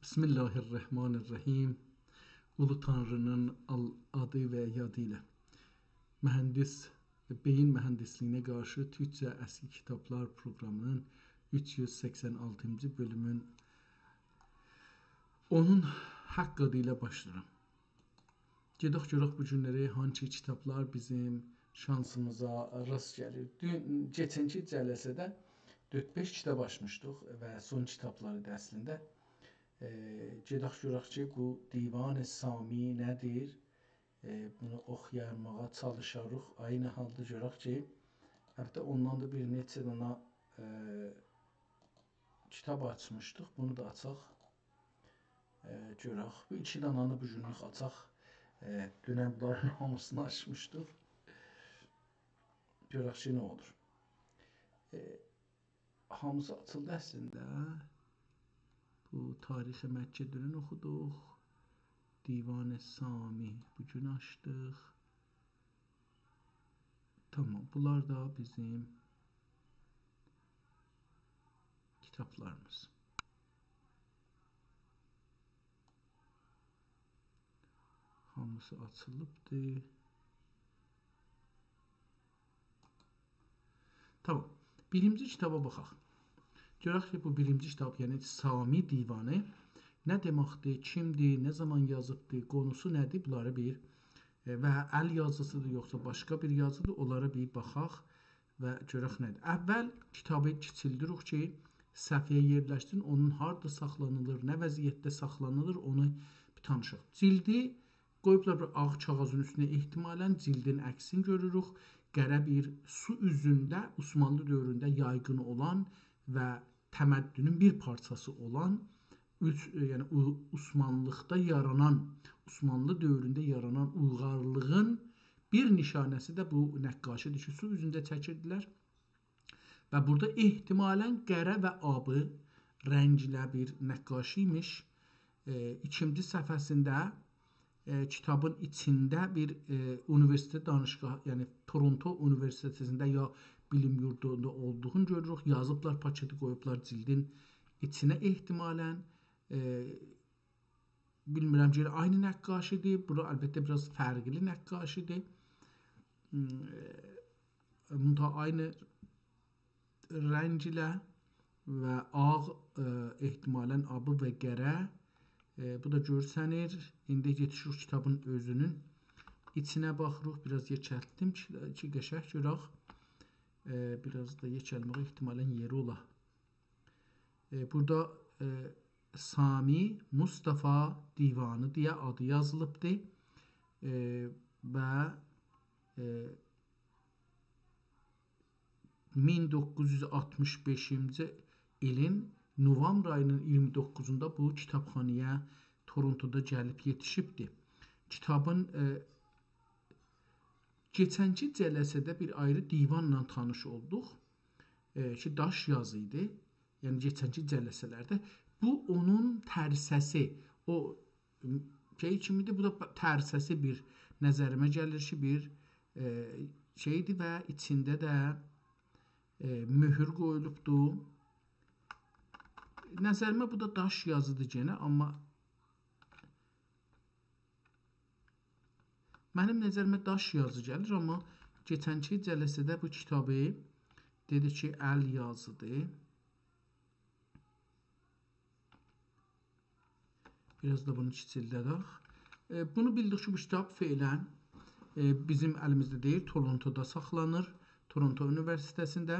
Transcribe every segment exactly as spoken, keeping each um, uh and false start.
بسم الله الرحمن الرحیم. اولو تانری‌نین آل-، آدی و یادی ایله. مهندس، بئیین مهندسلیگینه قارشی تورکجه اسکی کیتابلار پروقرامی‌نین اوچ یوز سکسن آلتینجی بؤلومون، اونون حق آدی ایله باشلاییرام. گئدک گؤرک بو گونلری هانسی کیتابلار بیزیم شانسیمیزا راست گلیر. دون، کئچنکی جلسه‌ده دؤرد-بئش کیتاب آچمیشدیق و سون کیتابلار ایدی اصلینده. ائ، گئدک گؤرک کی، بو دیوان سامی نه‌دیر؟ ائ، بونو اوخویارماغا چالیشاریق. عینی حالدا گؤرک کی، البته اوندان دا بیر نئچه دانا، ائ، کیتاب آچمیشدیق. بونو دا آچاق. ائ، گؤرک. بو ایکی دانانی بو گونلوک آچاق. ائ، دونن بونلارین هامیسینی آچمیشدیق. گؤرک کی، نه اولور. ائ، هامیسی آچیلدی اصلینده. بو تاریخ مکه دونن اوخودوق. دیوان سامی بو گون آچدیق. تامام، بونلار دا بیزیم کیتابلاریمیز. هامیسی آچیلیبدیر. تامام. بیرینجی کیتابا باخاق. گؤرک کی، بو بیرینجی کیتاب، یعنی سامی دیوانی نه دئمکدیر، کیمدیر، نه زامان یازیبدیر، قونوسو نه‌دیر، بونلاری بیر، ائ، و ال یازیسیدیر، یوخسا باشقا بیر یازیدیر، اونلارا بیر باخاق و گؤرک نه‌دیر. اول کیتابی کیچیلدیریک کی، صفحه‌یه یئرلشسین، اونون هاردا ساخلانیلیر، نه وضعیتده ساخلانیلیر، اونو بیر تانیشاق. جیلدی قویوبلار بیر آغ کاغیذین اوستونه، احتمالاً جیلدین عکسینی گؤروروک. قره بیر سو اوزونده عثمانلی دؤورونده یایغین اولان و تمدنون بیر پارچاسی اولان، اوچ، یعنی او-، عثمانلیقدا یارانان، عثمانلی دؤورونده یارانان اویغارلیغین بیر نشانه‌سی ده بو نقاشی‌دیر کی، سو اوزونده چکیردیلر. و بورادا احتمالاً قره و آبی رنگله بیر نقاشی ایمیش. ائ، ایکینجی صفحه‌سینده، ائ، کیتابین ایچینده بیر، ائ، اونیوئرسیتئت دانشگاهی، یعنی تورونتو اونیوئرسیتئتینده یا بیلیم یوردوندا اولدوغونو گؤروروک. یازیبلار، پاکئتی قویوبلار جیلدین ایچینه احتمالاً. ائ، بیلمیرم کی، عینی نقاشی‌دیر. بورا البته بیر آز فرقلی نقاشی‌دیر. م، ائ، منتها عینی رنگله و آغ، ائ، احتمالاً آبی و قره. ائ، بو دا گؤرسنیر. ایندی یئتیشیریک کیتابین اؤزونون ایچینه باخیریق. بیر آز یئکلتدیم کی، کی قشنگ گؤرک. ائ، بیر آز دا یئکلمه‌یه احتمالاً یئری اولا. ائ، بورادا، ائ، سامی مصطفی دیوانی دئیه آدی یازیلیبدی. ائ، و، ائ، مین دوققوز یوز آلتمیش بئشینجی ایلین نویابر آیی‌نین اییرمی دوققوزوندا بو کیتابخانایا تورونتودا گلیب یئتیشیبدی. کیتابین، ائ، کئچنکی جلسه‌ده بیر آیری دیوانلا تانیش اولدوق. ائ، کی، داش یازی ایدی. یعنی، کئچنکی جلسه‌لرده. بو، اونون ترسه‌سی، او، م، شئی کیمی‌دیر، بو دا ب-، ترسه‌سی بیر نظریمه گلیر کی، بیر، ائ، شئی‌دیر و ایچینده ده، ائ، مؤهور قویولوبدور. نظریمه بو دا داش یازی‌دیر گئنه، آمما منیم نظریمه داش یازی گلیر، آمما کئچنکی جلسه‌ده بو کیتابی دئدی کی، ال یازی‌دیر. بیر آز دا بونو کیچیلده‌دک. ائ، بونو بیلدیک کی، بو کیتاب فعلاً، ائ، بیزیم الیمیزده دئییل، تورونتودا ساخلانیر، تورونتو اونیوئرسیتئتینده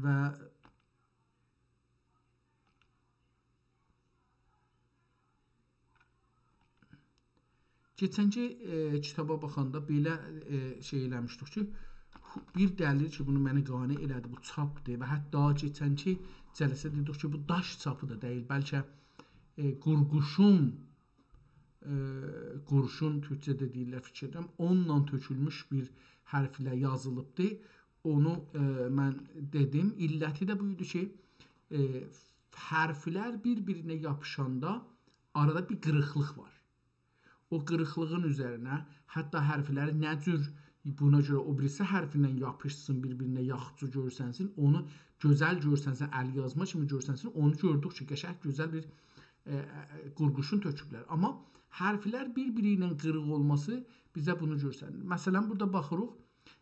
و کئچنکی، ائ، کیتابا باخاندا بئله، ائ، شئی ائله‌میشدیک کی، بیر دلیل کی، بونو منه قانع ائله‌دی، بو چاپدیر و حتی کئچنکی جلسه دئدیک کی، بو داش چاپی دا دئییل، بلکه، ائ، قورقوشون، ائ، قورشون تورکجه‌ده دئییرلر، فیکیر ائدیرم، اونونلا تؤکولموش بیر حرفله یازیلیبدی. اونو، ائ، من دئدیم. علتی ده بو ایدی کی، ائ، حرفلر بیر-بیرینه یاپیشاندا آرادا بیر قیریقلیق وار. او قیریقلیغین اوزرینه، حتی حرفلری نه جور بونا گؤره او بیریسی حرفینن یاپیشسین بیر-بیرینه، یاخشی گؤرسنسین، اونو گؤزل گؤرسنسین، ال یازما کیمی گؤرسنسین، اونو گؤردوک کی، قشنگ گؤزل بیر، ائ، ائ، قورغوشون تؤکوبلر. آمما حرفلر بیر-بیری ایله قیریق اولماسی بیزه بونو گؤستریر. مثلا، بورادا باخیریق،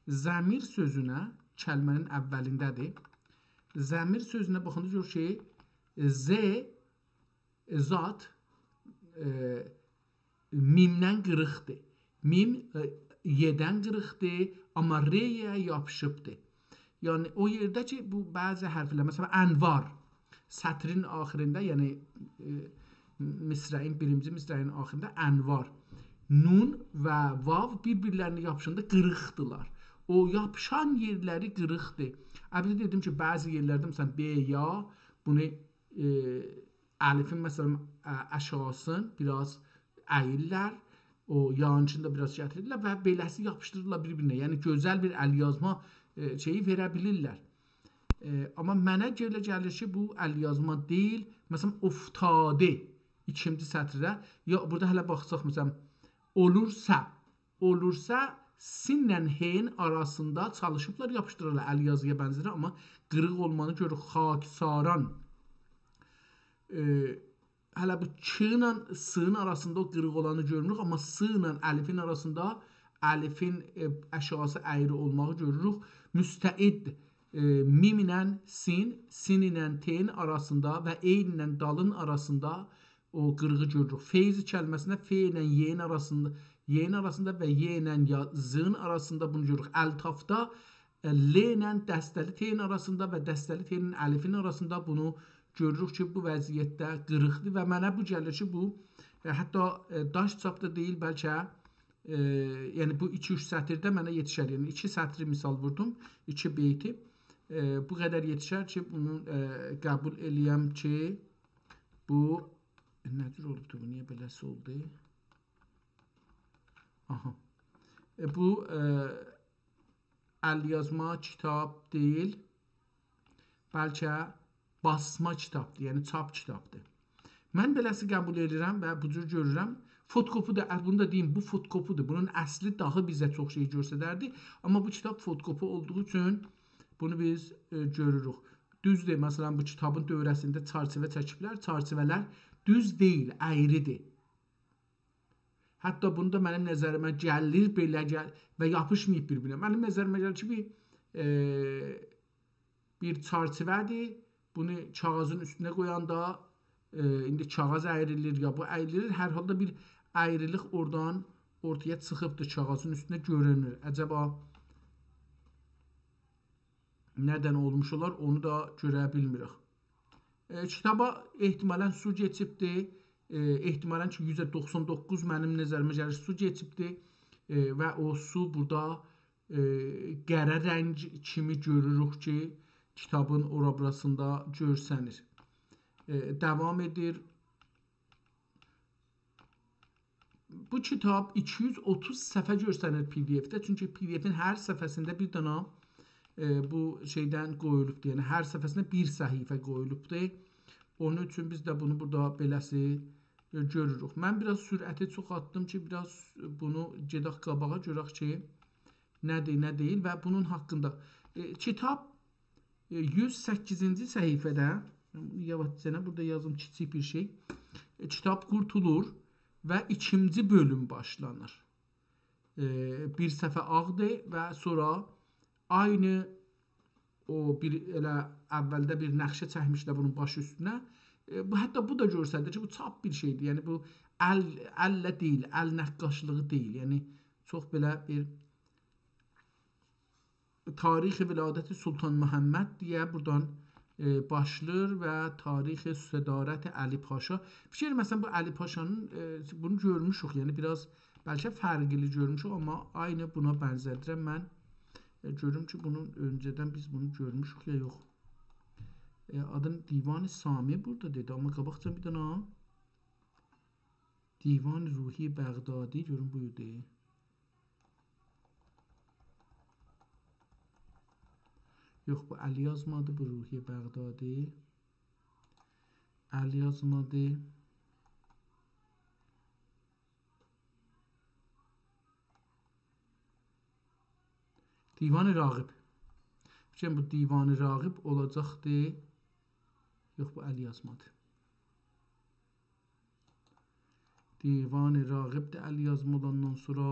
ضمیر سؤزونه، کلمه‌نین اولینده‌دیر. ضمیر سؤزونه باخاندا گؤروروک کی، ز، ائ، زاد، ائ، میمدن قیریقدیر. میم، ائ، ی‌دن قیریقدیر، آمما ر-یه یاپیشیبدیر. یعنی، او یئرده کی، بو بعضی حرفلر، مثلا، انوار، سطرین آخیریندا، یعنی، ائ، مصرعین، بیرینجی مصرعین آخیریندا انوار، نون و واو بیر-بیرلرینه یاپیشاندا قیریقدیلار. او یاپیشان یئرلری قیریقدیر. البته، دئدیم کی، بعضی یئرلرده، مثلا، ب، یا، بونو، ائ، الفین، مثلا، ا-، آشاغیسین بیر آز اییرلر، او یانکینی دا بیر آز گتیریرلر و بئله‌سی یاپیشدیریرلار بیر-بیرینه. یعنی، گؤزل بیر ال یازما، ائ، شئیی وئره بیلیرلر. ائ، آمما منه گؤره گلیر کی، بو ال یازما دئییل. مثلا، افتاده، ایکینجی سطرده، یا، بورادا هله باخساق، مثلا، اولورسا، اولورسا، سینله ه‌نین آراسیندا چالیشیبلار، یاپیشدیریرلار ال یازییا بنزر، آمما قیریق اولمانی گؤروروک. خاکساران. ائ، هله بو ک ایله س-نین آراسیندا او قیریق اولانی گؤرموروک، آمما س ایله الفین آراسیندا، الفین، ائ، آشاغیسی ایری اولماغی گؤروروک. مستعد، ائ، میم ایله سین، سین ایله ت‌نین آراسیندا و عین ایله دالین آراسیندا او قیریغی گؤروروک. فیض کلمه‌سینده ف ایله ی‌نین آراسیندا، ی‌نین آراسیندا و ی ایله یا-، ز-نین آراسیندا بونو گؤروروک. الطافدا، ائ، ل ایله دسته‌لی ت‌نین آراسیندا و دسته‌لی ت‌نین الفین آراسیندا بونو گؤروروک کی، بو وضعیتده قیریقدیر و منه بو گلیر کی، بو، ائ، حتی، ائ، داش چاپدا دئییل، بلکه، ائ، یعنی بو ایکی-اوچ سطرده منه یئتیشر. یعنی ایکی سطری مثال ووردوم، ایکی بیتی. ائ، بو قدر یئتیشر کی، بونو، ائ، قبول ائله‌یم کی، بو، نه جور اولوبدو بو؟ نییه بئله‌سی اولدو؟ آها. ائ، بو، ائ، ال یازما کیتاب دئییل، بلکه باسما کیتابدیر، یعنی چاپ کیتابدیر. من بئله‌سی قبول ائدیرم و بو جور گؤرورم. فتوکوپی ده، ا، بونو دا دئییم، بو فتوکوپیدیر. بونون اصلی داها بیزه چوخ شئی گؤستردی. آمما بو کیتاب فتوکوپی اولدوغو اوچون بونو بیز، ائ، گؤروروک. دوزدور، مثلا، بو کیتابین دؤوره‌سینده چرچیوه چکیبلر. چرچیوه‌لر دوز دئییل، ایریدیر. حتی بونو دا منیم نظریمه گلیر، بئله گل-، و یاپیشماییب بیر-بیرینه. منیم نظریمه گلیر کی، بیر، ائ، بیر چرچیوه‌دیر. بونو کاغیذین اوستونه قویاندا، ائ، ایندی کاغیذ ایریلیر، یا بو ایریلیر. هر حالدا بیر ایریلیک اورادان اورتایا چیخیبدیر، کاغیذین اوستونده گؤرونور. عجبا ندن اولموش اولار، اونو دا گؤره بیلمیریک. ائ، کیتابا احتمالا سو کئچیبدیر. ائ، احتمالا کی، یوزده دوخسان دوققوز منیم نظریمه گلیر، سو کئچیبدیر. ائ، و او سو بورادا، ائ، قره رنگ کیمی گؤروروک کی، کیتابین اورا بوراسیندا گؤرسنیر. ائ، داوام ائدیر. بو کیتاب ایکی یوز اوتوز صفحه گؤرسنیر پی دی اف‌ده، چونکی پی دی اف‌ین هر صفحه‌سینده بیر دانا، ائ، بو شئیدن قویولوبدور، یعنی هر صفحه‌سینده بیر صفحه قویولوبدور. اونون اوچون بیز ده بونو بورادا بئله‌سی، ائ، گؤروروک. من بیر آز سرعتی چوخ آتدیم کی، بیر آز بونو گئدک قاباغا، گؤرک کی، نه‌دیر، نه دئییل و بونون حاقیندا. ائ، کیتاب ائ، یوز سککیزینجی صفحه‌ده، یاواشجانا بورادا یازیم کیچیک بیر شئی. ائ، کیتاب قورتولور و ایکینجی بؤلوم باشلانیر. ائ، بیر صفحه آغدیر و سونرا عینی او بیر ائله اولده بیر نقشه چکمیشلر بونون باشی اوستونه. ائ، بو، حتی بو دا گؤستریر کی، بو چاپ بیر شئیدیر. یعنی بو ال، الله دئییل، ال نقاشلیغی دئییل. یعنی چوخ بئله بیر تاریخ ولادت سلطان محمد دئیه بورادان، ائ، باشلاییر و تاریخ صدارت علی پاشا. فیکیر ائدیرم، مثلا، بو علی پاشانین، ائ، بونو گؤرموشوک، یعنی بیر آز بلکه فرقلی گؤرموشوک، آمما عینی بونا بنزه‌دیرم. من، ائ، گؤروم کی، بونون اؤنجه‌دن بیز بونو گؤرموشوک یا یوخ. ائ، آدین دیوان سامی بورادا دئدی، آمما قاباقجا بیر دنه دیوان روحی بغدادی، گؤروم بویدو. یوخ، بو ال یازمادی، بو روحی بغدادی. ال یازمادی. دیوان راغب. فیکریم بو دیوان راغب اولاجاقدی. یوخ، بو ال یازمادی. دیوان راغب ده ال یازما اولاندان سونرا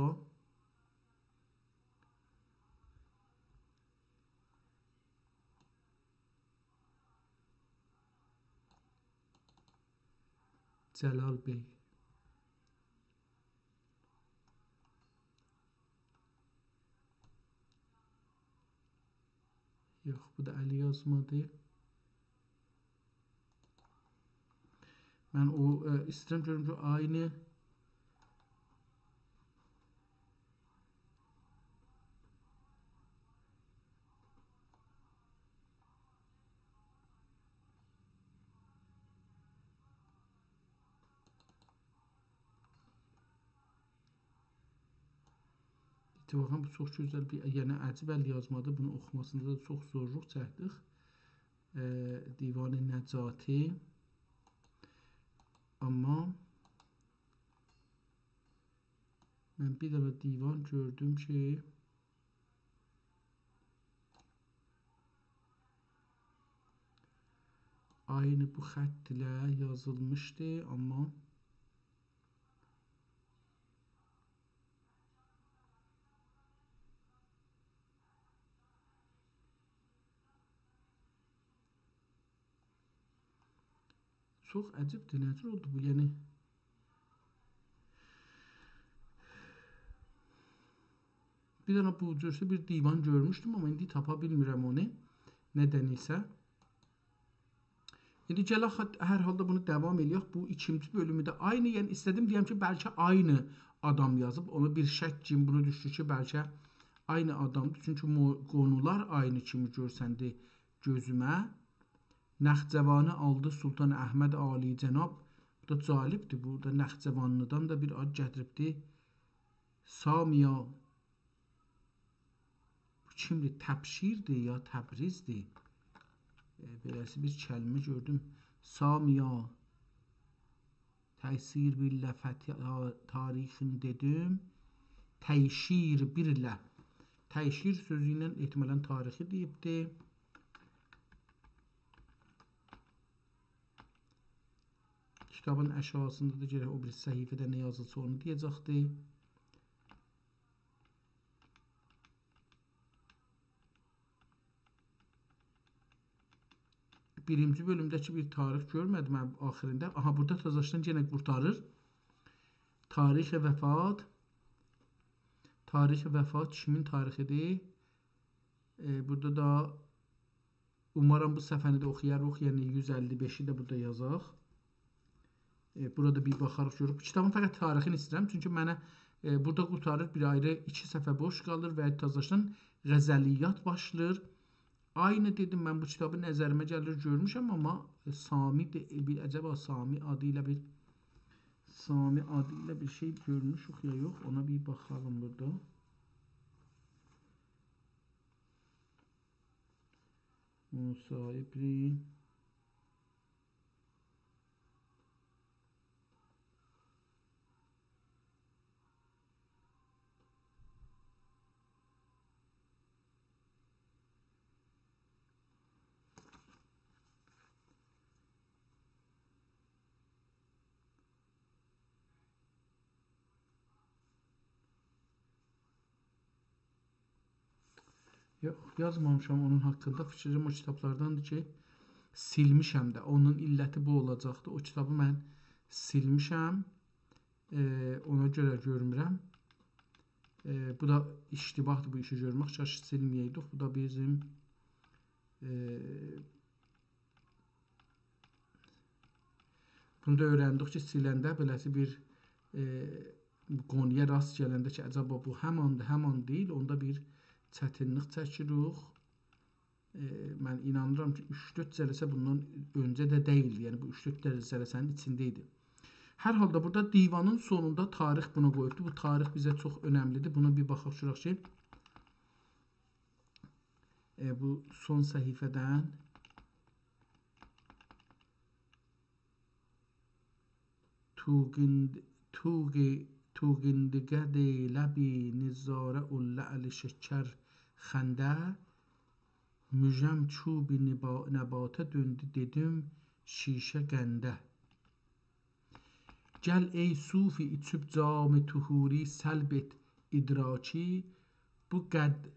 جلال بی. یوخ، بو دا ال یازمادی. من او، ائ، ایسته‌ییرم گؤروم کی، عینی اتفاقاً بو چوخ گؤزل بیر، یعنی عجیب ال یازمادی. بونو اوخوماسیندا دا چوخ زورلوق چکدیک. ائ، دیوان نجاتی. آمما من بیر دنه دیوان گؤردوم کی، عینی بو خط ایله یازیلمیشدی، آمما چوخ عجیبدیر، نه جور اولدو بو، یعنی؟ بیر دنه بو جورسه بیر دیوان گؤرموشدوم، آمما ایندی تاپا بیلمیرم اونو. ندن ایسه. ایندی گلک، هر حالدا بونو داوام ائله‌یک. بو ایکینجی بؤلومو ده عینی، یعنی ایسته‌دیم دئیم کی، بلکه عینی آدام یازیب. اونا بیر شک کیمی بونو دوشدو کی، بلکه عینی آدامدیر. چونکی مو-، قونولار عینی کیمی گؤرسندی گؤزومه. نخجوانی آلدی سلطان احمد عالی‌جناب. بو دا جالبدیر. بورادا نخجوانلی‌دان دا بیر آد گتیریبدی. سامیا. بو کیمدیر؟ تبشیردیر یا تبریزدیر؟ ائ، بئله‌سی بیر کلمه گؤردوم. سامیا. تیشیر بیرله فتی-، تاریخین دئدیم. تیشیر بیرله. تیشیر سؤزو ایله احتمالاً تاریخی دئییبدی. کیتابین آشاغیسیندا دا گرک او بیری صفحه‌ده نه یازیلسا اونو دئیه‌جکدی. بیرینجی بؤلومده کی بیر تاریخ گؤرمه‌دیم من آخیریندا. آها، بورادا تازاشدان یئنه قورتاریر. تاریخ وفات. تاریخ وفات کیمین تاریخیدیر؟ ائ، بورادا دا اومارام بو صفحه‌نی ده اوخویاریق، یعنی یوز اللی بئشی ده بورادا یازاق. ائ، بورادا بیر باخاریق، گؤروروک. بو کیتابین فقط تاریخینی ایسته‌ییرم، چونکی منه، ائ، بورادا قورتاریر، بیر آیری ایکی صفحه بوش قالیر و تازاشدان غزلیات باشلاییر. عینی دئدیم، من بو کیتابی نظریمه گلیر، گؤرموشم، آمما، ائ، سامی ده، ائ، بیر، عجبا سامی آدی ایله بیر، سامی آدی ایله بیر شئی گؤرموشوک یا یوخ، اونا بیر باخالیم بورادا. موسی ابری. یوخ، یازمامیشام اونون حاقیندا. فیکریم او کیتابلارداندیر کی، سیلمیشم ده. اونون علتی بو اولاجاقدی. او کیتابی من سیلمیشم. ائ، اونا گؤره گؤرمورم. ائ، بو دا اشتباهدیر، بو ایشی گؤرمک. کاش سیلمه‌یه‌یدیک. بو دا بیزیم، ائ، بونو دا اؤیرندیک کی، سیلنده بئله‌سی بیر، ائ، قونویا راست گلنده کی، عجبا بو هماندیر، همان دئییل، اوندا بیر چتینلیک چکیریک. ائ، من اینانیرام کی، اوچ-دؤرد جلسه بوندان اؤنجه ده دئییلدی. یعنی، بو اوچ-دؤرد جلسه‌نین ایچینده ایدی. هر حالدا بورادا دیوانین سونوندا تاریخ بونو قویوبدو. بو تاریخ بیزه چوخ اؤنملیدیر. بونا بیر باخاق گؤرک کی، ائ، بو سون صفحه‌دن توغیند-، توغی-، توغیندیگه‌دی لبی نظاره او لعل شکر خنده، مژه‌م چوب نبا-، نباته دؤندو، دئدیم شیشه قنده. گل ای صوفی، ایچیب جام طهوری، سلب ائت ادراکی، بو قد-،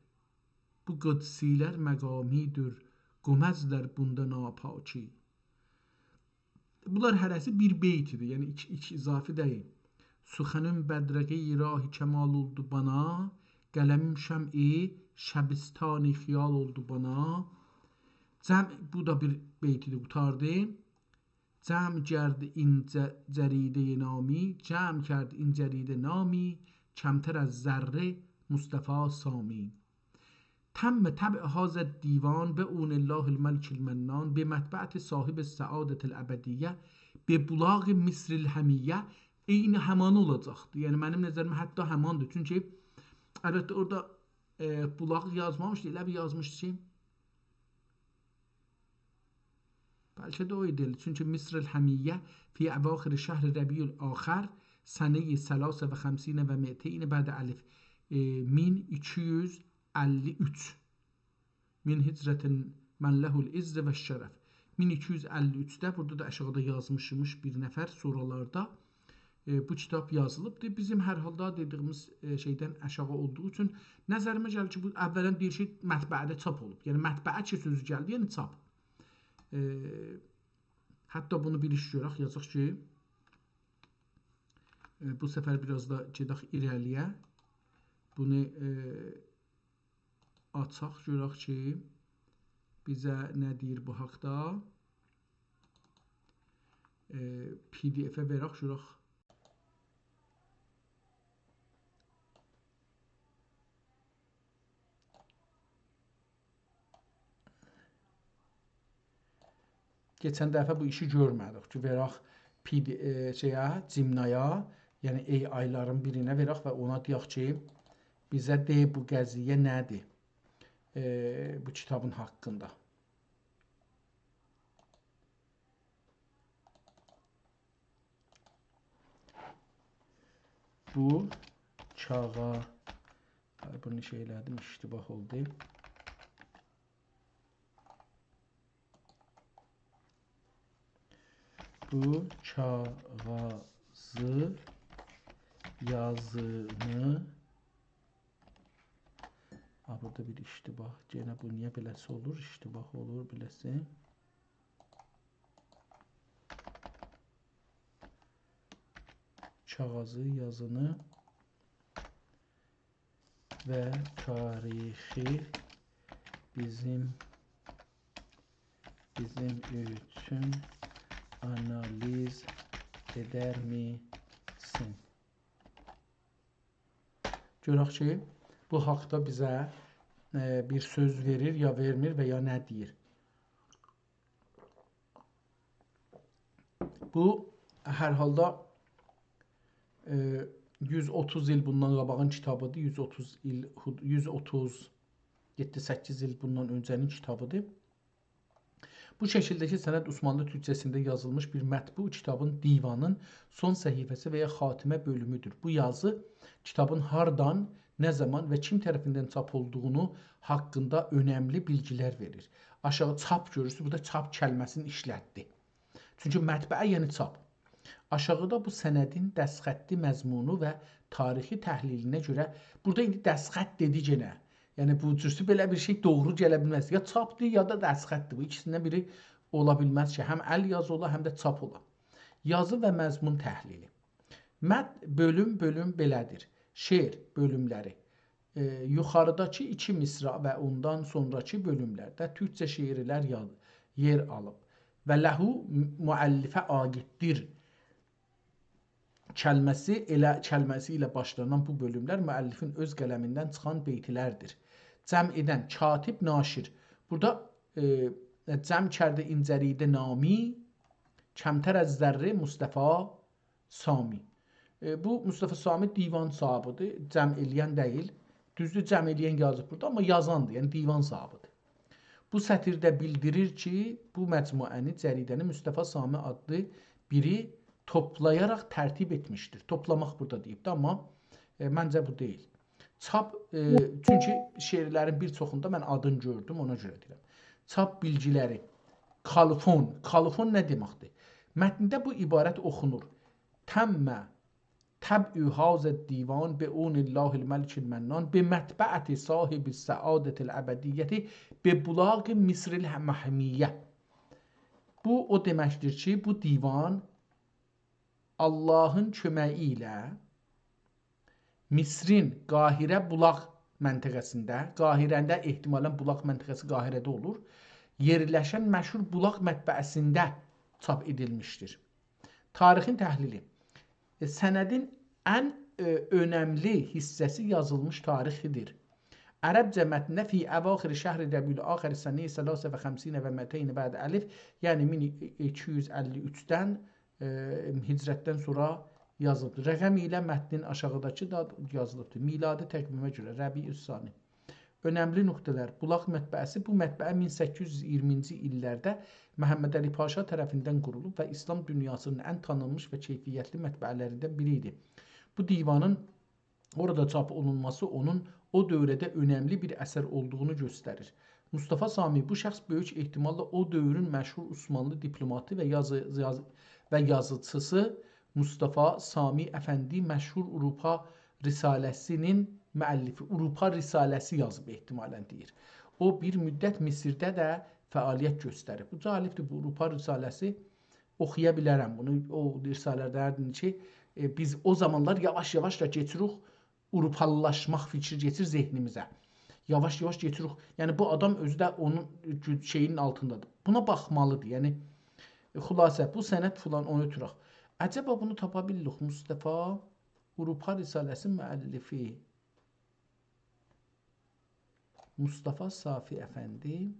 بو قدسی‌لر مقامی‌دیر، گمزلر بوندا ناپاکی. بونلار هره‌سی بیر بیت ایدی، یعنی ایکی، ایکی اضافی دئییل. سخنیم بدرقهٔ راه کمال اولدو بانا، قلمیم شمع شبستان خیال اولدو بانا. جمع، بو دا بیر بیت ایدی، قوتاردی. جمع کرد این ج-، جریدهٔ نامی، جمع کرد این جریده نامی، کمتر از زره مصطفی سامی. تم طبع هذا الدیوان بعون الله الملک المنان، به مطبعة صاحب السعادة الابدیة، به بولاق مصر الحمیة، عین همانی اولاجاقدی. یعنی منیم نظریمه حتی هماندیر. چونکی البته اورادا، ائ، بولاق یازمامیشدی، ائله بیر یازمیشدی کی، بلکه ده او ایدی، چونکی مصر الحمیة فی اواخر شهر ربیع الاخر سنهٔ ثلاث و خمسین و مئتین بعد الف، ائ، مین ایکی یوز اللی اوچ. من هجرة من له العز و الشرف. مین ایکی یوز اللی اوچده، بورادا دا آشاغیدا یازمیشمیش بیر نفر سونرالاردا، ائ، بو کیتاب یازیلیبدیر. بیزیم هر حالدا دئدیگیمیز، ائ، شئیدن آشاغی اولدوغو اوچون نظریمه گلیر کی، بو اولاً دئییر کی، مطبعه‌ده چاپ اولوب. یعنی مطبعه کی سؤزو گلدی، یعنی چاپ. ائ، حتی بونو بیر ایش گؤرک، یازاق کی، ائ، بو سفر بیر آز دا گئدک ایره‌لی‌یه. بونو، ائ، آچاق، گؤرک کی، بیزه نه دئییر بو حاقدا. ائ، پی دی افه وئرک، گؤرک. کئچن دفعه بو ایشی گؤرمه‌دیک کی، وئرک پی دی، ائ، شئیه، جیمنایا، یعنی ای آی‌لارین بیرینه وئرک و اونا دئیک کی، بیزه دئ بو قضیه نه‌دیر، ائ، بو کیتابین حاقیندا. بو چاغا، آی، بونو شئی ائله‌دیم، اشتباه اولدو. بو کاغاذی، یازینی، آ، بورادا بیر اشتباه. یئنه بو نییه بئله‌سی اولور؟ اشتباه اولور بئله‌سی. کاغاذی، یازینی و تاریخی بیزیم، بیزیم اوچون آنالیز ائدر میسین؟ گؤرک کی، بو حاقدا بیزه، ائ، بیر سؤز وئریر، یا وئرمیر و یا نه دئییر. بو، هر حالدا، ائ، یوز اوتوز ایل بوندان قاباغین کیتابیدیر. یوز اوتوز ایل، یوز اوتوز، یئددی سککیز ایل بوندان اؤنجه‌نین کیتابیدیر. بو شکیلده‌کی سند عثمانلی تورکجه‌سینده یازیلمیش بیر مطبوع کیتابین دیوانین سون صفحه‌سی و یا خاتمه بؤلومودور. بو یازی کیتابین هاردان، نه زامان و کیم طرفیندن چاپ اولدوغونو حاقیندا اؤنملی بیلگیلر وئریر. آشاغی چاپ گؤرورسونوز، بورادا چاپ کلمه‌سینی ایشلتدی. چونکی مطبعه، یعنی چاپ. آشاغیدا بو سندین دستخطی مضمونو و تاریخی تحلیلینه گؤره، بورادا ایندی دستخط دئدی یئنه. یعنی بو جورسو بئله بیر شئی دوغرو گله بیلمز. یا چاپدیر، یا دا دستخطدیر. بو ایکیسیندن بیری اولا بیلمز کی، هم ال یازی اولا، هم ده چاپ اولا. یازی و مضمون تحلیلی. متن بؤلوم-بؤلوم بئله‌دیر. شعر بؤلوملری. ائ، یوخاریداکی ایکی مصرع و اوندان سونراکی بؤلوملرده تورکجه شعرلر یا-، یئر آلیب. و له، مؤلفه عایددیر کلمه‌سی، ائله کلمه‌سی ایله باشلانان بو بؤلوملر مؤلفین اؤز قلمیندن چیخان بیتلردیر. جمع ائدن کاتب، ناشر. بورادا، ائ، جمع کرده این جریده نامی، کمتر از زره مصطفی سامی. ائ، بو مصطفی سامی دیوان صاحیبیدیر، جمع ائله‌ین دئییل. دوزدور، جمع ائله‌ین یازیب بورادا، آمما یازاندیر، یعنی دیوان صاحیبیدیر. بو سطیرده بیلدیریر کی، بو مجموعه‌نی، جریده‌نی مصطفی سامی آدلی بیری توپلایاراق ترتیب ائتمیشدیر. توپلاماق بورادا دئییبدیر، آمما، ائ، منجه بو دئییل. چاپ، ائ، چونکی شعرلرین بیر چوخوندا من آدینی گؤردوم، اونا گؤره دئییرم. چاپ بیلگیلری. کالیفون. کالیفون نه دئمکدیر؟ متنده بو عبارت اوخونور: «تم طبع هذا الدیوان بعون الله الملک المنان، بمطبعة صاحب السعادة الأبدیة، ببلاغ مصر المحمیة.» بو او دئمکدیر کی، بو دیوان آللاهین کؤمگی ایله مصرین قاهره بولاق منطقه‌سینده، قاهره‌ده احتمالاً بولاق منطقه‌سی قاهره‌ده اولور، یئرلشن مشهور بولاق مطبعه‌سینده چاپ ائدیلمیشدیر. تاریخین تحلیلی. ائ، سندین ان، ائ، اؤنملی حیصه‌سی یازیلمیش تاریخیدیر. عربجه متنده «فی اواخر شهر ربیع الآخر سنة ثلاث و خمسین و مئتین بعد الف»، یعنی مین ایکی یوز اللی اوچدن، ائ، هجرتدن سونرا یازیلیبدیر. رقم ایله متنین آشاغیداکی دا یازیلیبدیر. میلادی تقویمه گؤره ربیع الثانی. اؤنملی نقطه‌لر. بولاق مطبعه‌سی. بو مطبعه مین سککیز یوز اییرمینجی ایللرده محمدعلی پاشا طرفیندن قورولوب و ایسلام دونیاسینین ان تانینمیش و کیفیتلی مطبعه‌لریندن بیری ایدی. بو دیوانین اورادا چاپ اولونماسی اونون او دؤوره‌ده اؤنملی بیر اثر اولدوغونو گؤستریر. مصطفی سامی، بو شخص بؤیوک احتماللا او دؤورون مشهور عثمانلی دیپلوماتی و یازی-، یاز-، و یازیچیسی مصطفی سامی افندی، مشهور آوروپا رساله‌سینین مؤلفی، آوروپا رساله‌سی یازیب احتمالاً دئییر. او بیر مدت مصرده ده فعالیت گؤستریب. بو جالبدیر، بو آوروپا رساله‌سی، اوخویا بیلرم بونو. او رساله‌لردن کی، ائ، بیز او زامانلار یاواش-یاواش دا کئچیریک، آوروپالیلاشماق فیکری کئچیر ذهنیمیزه. یاواش-یاواش کئچیریک. یعنی، بو آدام اؤزو ده اونون گو-، شئیینین آلتیندادیر. بونا باخمالیدیر. یعنی، ائ، خلاصه، بو سند فلان، اونو اؤتورک. عجبا بونو تاپا بیلیریک؟ مصطفی، آوروپا رساله‌سی مؤلفی. مصطفی صافی افندی.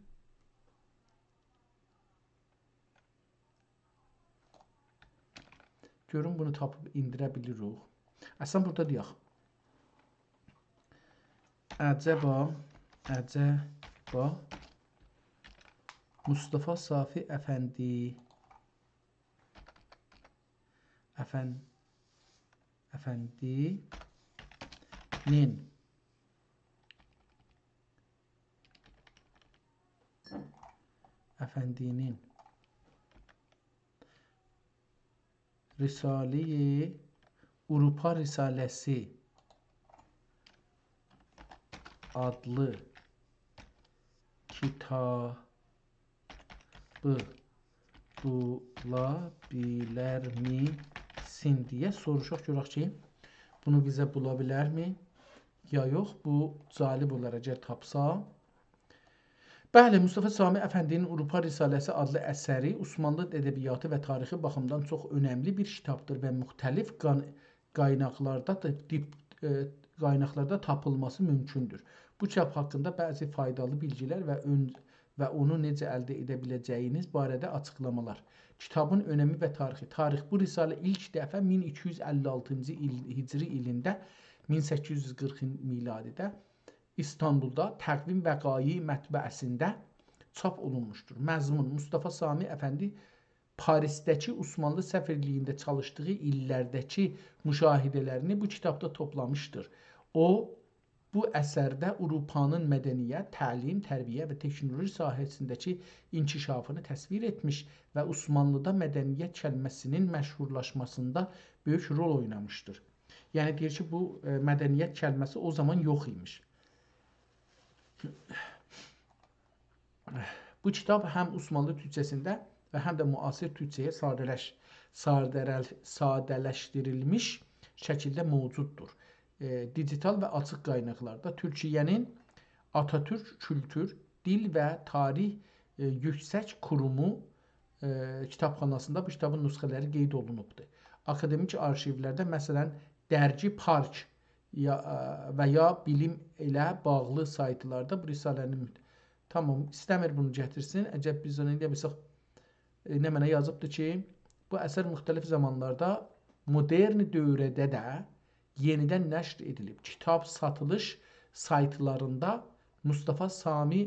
گؤروم بونو تاپیب ایندیره بیلیریک. اصلاً بورادا دئیک. عجبا، عجبا مصطفی صافی افندی، افن-، افندی‌نین، افندی‌نین رساله‌ی آوروپا رساله‌سی آدلی کیتابی بولا بیلرمیسین دئیه سوروشاق گؤرک کی، بونو بیزه بولا بیلرمی، یا یوخ؟ بو جالب اولار اگر تاپسا. بلی، مصطفی سامی افندی‌نین آوروپا رساله‌سی آدلی اثری عثمانلی ادبیاتی و تاریخی باخیمدان چوخ اؤنملی بیر کیتابدیر و مختلف قان-، قایناقلاردا دا دیپ-، ائ، قایناقلاردا تاپیلماسی مومکوندور. بو کیتاب حاقیندا بعضی فایدالی بیلگیلر و اؤن-، و اونو نئجه الده ائده بیله‌جه‌یینیز باره‌ده آچیقلامالار. کیتابین اؤنمی و تاریخی. تاریخ. بو رساله ایلک دفعه مین ایکی یوز اللی آلتینجی ایل، هجری ایلینده، مین سککیز یوز قیرخ میلادیده ایستانبولدا تقویم وقایع مطبعه‌سینده چاپ اولونموشدور. مضمون: مصطفی سامی افندی پاریسده‌کی عثمانلی سفیرلیگینده چالیشدیغی ایللرده‌کی مشاهده‌لرینی بو کیتابدا توپلامیشدیر. او، بو اثرده آوروپانین مدنیت، تعلیم، تربیه و تکنولوژی ساحه‌سینده‌کی انکشافینی تصویر ائتمیش و عثمانلیدا مدنیت کلمه‌سینین مشهورلاشماسیندا بؤیوک رول اوینامیشدیر. یعنی، دئییر کی، بو، ائ، مدنیت کلمه‌سی او زامان یوخ ایمیش. بو کیتاب هم عثمانلی تورکجه‌سینده و هم ده معاصر تورکجه‌یه ساده‌لش-، ساده‌رل-، ساده‌لشدیریلمیش شکیلده موجوددور. ائ، دیجیتال و آچیق قایناقلاردا تورکیه‌نین آتاتورک کولتور، دیل و تاریخ، ائ، یوکسک قورومو، ائ، کیتابخاناسیندا بو کیتابین نسخه‌لری قید اولونوبدور. آکادمیک آرشیولرده، مثلا، درگی پارک یا، ائ، و یا بیلیم ایله باغلی سایتلاردا بو رساله‌نین مت-، تامام، ایسته‌میر بونو گتیرسین. عجب بیز اونو ائلیه بیلسک، ائ، نمنه یازیبدیر کی، بو اثر مختلف زامانلاردا مدرن دؤوره‌ده ده یئنیدن نشر ائدیلیب. کیتاب ساتیلیش سایتلاریندا مصطفی سامی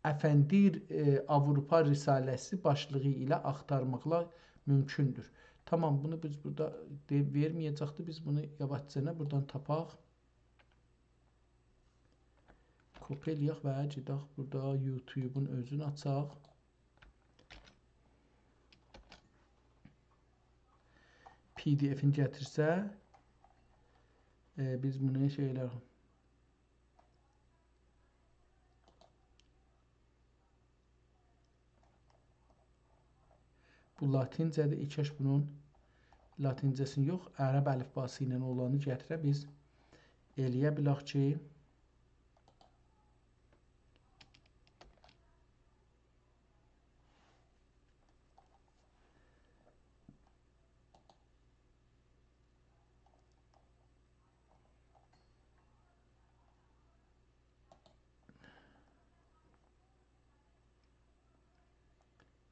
افندی، ائ، آوروپا رساله‌سی باشلیغی ایله آختارماقلار مومکوندور. تامام، بونو بیز بورادا دئ-، وئرمه‌یه‌جکدی. بیز بونو یاواشجانا بورادان تاپاق. کپی ائله‌یک و گئدک بورادا یوتیوبون اؤزونو آچاق. پی دی افین گتیرسه، ائ، بیز بونو شئی ائله‌یک. بو لاتینجه‌دیر، ائ، کاش بونون لاتینجه‌سینی یوخ، عرب الیفباسی ایله اولانی گتیره بیز ائله‌یه بیلک کی،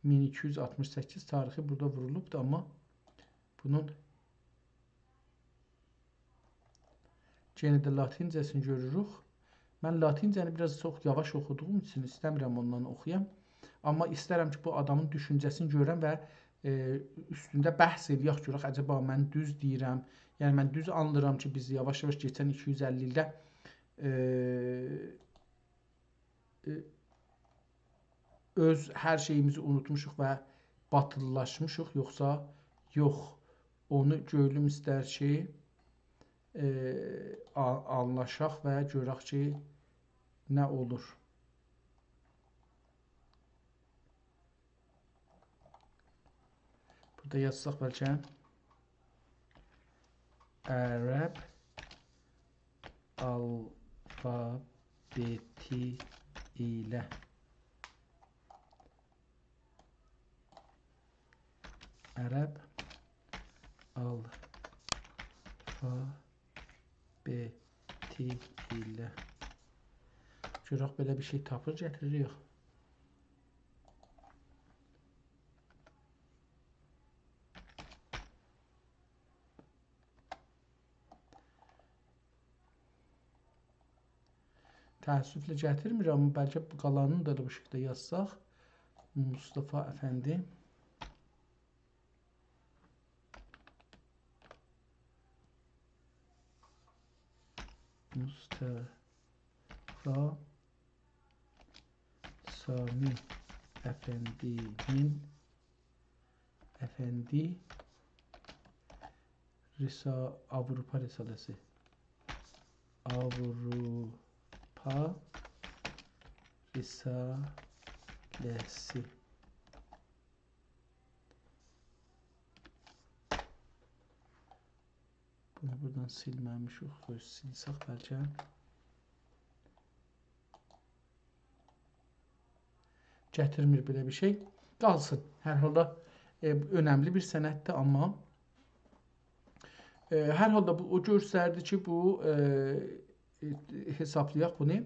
مین ایکی یوز آلتمیش سککیز تاریخی بورادا وورولوبدور، آمما بونون یئنه ده لاتینجه‌سینی گؤروروک. من لاتینجه‌نی بیر آز چوخ یاواش اوخودوغوم اوچون ایسته‌میرم اوندان اوخویام. آمما ایسترم کی، بو آدامین دوشونجه‌سینی گؤرم و، ائ، اوستونده بحث ائله‌یک، گؤرک عجبا من دوز دئییرم. یعنی من دوز آنلیرام کی، بیز یاواش-یاواش کئچن ایکی یوز اللی ایلده، ائ، ائ، اؤز هر شئییمیزی اونوتموشوق و باتیلیلاشمیشیق، یوخسا یوخ. اونو گؤیلوم ایستر کی، ائ، آ-، آنلاشاق و گؤرک کی، نه اولور. بورادا یازساق بلکه عرب آلفابئتی ایله. عرب آلفابئتی ایله. گؤرک بئله بیر شئی تاپیر، گتیریر، یوخ. تأسفله گتیرمیر، آمما بلکه بو قالانینی دا ائله بو شکیلده یازساق. مصطفی افندی. مصطفی سامی افندی‌نین، افندی رسا-، آوروپا رساله‌سی. آوروپا رساله‌سی. بونو بورادان سیلمه‌میشیک. قوی سیلسک بلکه. گتیرمیر بئله بیر شئی. قالسین. هر حالدا، ائ، اؤنملی بیر سنددیر، آمما، ائ، هر حالدا بو، او گؤستردی کی، بو، ائ، ائ، حسابلایاق بونو.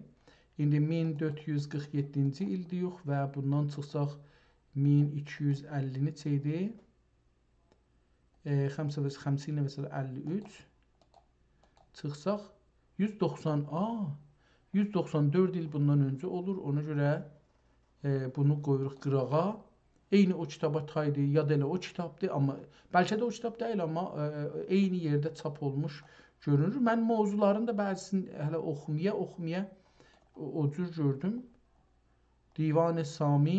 ایندی مین دؤرد یوز قیرخ یئددینجی ایلده‌ییک و بوندان چیخساق مین ایکی یوز اللی نئچه ایدی؟ ائ، خمسه و خمسین و اللی اوچ. چیخساق یوز دوخسان، آ، یوز دوخسان دؤرد ایل بوندان اؤنجه اولور. اونا گؤره، ائ، بونو قویوروق قیراغا. عینی او کیتابا تایدیر، یا دا ائله او کیتابدیر، آمما بلکه ده او کیتاب دئییل، آمما، ائ، عینی یئرده چاپ اولموش گؤرونور. من موضوعلارین دا بعضیسینی هله اوخومایا، اوخومایا او، او جور گؤردوم. دیوان سامی،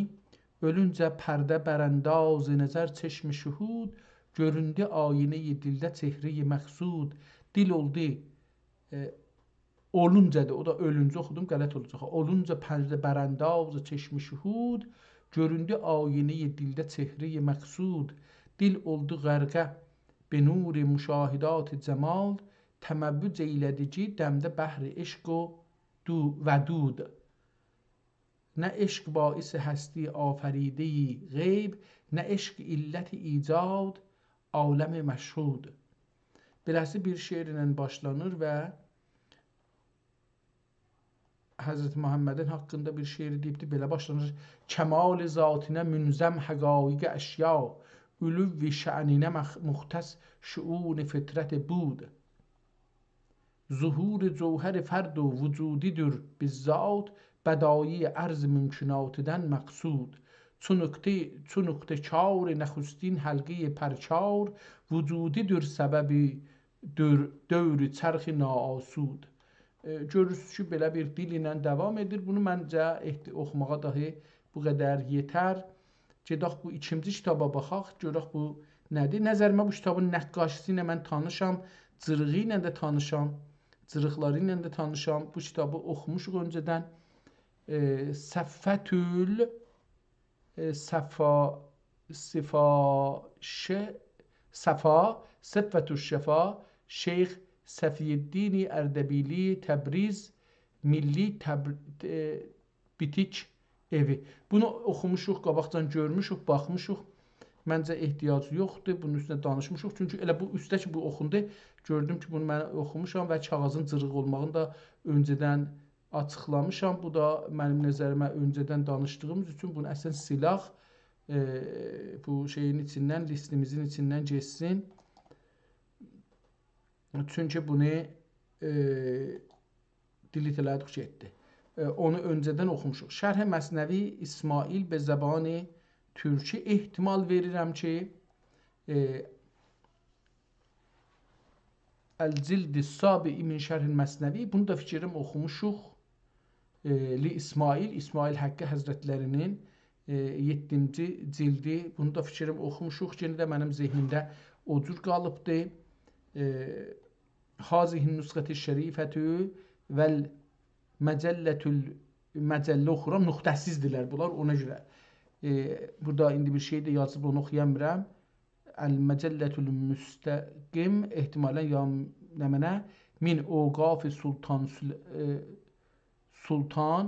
اؤلونجه پرده برانداز نظر چشم شهود، گؤروندو آینه‌ی دیلده چهره‌ی مقصود. دیل اولدو، ائ، اولونجادیر، او دا اؤلونجه اوخودوم، غلط اولاجاق. اولونجه پرده برانداز چشم شهود، گؤروندو آینه‌ی دیلده چهره‌ی مقصود. دیل اولدو غرقه به نور مشاهدات جمال، تموج ائیله‌دی کی دمده بحر عشق و دو-، ودود. نه عشق باعث هستی آفریده‌ی غیب، نه عشق علت ایجاد عالم مشهود. بئله‌سی بیر شعرله باشلانیر و حضرت محمدین حاقیندا بیر شعر دئییبدی، بئله باشلانیر: «کمال ذاتینه منضم حقایق اشیا، علو شأنینه مخ-، مختص شئون فطرت بود.» ظهور جوهر فرد و وجودی‌دیر بالذات، بدایع عرض ممکناتیدن مقصود. چو نقطه، چو نقطه چار نخستین حلقه‌ی پرچار، وجودی‌دیر سببی دور، دور چرخ ناآسود. ائ، گؤرورسونوز کی، بئله بیر دیل ایله داوام ائدیر. بونو منجه احت-، اوخوماغا داهی بو قدر یئتر. گئدک بو ایکینجی کیتابا باخاق، گؤرک بو نه‌دیر. نظریمه بو کیتابین نقاشی‌سی ایله من تانیشام، جیریغی ایله ده تانیشام، جیریقلاری ایله ده تانیشام. بو کیتابی اوخوموشوق اؤنجه‌دن. ائ، صفوة ال-، ائ، صفا، صفا، ش-، صفا، صفوة الشفا، شیخ صفی‌الدین اردبیلی، تبریز، میللی تبر-، ائ، بیتیک ائوی. بونو اوخوموشوق، قاباقجادان گؤرموشوک، باخمیشیق. منجه احتیاج یوخدور، بونون اوستونده دانیشمیشیق. چونکی ائله بو اوسته کی، بو اوخوندو، گؤردوم کی، بونو من اوخوموشام و کاغیذین جیریق اولماغینی دا اؤنجه‌دن آچیقلامیشام. بو دا منیم نظریمه اؤنجه‌دن دانیشدیغیمیز اوچون بونو اصلا سیلاق، ائ، بو شئیین ایچیندن، لیستیمیزین ایچیندن گئتسین. چونکی بونو، ائ، دیلیت ائله‌دیک، گئتدی. ائ، اونو اؤنجه‌دن اوخوموشوق. شرح مثنوی اسماعیل به زبان ترکی، احتمال وئریرم کی، ائ، الجلد السابع من شرح المثنوی. بونو دا فیکریم اوخوموشوق. ائ، لاسماعیل، اسماعیل حقی حضرتلری‌نین، ائ، یئددینجی جلدی. بونو دا فیکریم اوخوموشوق. یئنه ده منیم ذهنیمده او جور قالیبدی. ائ، هذه النسخة الشریفة والمجلة ال-، مجله اوخورام، نقطه‌سیزدیرلر بونلار، اونا گؤره. ائ، بورادا ایندی بیر شئی ده یازیب، اونو اوخویا بیلمیرم. المجلة المستقیم، احتمالا یا نمنه، من اوقاف سلطان سل-، ائ، سلطان،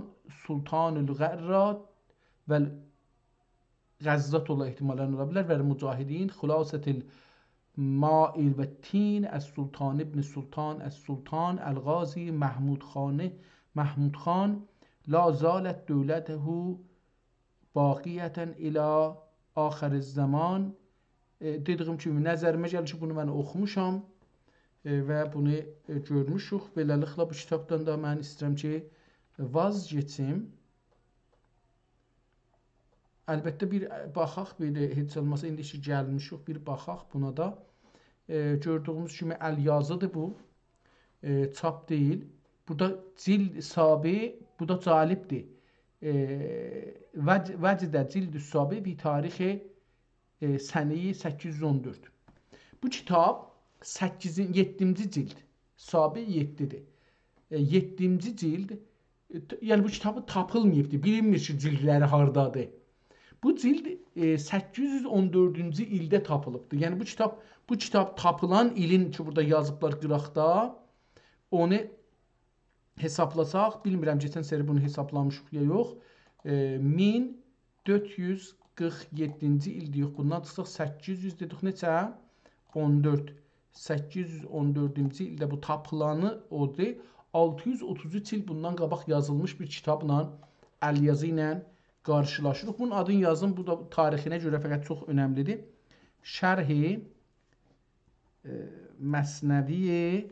سلطان الغرات و غزات اولا، احتمالا اولا بیلر. و المجاهدین، خلاصة الماء والتین، السلطان ابن سلطان، السلطان الغازی محمود خان، محمود خان، لا زالت دولته باقیة الی آخر الزمان. ائ، دئدیگیم کیمی، نظریمه گلیر کی، بونو من اوخوموشام، ائ، و بونو، ائ، گؤرموشوک. بئله‌لیکله، بو کیتابدان دا من ایسته‌ییرم کی، واز گئچیم. البته، بیر باخاق، بیر ده هئچ اولماسا، ایندی کی گلمیشیک، بیر باخاق بونا دا. ائ، گؤردویوموز کیمی، ال یازیدیر بو. ائ، چاپ دئییل. بورادا جلد سابع، بو دا جالبدیر. ائ، وج-، وجد جلد سابع فی تاریخ، ائ، سنه‌ی سککیز یوز اون دؤرد. بو کیتاب سککیزین-، یئددینجی جلد، سابع یئددیدیر. ائ، یئددینجی جلد، ائ، ت-، یعنی بو کیتابی تاپیلماییبدیر. بیلینمیر کی، جلدلری هاردادیر. بو جلد، ائ، سککیز یوز اون دؤردونجو ایلده تاپیلیبدیر. یعنی بو کیتاب، بو کیتاب تاپیلان ایلین کی، بورادا یازیبلار قیراقدا، اونو حسابلاساق، بیلمیرم، کئچن سری بونو حسابلامیشیق یا یوخ. ائ، مین دؤرد یوز قیرخ یئددینجی ایل دئییریک، بوندان چیخساق سککیز یوز دئدیک، نئچه؟ اون دؤرد. سککیز یوز اون دؤردونجو ایلده بو تاپیلانی اودور. آلتی یوز اوتوز اوچ ایل بوندان قاباق یازیلمیش بیر کیتابلا، ال یازی ایله قارشیلاشیریق. بونون آدینی یازیم، بو دا تاریخینه گؤره فقط چوخ اؤنملیدیر. شرح، ائ، مثنوی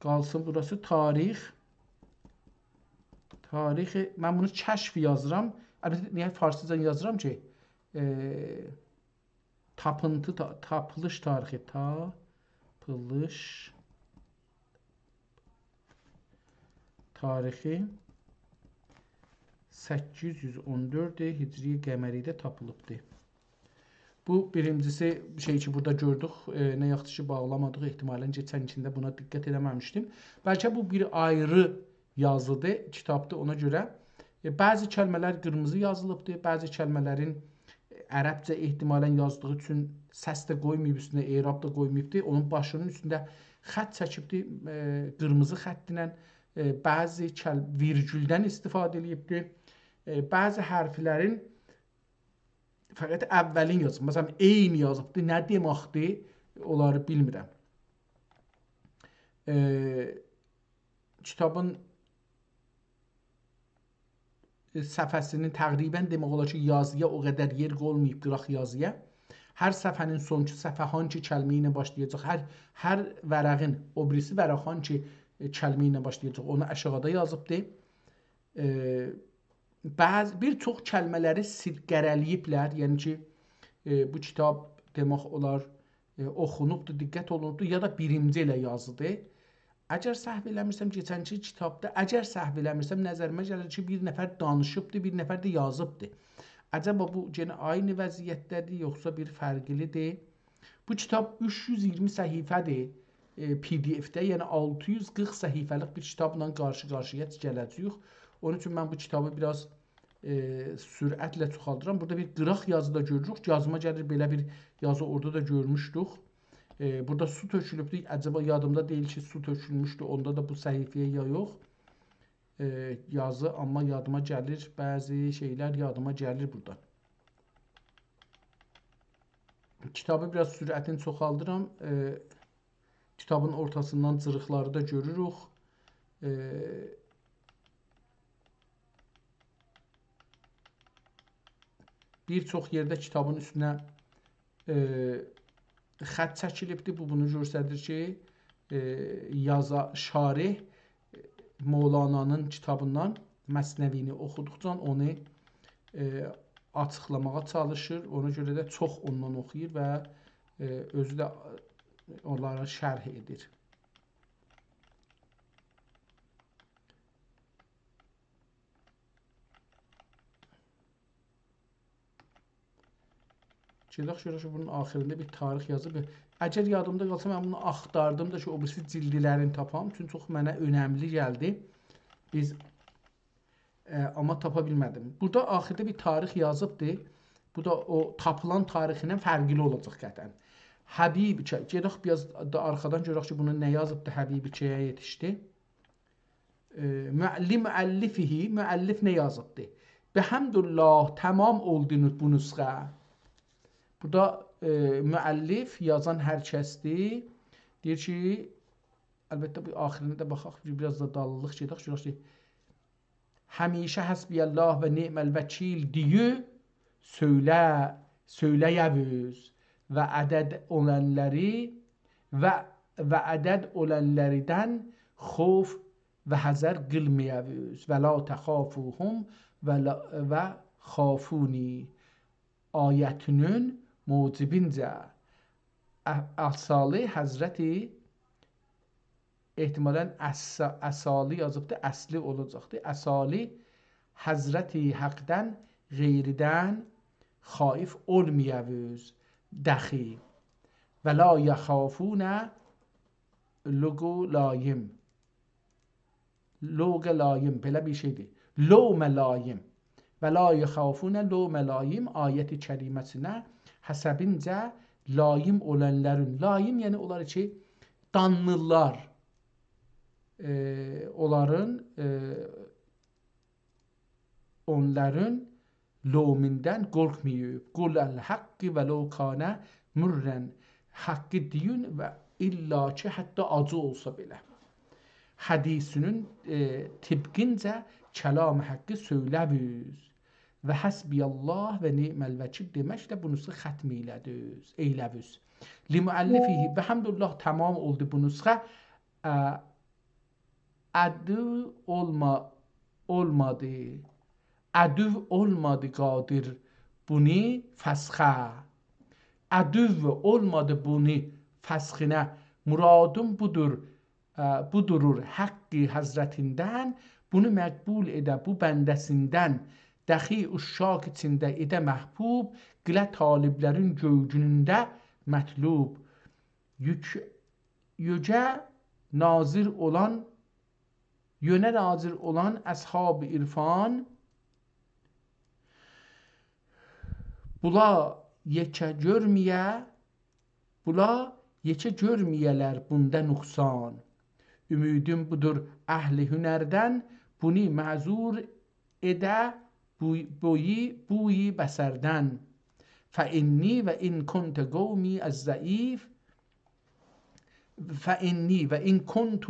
قالسین بوراسی تاریخ. تاریخ، من بونو کشف یازیرام. البته، نییه فارسیجا یازیرام کی؟ ائ، تاپینتی، تا-، تاپیلیش تاریخی، تاپیلیش تاریخی سککیز یوز اون دؤرد هجری قمری‌ده تاپیلیبدی. بو بیرینجیسی شئی کی، بورادا گؤردوک، ائ، نه یاخشی کی، باغلامادیق، احتمالا کئچنکینده بونا دقت ائله‌مه‌میشدیم. بلکه بو بیر آیری یازیدیر، کیتابدیر، اونا گؤره. ائ، بعضی کلمه‌لر قیرمیزی یازیلیبدیر، بعضی کلمه‌لرین، ائ، عربجه احتمالا یازدیغی اوچون سس ده قویماییب اوستونه، اعراب دا قویماییبدیر. اونون باشینین اوستونده خط چکیبدیر، ائ، قیرمیزی خط ایله، ائ، بعضی کل-، ویرگولدن استفاده ائله‌ییبدیر. ائ، بعضی حرفلرین فقط اولین یازیب. مثلا، عین یازیبدی. نه دئمکدیر؟ اونلاری بیلمیرم. ائ، کیتابین، ائ، صفحه‌سینین تقریبا دئمک اولار کی، یازییا او قدر یئر قویماییب، قیراق یازییا. هر صفحه‌نین سونونجو صفحه هانسی کلمه ایله باشلایاجاق، هر، هر ورقین او بیریسی ورق هانسی، ائ، کلمه ایله باشلایاجاق، اونو آشاغیدا یازیبدی. ائ، بعضی، بیر چوخ کلمه‌لری سیل-، قره‌له‌ییبلر. یعنی کی، ائ، بو کیتاب دئمک اولار، ائ، اوخونوبدور، دقت اولونوبدور، یا دا بیرینجی ائله یازیدیر. اگر سهو ائله‌میرسم، کئچنکی کیتابدا، اگر سهو ائله‌میرسم، نظریمه گلیر کی، بیر نفر دانیشیبدی، بیر نفر ده یازیبدی. عجبا بو یئنه عینی وضعیتده‌دیر، یوخسا بیر فرقلی‌دیر؟ بو کیتاب اوچ یوز اییرمی صفحه‌دیر، ائ، پی دی اف‌ده، یعنی آلتی یوز قیرخ صفحه‌لیک بیر کیتابلا قارشی-قارشییا گله‌جه‌ییک. اونون اوچون من بو کیتابی بیر آز، ائ، سرعتله چوخالدیرام. بورادا بیر قیراق یازی دا گؤروروک. یادیما گلیر، بئله بیر یازی اورادا دا گؤرموشدوک. ائ، بورادا سو تؤکولوبدور. عجبا یادیمدا دئییل کی، سو تؤکولموشدو اوندا دا بو صفحه‌یه یا یوخ. ائ، یازی، آمما یادیما گلیر، بعضی شئیلر یادیما گلیر بورادان. کیتابی بیر آز سرعتینی چوخالدیرام. ائ، کیتابین اورتاسیندان جیریقلاری دا گؤروروک. ائ، بیر چوخ یئرده کیتابین اوستونه، ائ، خط چکیلیبدیر. بو بونو گؤستریر کی، ائ، یازا-، شارح مولانانین کیتابیندان، مثنوی‌نی اوخودوقجا اونو، ائ، آچیقلاماغا چالیشیر. اونا گؤره ده چوخ اوندان اوخویور و، ائ، اؤزو ده اونلارا شرح ائدیر. گئدک گؤرک کی، بونون آخیریندا بیر تاریخ یازیب. اگر یادیمدا قالسا، من بونو آختاردیم دا کی، او بیریسی جیلدلرینی تاپام. چونکی چوخ منه اؤنملی گلدی. بیز، ائ، آمما تاپا بیلمه‌دیم. بورادا آخیردا بیر تاریخ یازیبدی. بو دا او تاپیلان تاریخ ایله فرقلی اولاجاق قطعاً. حبیب کی، گئدک بیر آز دا آرخادان گؤرک کی، بونو نه یازیبدی، حبیب کی‌یه یئتیشدی. ائ، مؤ-، لمؤلفه، مؤلف نه یازیبدی؟ بحمد الله، تمام اولدو نو-، بو نسخه. بورادا، ائ، مؤلف یازان هر کسدیر. دئییر کی، البته، بو آخیرینه ده باخاق، بیر آز دا دالیلیق گئدک، گؤرک کی، همیشه حسبی الله و نعم الوکیل دئییب، سؤیله، سؤیله‌یه اوز و عدد اؤلنلری و، و عدد اؤلنلردن خوف و حذر قیلمایا اوز. و لا تخافوهم و لا، و خافونی آیتینین موجبینجه ا-، اصالی حضرتی، احتمالاً اص-، اصالی یازیبدی، اصلی اولاجاقدی. اصالی حضرتی حقدن غیریدن خائف اولمایا اوز دخی. و لا یخافون لوق لائم. لوق لائم، بئله بیر شئیدیر. لوم لائم. و لا یخافون لوم لائم آیت کریمه‌سینه حسبینجه لائم اولانلارین، لائم، یعنی اونلار کی، دانلیرلار، ائ، اونلارین، ائ، اونلارین لوموندان قورخماییب. قل الحق ولو کان مرا. حقی دئیین و الا کی، حتی آجی اولسا بئله. حدیثینین، ائ، طبقینجه کلام حقی سؤیله اوز. و حسبی الله و نعم الوکیل دئمکله بو نسخه ختم ائیله اوز، ائیله اوز. لمؤلفه، بحمد الله تمام اولدو بو نسخه. ا، عدو اولما-، اولمادی. عدو اولمادی قادر بونو فسخه. عدو اولمادی بونو فسخینه. مرادیم بودور، ا، بو دورور حقی حضرتیندن، بونو مقبول ائده بو بنده‌سیندن. دخی عشاق ایچینده ائده محبوب، قیله طالبلرین گؤیونونده مطلوب. یوک-، یوگه ناظر اولان، یؤنه ناظر اولان اصحاب عرفان، بولا یئکه گؤرمه‌یه، بولا یئکه گؤرمه‌یه‌لر بوندا نقصان. امیدیم بودور اهل هنردن، بونو معذور ائده بوی-، بویی، بویی بصردن. فإنی و إن کنت قومی الضعیف، فإنی و إن کنت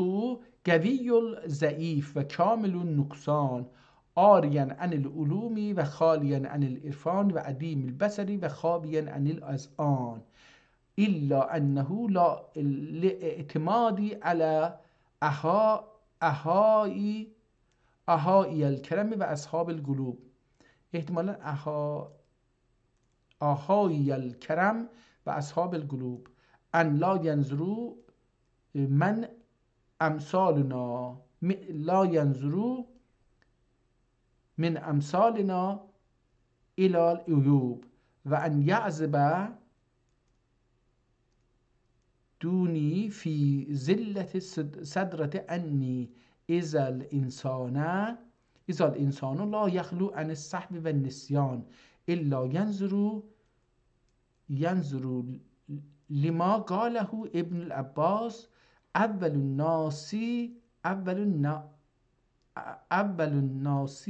قوی الضعیف و کامل النقصان، عاریاً عن العلوم و خالیاً عن العرفان و عدیم البصر و خاویاً عن الأذعان. إلا أنه لا، لاعتمادی علی أها-، أهائی، أهائی الکرم و أصحاب القلوب. احتمالاً أها-، أهائی الکرم و أصحاب القلوب. أن لا ينظروا من أمثالنا م-، لا ينظر من أمثالنا إلى العيوب، وأن يعذب دوني في ذلة السد-، السدرة أني إذا الإنسان، إذا الإنسان لا يخلو عن السهو والنسيان، إلا ينظر، ينظر لما قاله ابن العباس: أول الناس، أول النا-، أول الناس،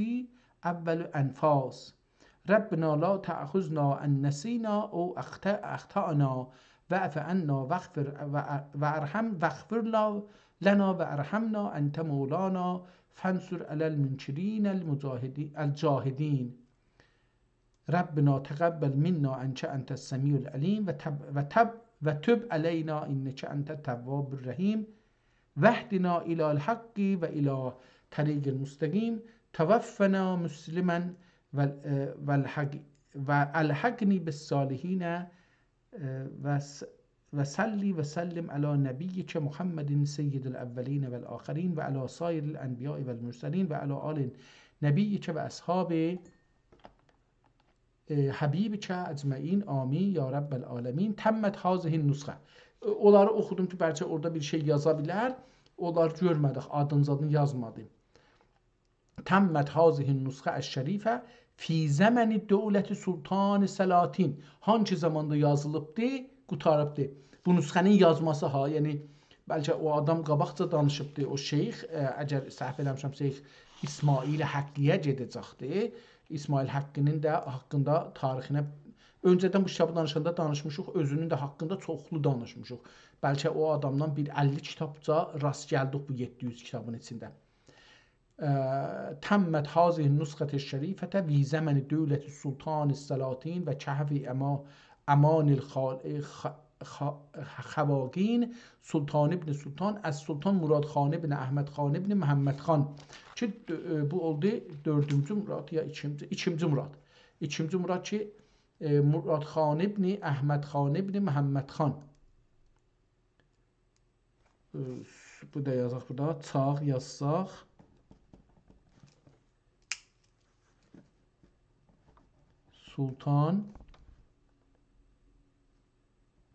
أول الأنفاس. ربنا لا تأخذنا إن نسينا أو أخط-، أخطأنا، واعف عنا واغفر، وأ-، وارحم، واغفر ل-، لنا وارحمنا، أنت مولانا، فانصر على المنكرين المجاهدي-، الجاهدين. ربنا تقبل منا إنك أنت السميع العليم وتب-، وتب-، وتب علينا إنك أنت التواب الرحيم. واهدنا إلى الحق وإلى طريق المستقيم. توفنا مسلما وال-، آه، والحق-، وألحقني بالصالحين، آه، وس-، وصل وسلم على نبيك محمد سيد الأولين والآخرين وعلى سائر الأنبياء والمرسلين وعلى آل نبيك وأصحاب، ائ، حبیبک اجمعین، آمین یا رب العالمین. تمت هذه النسخة. ائ، اونلاری اوخودوم کی، بلکه اورادا بیر شئی یازا بیلر. اونلاری گؤرمه‌دیک، آدینی زادینی یازمادیم. تمت هذه النسخة الشریفة فی زمن دولة سلطان السلاطین. هانسی زاماندا یازیلیبدی، قوتاریبدی. بو نسخه‌نین یازماسی ها، یعنی بلکه او آدام قاباقجا دانیشیبدی، او شیخ، ائ، اگر سهو ائله‌میرم، شیخ اسماعیل حقی‌یه گئده‌جکدی. اسماعیل حقی‌نین ده حاقیندا تاریخینه، اؤنجه‌دن بو کیتابی دانیشاندا دانیشمیشیق، اؤزونون ده حاقیندا چوخلو دانیشمیشیق. بلکه او آدامدان بیر اللی کیتابجا راست گلدیک بو یئددی یوز کیتابین ایچینده. اه، تمت هذه النسخة الشریفة فی زمن دولة السلطان السلاطین و کهف اما-، امان الخال-، خ-، خ-، خواقین، سلطان ابن سلطان، السلطان مراد خان ابن احمد خان ابن محمد خان. کی، اه، بو اولدو دؤردونجو مراد یا ایکینجی، ایکینجی مراد. ایکینجی مراد کی، اه، مراد خان ابن احمد خان ابن محمد خان. اه، بو دا یازاق بورادا. چاغ یازساق. سلطان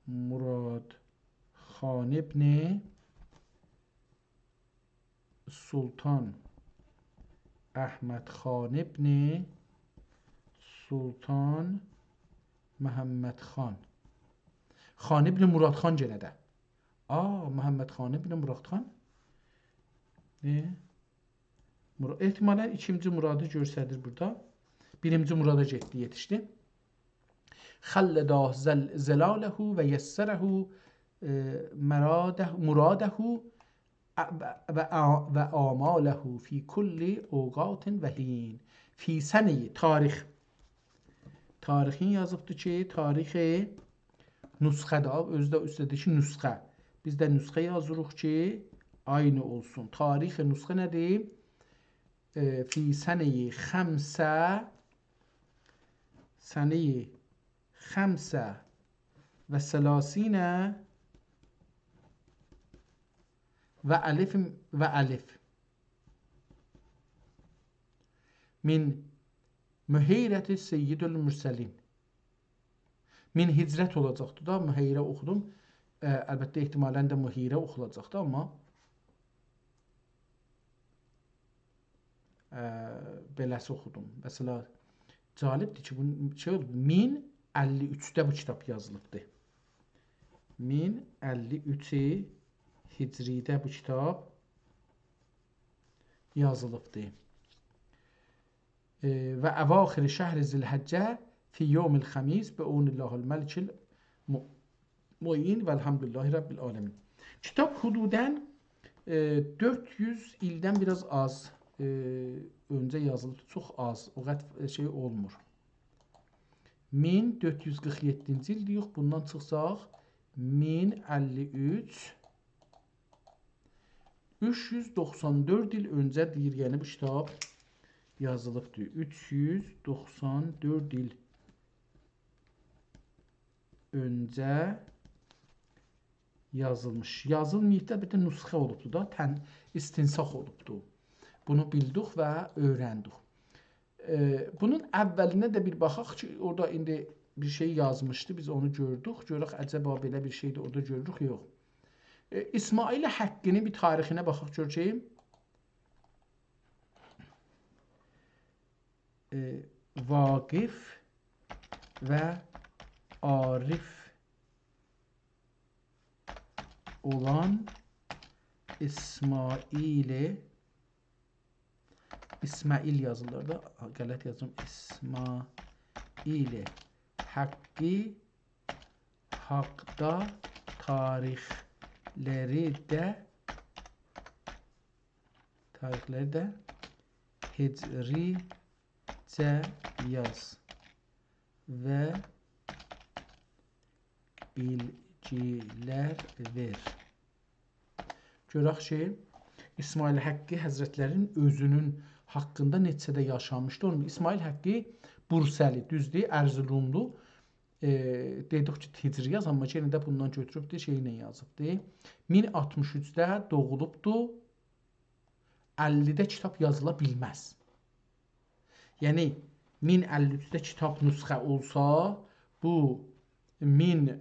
مراد خان ابن سلطان احمد خان ابن سلطان محمد خان. خان ابن مراد خان گئنه ده. آ، محمد خان ابن مراد خان. ائ، مر-، احتمالاً ایکینجی مرادی گؤستریر بورادا. بیرینجی مرادا گئتدی، یئتیشدی. خلدا ظل-، ظلاله و یسره، اه، مراده، مراده، ا-، و، و آ-، و آماله فی کل اوقات و حین. فی سنه، تاریخ. تاریخین یازیبدی کی، تاریخ نسخه ده، اؤزو ده اوسته‌دیر کی، نسخه. بیز ده نسخه یازیریق کی، عینی اولسون. تاریخ نسخه نه‌دیر؟ ائ، فی سنه خمس، سنه خمس و ثلاثین و الف، و الف من مهیرة سید المرسلین. من هجرت اولاجاقدی دا، مهیره اوخودوم. اه، البته، احتمالاً ده مهیره اوخولاجاقدی، آمما، اه، بئله‌سی اوخودوم. مثلا، جالبدیر کی، بو شئی اولدو. مین اللی اوچده بو کیتاب یازیلیبدی. مین اللی اوچ هجری‌ده بو کیتاب یازیلیبدی. ائ، و اواخر شهر ذی الحجة فی یوم الخمیس بعون الله الملک المعین و الحمد لله رب العالمین. کیتاب حدوداً، ائ، دؤرد یوز ایلدن بیر آز آز، ائ، اؤنجه یازیلیب، چوخ آز، او قدر، ائ، شئی اولمور. مین دؤرد یوز قیرخ یئددینجی ایل دئییریک، بوندان چیخساق، مین اللی اوچ، اوچ یوز دوخسان دؤرد ایل اؤنجه دئییر، یعنی بو کیتاب یازیلیبدیر. اوچ یوز دوخسان دؤرد ایل اؤنجه یازیلمیش. یازیلماییب دا، بیر ده نسخه اولوبدو دا، تن-، استنساخ اولوبدو. بونو بیلدیک و اؤیرندیک. ائ، بونون اوّلینه ده بیر باخاق کی، اورادا ایندی بیر شئی یازمیشدی، بیز اونو گؤردوک. گؤرک، عجبا بئله بیر شئی ده اورادا گؤروروک، یوخ. ائ، اسماعیل حقی‌نین بیر تاریخینه باخاق، گؤرک کی، ائ، واقف و عارف اولان اسماعیل، اسماعیل یازیلیر دا، غلط یازدیم، اسماعیل حقی حاقدا تاریخلری ده، تاریخلری ده هجریجه یاز و بیلگیلر وئر. گؤرک کی، اسماعیل حقی حضرتلرین اؤزونون حاقیندا نئچه ده یاشامیشدی. اونون اسماعیل حقی بورسلی، دوزدور، ارزروملو. ائ، دئدیک کی، هجری یاز، آمما یئنه ده بوندان گؤتوروبدور، شئی ایله یازیبدیر. مین آلتمیش اوچده دوغولوبدور، اللی‌ده کیتاب یازیلا بیلمز. یعنی، مین اللی اوچده کیتاب نسخه اولسا، بو مین، ائ،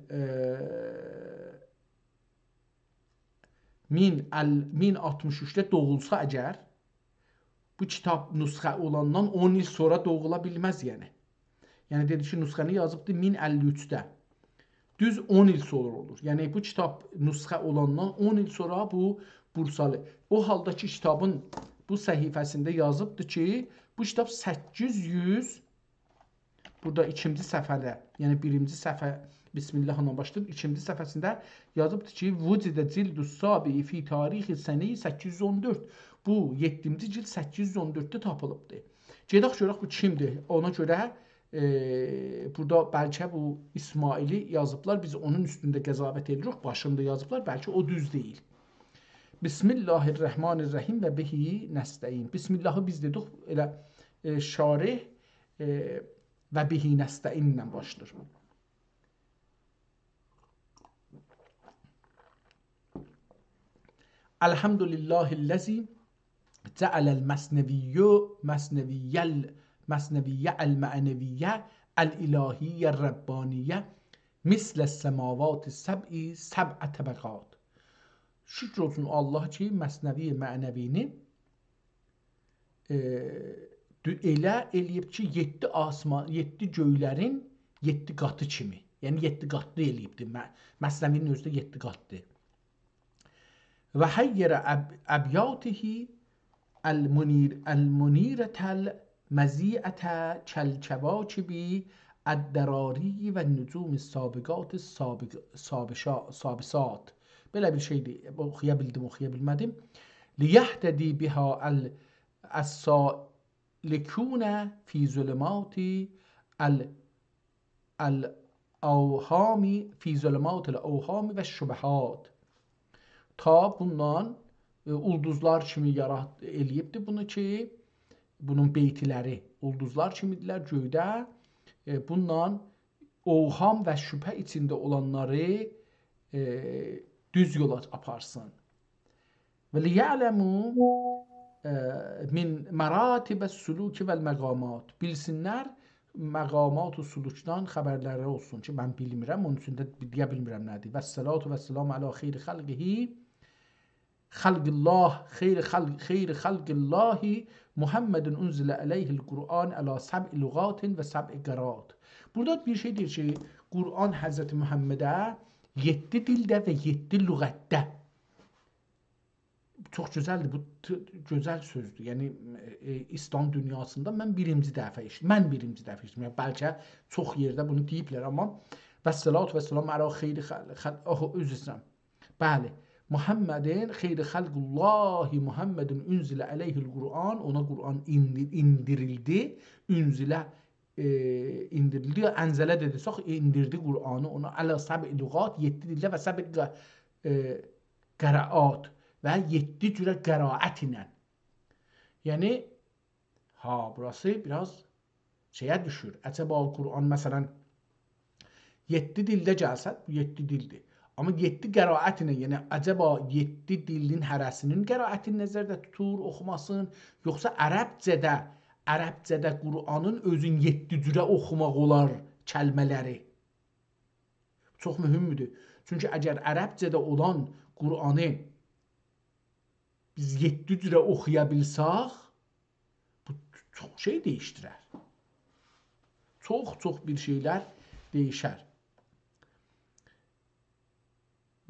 مین ال-، مین آلتمیش اوچده دوغولسا اگر، بو کیتاب نسخه اولاندان اون ایل سونرا دوغولا بیلمز، یعنی. یعنی، دئدی کی، نسخه‌نی یازیبدی مین اللی اوچده. دوز اون ایل سونرا اولور. یعنی، بو کیتاب نسخه اولاندان اون ایل سونرا بو بورسلی. او حالدا کی، کیتابین بو صفحه‌سینده یازیبدی کی، بو کیتاب سککیز یوز، بورادا ایکینجی صفحه‌ده، یعنی بیرینجی صفحه، بسم الله ایله باشلاییر، ایکینجی صفحه‌سینده یازیبدیر کی، «وجد جلد السابع فی تاریخ سنه سککیز یوز اون دؤرد.» بو یئددینجی جلد سککیز یوز اون دؤردده تاپیلیبدیر. گئدک گؤرک بو کیمدیر. اونا گؤره، ائ، بورادا بلکه بو اسماعیلی یازیبلار، بیز اونون اوستونده قضاوت ائدیریک، باشیندا یازیبلار، بلکه او دوز دئییل. بسم الله الرحمن الرحیم و به نستعین. بسم اللهی بیز دئدیک، ائله، ائ، شارح، ائ، و به نستعین ایله باشلاییر. الحمد لله الذی جعل المثنوی، مثنوی ال-، مثنوی المعنوی الالهی الربانی مثل السماوات السبع سبع طبقات. شکر اولسون آللاها کی، مثنوی معنوینی، ائ، دو-، ائله ائله‌ییب کی، یئددی آسمان، یئددی گؤیلرین یئددی قاتی کیمی. یعنی، یئددی قاتلی ائله‌ییبدیر. م-، مثنوی‌نین اؤزو ده یئددی قاتدیر. و حیر اب-، ابیاته المنیر-، المنیرة المضیئة کالکواکب الدراری و النجوم السابقات السابق-، سابشا-، سابسات. بئله بیر شئیدیر. اوخویا بیلدیم، اوخویا بیلمه‌دیم. لیهتدی بها ال-، السالکون فی ظلمات ال-، الاوهام، فی ظلمات الاوهام و الشبهات. تا بوندان، ائ، اولدوزلار کیمی یارات-، ائله‌ییبدی بونو کی، بونون بیتلری اولدوزلار کیمیدیرلر گؤیده. ائ، بوندان اوهام و شبهه ایچینده اولانلاری، ائ، دوز یولا آپارسین. و لیعلموا، ائ، من مراتب السلوک و المقامات. بیلسینلر، مقامات و سلوکدان خبرلری اولسون کی، من بیلمیرم، اونون اوچون ده دئیه بیلمیرم نه‌دیر. و الصلاة و السلام علی خیر خلقه، خلق الله، خیر خلق، خیر خلق الله محمد انزل علیه القرآن علی سبع لغات و سبع قرائات. بورادا بیر شئی دئییر کی، قرآن حضرت محمده یئددی دیلده و یئددی لغتده. چوخ گؤزلدیر، بو ت-، گؤزل سؤزدور. یعنی، ائ، ایسلام دونیاسیندا من بیرینجی دفعه ائشیتدیم. من بیرینجی دفعه ائشیتدیم. یعنی، بلکه چوخ یئرده بونو دئییبلر، آمما و الصلاة و السلام علی خیر خل-، خل-، اوه، عذر ایسته‌ییرم. بلی، محمد، خیر خلق الله محمد انزل علیه القرآن، اونا قرآن ایندی-، ایندیریلدی، انزل، ائ، ایندیریلدی، یا انزل ده دئسک، ایندیردی قرآنی اونا، علی سبع لغات، یئددی دیلده و سبع ق-، ائ، قرائات و یئددی جوره قرائت ایله. یعنی، ها، بوراسی بیر آز شئیه دوشور. عجبا قرآن، مثلا، یئددی دیلده گلسه، بو یئددی دیلدیر. آمما یئددی قرائتینن، یعنی عجبا یئددی دیلین هره‌سینین قرائتینی نظرده توتور، اوخوماسین، یوخسا عربجه‌ده، عربجه‌ده قرآنین اؤزون یئددی جوره اوخوماق اولار کلمه‌لری؟ چوخ مهمدور. چونکی اگر عربجه‌ده اولان قرآنی بیز یئددی جوره اوخویا بیلسک، بو چوخ شئی دییشدیرر. چوخ-چوخ بیر شئیلر دییشر.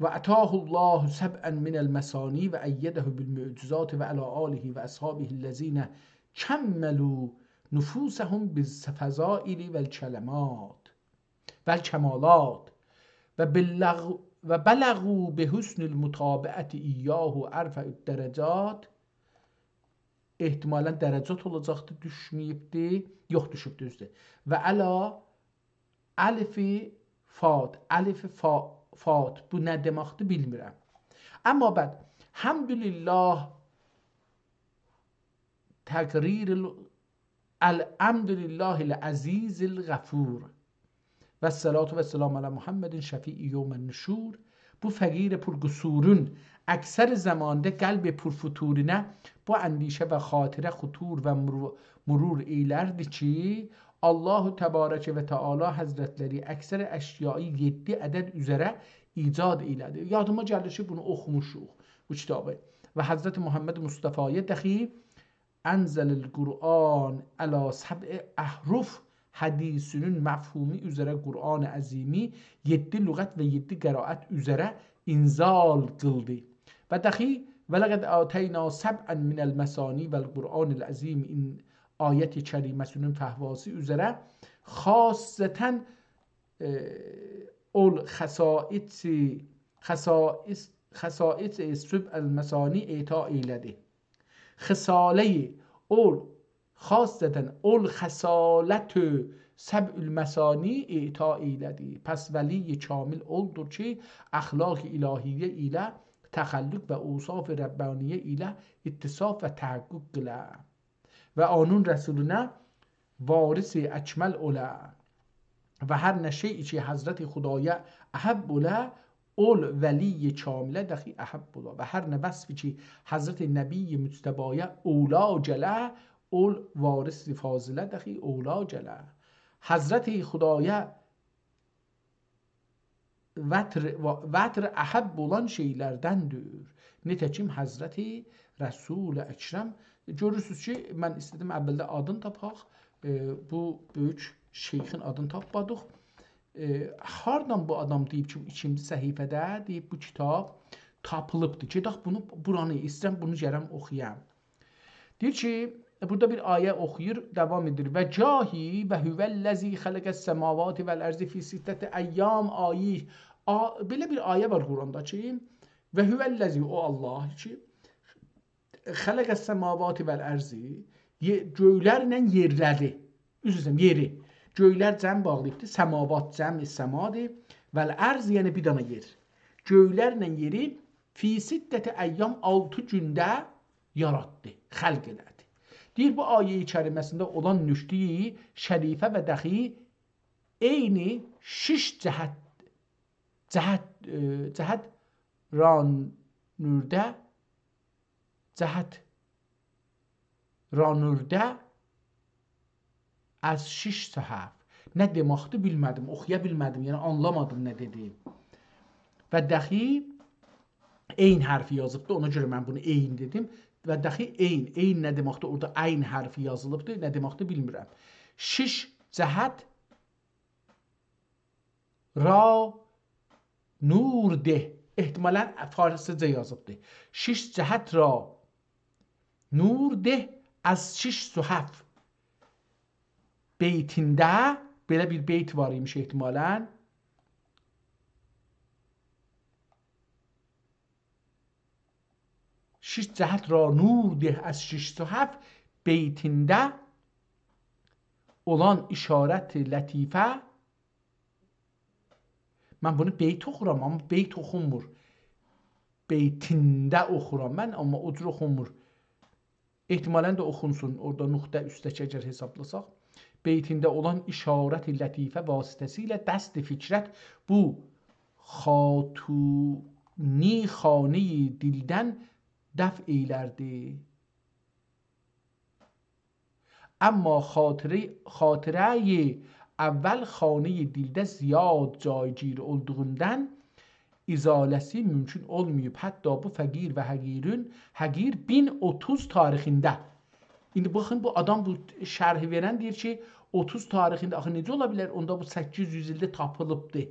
«و آتاه الله سبعا من المثانی و ایده بالمعجزات و علی آله و اصحابه الذین کملوا نفوسهم بالفضائل و الکلمات و الکمالات و بلغ-، و بلغوا بحسن المتابعة ایاه ارفع الدرجات.» احتمالاً درجات اولاجاقدی، دوشمه‌ییبدی. یوخ، دوشوبدو، دوزدور. «و علی الف فاد»، الف فا-، فاد. بو نه دئمکدیر، بیلمیرم. اما بعد، «حمد لله تقریر ال-، الحمد لله العزیز الغفور و الصلاة و السلام علی محمد شفیع یوم النشور.» بو فقیر پرقصورون اکثر زمانده قلب پرفتورینه بو اندیشه و خاطره خطور و مرو-، مرور ائیلردی کی، الله تبارک و تعالی حضرتلری اکثر اشیایی یئددی عدد اوزره ایجاد ائیله‌دی. یادیما گلیر کی، بونو اوخوموشوق، بو کیتابی. و حضرت محمد مصطفایا دخی «انزل القرآن علی سبع احرف» حدیثینین مفهومو اوزره قرآن عظیمی یئددی لغت و یئددی قرائت اوزره انزال قیلدی. و دخی «ولقد آتینا سبعا من المثانی و القرآن العظیم» این آیت کریمه‌سینین فهواسی اوزره خاصتاً، ائ، اول خصائص، خصائص، خصائص سبع المثانی اعطا ائیله‌دی. خصاله‌ی اول، خاصتاً اول خصالت سبع المثانی اعطا ائیله‌دی. پس ولی کامل اولدور کی، اخلاق الهیه ایله تخلق و اوصاف ربانیه ایله اتصاف و تحقق قیله و اونون رسولونه وارث اکمل اوله. و هر نه شئی کی حضرت خدایا احب اوله، اول ولی کامله دخی احب اولا. و هر نه وصفی کی حضرت نبی مجتبایا اولا گله، اول وارث فاضله دخی اولا گله. حضرت خدایا وتر، و-، وتر احب اولان شئیلردندیر. نئته‌کیم حضرت رسول اکرم. گؤرورسونوز کی، من ایسته‌دیم اولده آدینی تاپاق. ائ، بو بؤیوک شیخین آدینی تاپمادیق. ائ، هاردان بو آدام دئییب کی، ایکینجی صفحه‌ده دئییب بو کیتاب تاپیلیبدیر. گئدک بونو، بورانی ایسته‌ییرم، بونو گرم اوخویام. دئییر کی، بورادا بیر آیه اوخویور، داوام ائدیر. «و جاهی و هو الذی خلق السماوات و الارض فی ستة ایام»، آیه، آ-، بئله بیر آیه وار قرآندا کی، «و هو الذی»، او الله کی، «خلق السماوات و الارض»، یئ-، گؤیلرله یئرلری، عذر ایسته‌ییرم، یئری. گؤیلر جمع باغلاییبدیر، سماوات جمع سمادیر، و الارض، یعنی بیر دنه یئر. گؤیلرله یئری «فی ستة ایام»، آلتی گونده یاراتدی، خلق ائله‌دی. دئییر، بو آیه کریمه‌سینده اولان نکته شریفه و دخی عینی شش جهت، جهت، ائ، جهت رانورده، جهت رانورده از شش صحف. نه دئمکدیر، بیلمه‌دیم، اوخویا بیلمه‌دیم، یعنی آنلامادیم نه دئدی. و دخی عین حرفی یازیبدی، اونا گؤره من بونو عین دئدیم. و دخی عین، عین نه دئمکدیر؟ اورادا عین حرفی یازیلیبدیر، نه دئمکدیر بیلمیرم. شش جهت را نور ده. احتمالاً فارسیجا یازیبدی. شش جهت را نور ده از شش صحف. بیتینده، بئله بیر بیت وار ایمیش احتمالاً. شش جهت را نور ده از شش صحف بیتینده اولان اشارت لطیفه. من بونو بیت اوخورام، آمما بیت اوخونمور. بیتینده اوخورام من، آمما او جور اوخونمور. احتمالاً ده اوخونسون، اورادا نقطه اوسته‌کی اگر حسابلاساق. بیتینده اولان اشارت لطیفه واسطه‌سیله دست فکرت بو خاتونی خانهٔ دیلدن دفع ائیلردی. اما خاطره، خاطرهٔ اول خانهٔ دیلده زیاد جایگیر اولدوغوندان ازاله‌سی ممکن اولماییب. حتی بو فقیر و حقیرین، حقیر مین اوتوز تاریخینده. ایندی باخین، بو آدام، بو شرحی وئرن دئییر کی، اوتوز تاریخینده، آخی نئجه اولا بیلر، اوندا بو سککیز یوز ایلده تاپیلیبدی؟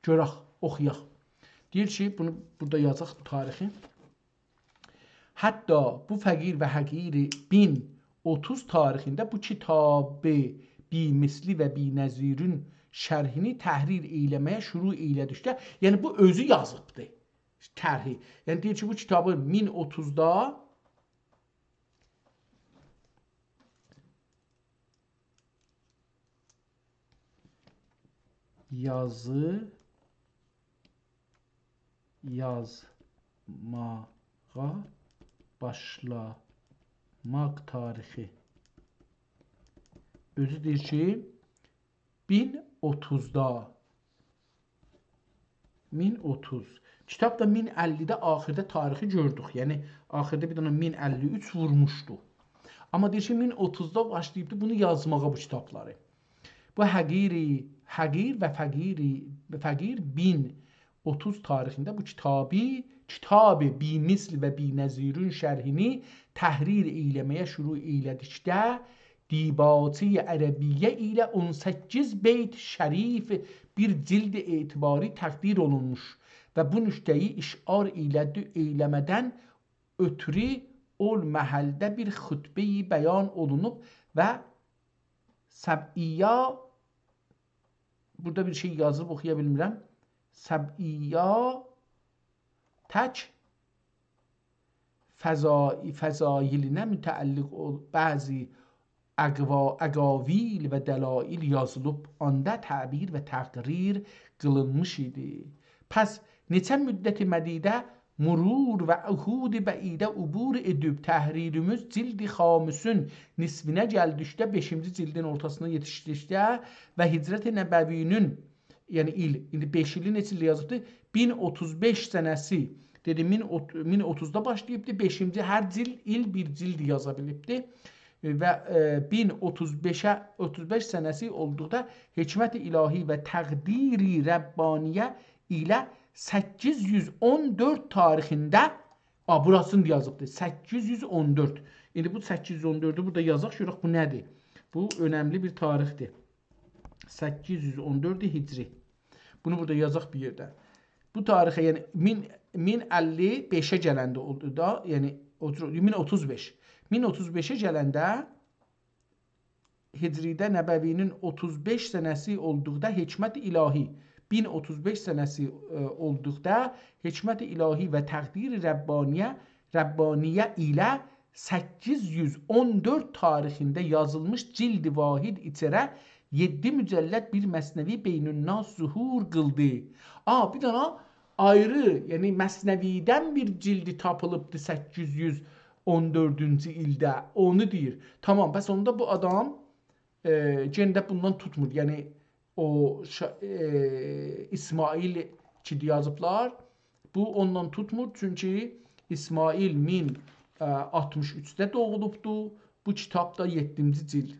گؤرک، اوخویاق. دئییر کی، بونو بورادا یازاق، بو تاریخی. حتی بو فقیر و حقیر مین اوتوز تاریخینده بو کتاب بی‌مثلی و بی‌نظیرین شرحینی تحریر ائیله‌مه‌یه شروع ائیله‌دیکده، یعنی بو اؤزو یازیبدی طرحی. یعنی دئییر کی، بو کتابی مین اوتوزدا یازی یازماغا باشلاماق تاریخی. اؤزو دئییر کی، مین اوتوزدا. مین اوتوز. کتاب دا مین اللی‌ده آخیردا تاریخی گؤردوک. یعنی، آخیردا بیر دنه مین اللی اوچ وورموشدو. آمما دئییر کی، مین اوتوزدا باشلاییبدی بونو یازماغا، بو کتابلاری. بو حقیری، حقیر و فقیری، فقیر مین اوتوز تاریخینده بو کتابی، کتاب بی‌مثل و بی‌نظیرین شرحینی تحریر ائیله‌مه‌یه شروع ائیله‌دیکده، دیباچهٔ عربیه ایله اون سککیز بیت شریف بیر جلد اعتباری تقدیر اولونموش و بو نکته‌یی اشعار ائیله‌دی، ائیله‌مه‌دن اؤترو او محلده بیر خطبه‌یی بیان اولونوب و سبعیه، بورادا بیر شئی یازیب، اوخویا بیلمیرم. سبعیه تک فضا-، فضایلینه متعلق اول-، بعضی اقوا-، اقاویل و دلایل یازیلیب، آندا تعبیر و تقریر قیلینمیش ایدی. پس نئچه مدت مدیده مرور و عهود بعیده عبور ائدیب، تحریریمیز جلد خامسین نصفینه گلدیکده، بئشینجی جلدین اورتاسینا یئتیشدیکده و هجرت نبوی‌نین، یعنی ایل، ایندی بئش ایلی نئچه ایل یازیبدی؟ مین اوتوز بئش سنه‌سی، دئدی، مین اوت-، مین اوتوزدا باشلاییبدی، بئشینجی هر جیل، ایل بیر جیل یازا بیلیبدی. و، ائ، مین اوتوز بئشه، اوتوز بئش سنه‌سی اولدوقدا حکمت الهی و تقدیر ربانیه ایله سککیز یوز اون دؤرد تاریخینده، آ، بوراسینی دا یازیبدی، سککیز یوز اون دؤرد. ایندی بو سککیز یوز اون دؤردو بورادا یازاق، گؤرک بو نه‌دیر؟ بو اؤنملی بیر تاریخدیر. سککیز یوز اون دؤرد هجری. بونو بورادا یازاق بیر یئرده. بو تاریخه، یعنی مین، مین اللی بئشه گلنده اولدو دا، یعنی اوتو-، مین اوتوز بئش. مین اوتوز بئشه گلنده هجریده نبوی‌نین اوتوز بئش سنه‌سی اولدوقدا حکمت الهی، مین اوتوز بئش سنه‌سی، ائ، اولدوقدا حکمت الهی و تقدیر ربانیه، ربانیه ایله سککیز یوز اون دؤرد تاریخینده یازیلمیش جلد واحد ایچره یئددی مجلد بیر مثنوی بین‌الناس ظهور قیلدی. آ، بیر دنه آیری، یعنی مثنوی‌دن بیر جلدی تاپیلیبدی سککیز یوز اون دؤردونجو ایلده، اونو دئییر. تامام، پس اوندا بو آدام، ائ، یئنه ده بوندان توتمور. یعنی او شا-، ائ، اسماعیل کی یازیبلار، بو اوندان توتمور، چونکی اسماعیل مین، ائ، آلتمیش اوچده دوغولوبدو، بو کیتاب دا یئددینجی جیلد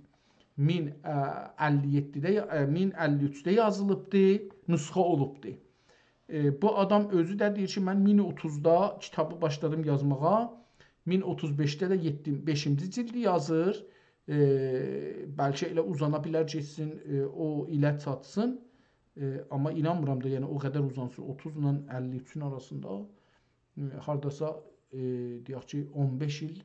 مین، ائ، اللی یئددیده، ائ، مین اللی اوچده یازیلیبدی، نسخه اولوبدو. ائ، بو آدام اؤزو ده دئییر کی، من مین اوتوزدا کیتابی باشلادیم یازماغا، مین اوتوز بئشده ده یئددی، بئشینجی جیلدی یازیر. ائ، بلکه ائله اوزانا بیلر، گئتسین، ائ، او ایله چاتسین. ائ، آمما اینانمیرام دا، یعنی او قدر اوزانسین، اوتوز ایله اللی اوچون آراسیندا. ائ، هارداسا، ائ، دئیک کی، اون بئش ایل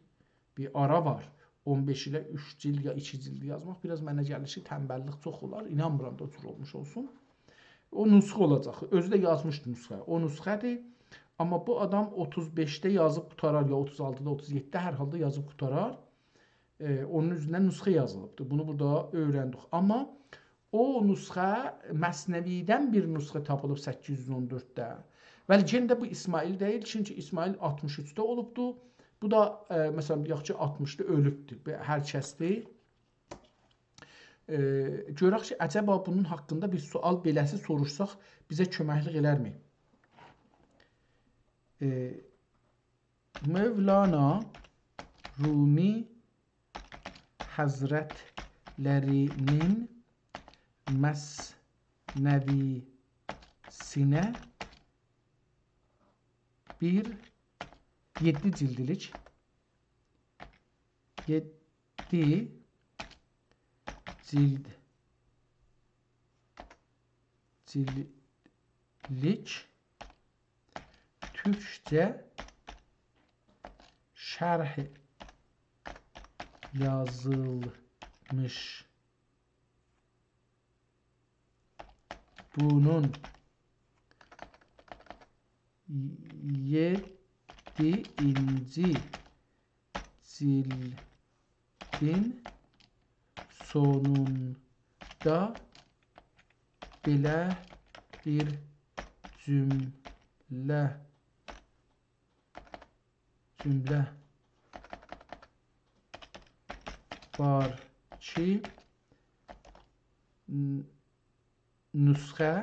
بیر آرا وار. اون بئش ایله اوچ جیلد یا ایکی جیلد یازماق، بیر آز منه گلیر کی، تنبللیک چوخ اولار. اینانمیرام دا او جور اولموش اولسون. او نسخه اولاجاق. اؤزو ده یازمیشدی نسخه. او نسخه‌دیر. آمما بو آدام اوتوز بئشده یازیب قوتارار، یا اوتوز آلتیدا، اوتوز یئددیده هر حالدا یازیب قوتارار. ائ، اونون اوزوندن نسخه یازیلیبدیر. بونو بورادا اؤیرندیک. آمما او نسخه، مثنوی‌دن بیر نسخه تاپیلیب سککیز یوز اون دؤردده. ولی یئنه ده بو اسماعیل دئییل، چونکی اسماعیل آلتمیش اوچده اولوبدو. بو دا، ائ، مثلا، دئیک کی، آلتمیشدا اؤلوبدور. به-، هر کسدیر. ائ، گؤرک کی، عجبا بونون حاقیندا بیر سؤال بئله‌سی سوروشساق، بیزه کؤمکلیک ائلرمی؟ ائ، مولانا رومی حضرتلری‌نین مثنوی‌سینه بیر یئددی جیلدلیک، یئددی جیلد، جیلدلیک تورکجه شرح یازیلمیش. بونون یئددینجی جیلدین سونوندا بئله بیر جمله، جمله وار کی، ن-، نسخه،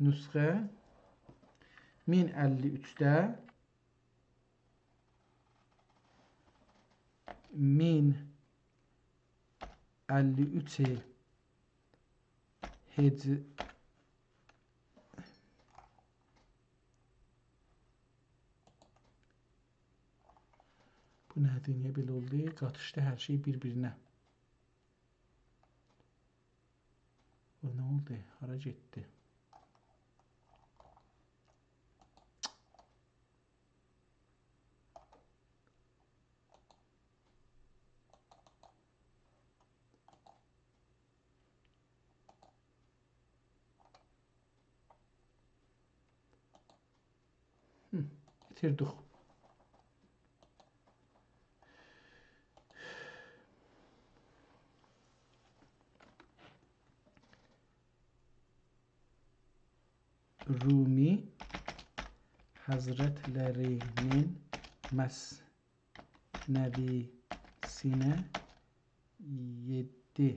نسخه مین اللی اوچده، مین اللی اوچ هج-، بو نه‌دیر، نییه بئله اولدو؟ قاتیشدی هر شئی بیر-بیرینه. بو نه اولدو؟ هارا گئتدی؟ هی، ایتیردیک. رومی حضرتلری‌نین مثنوی‌سینه یئددی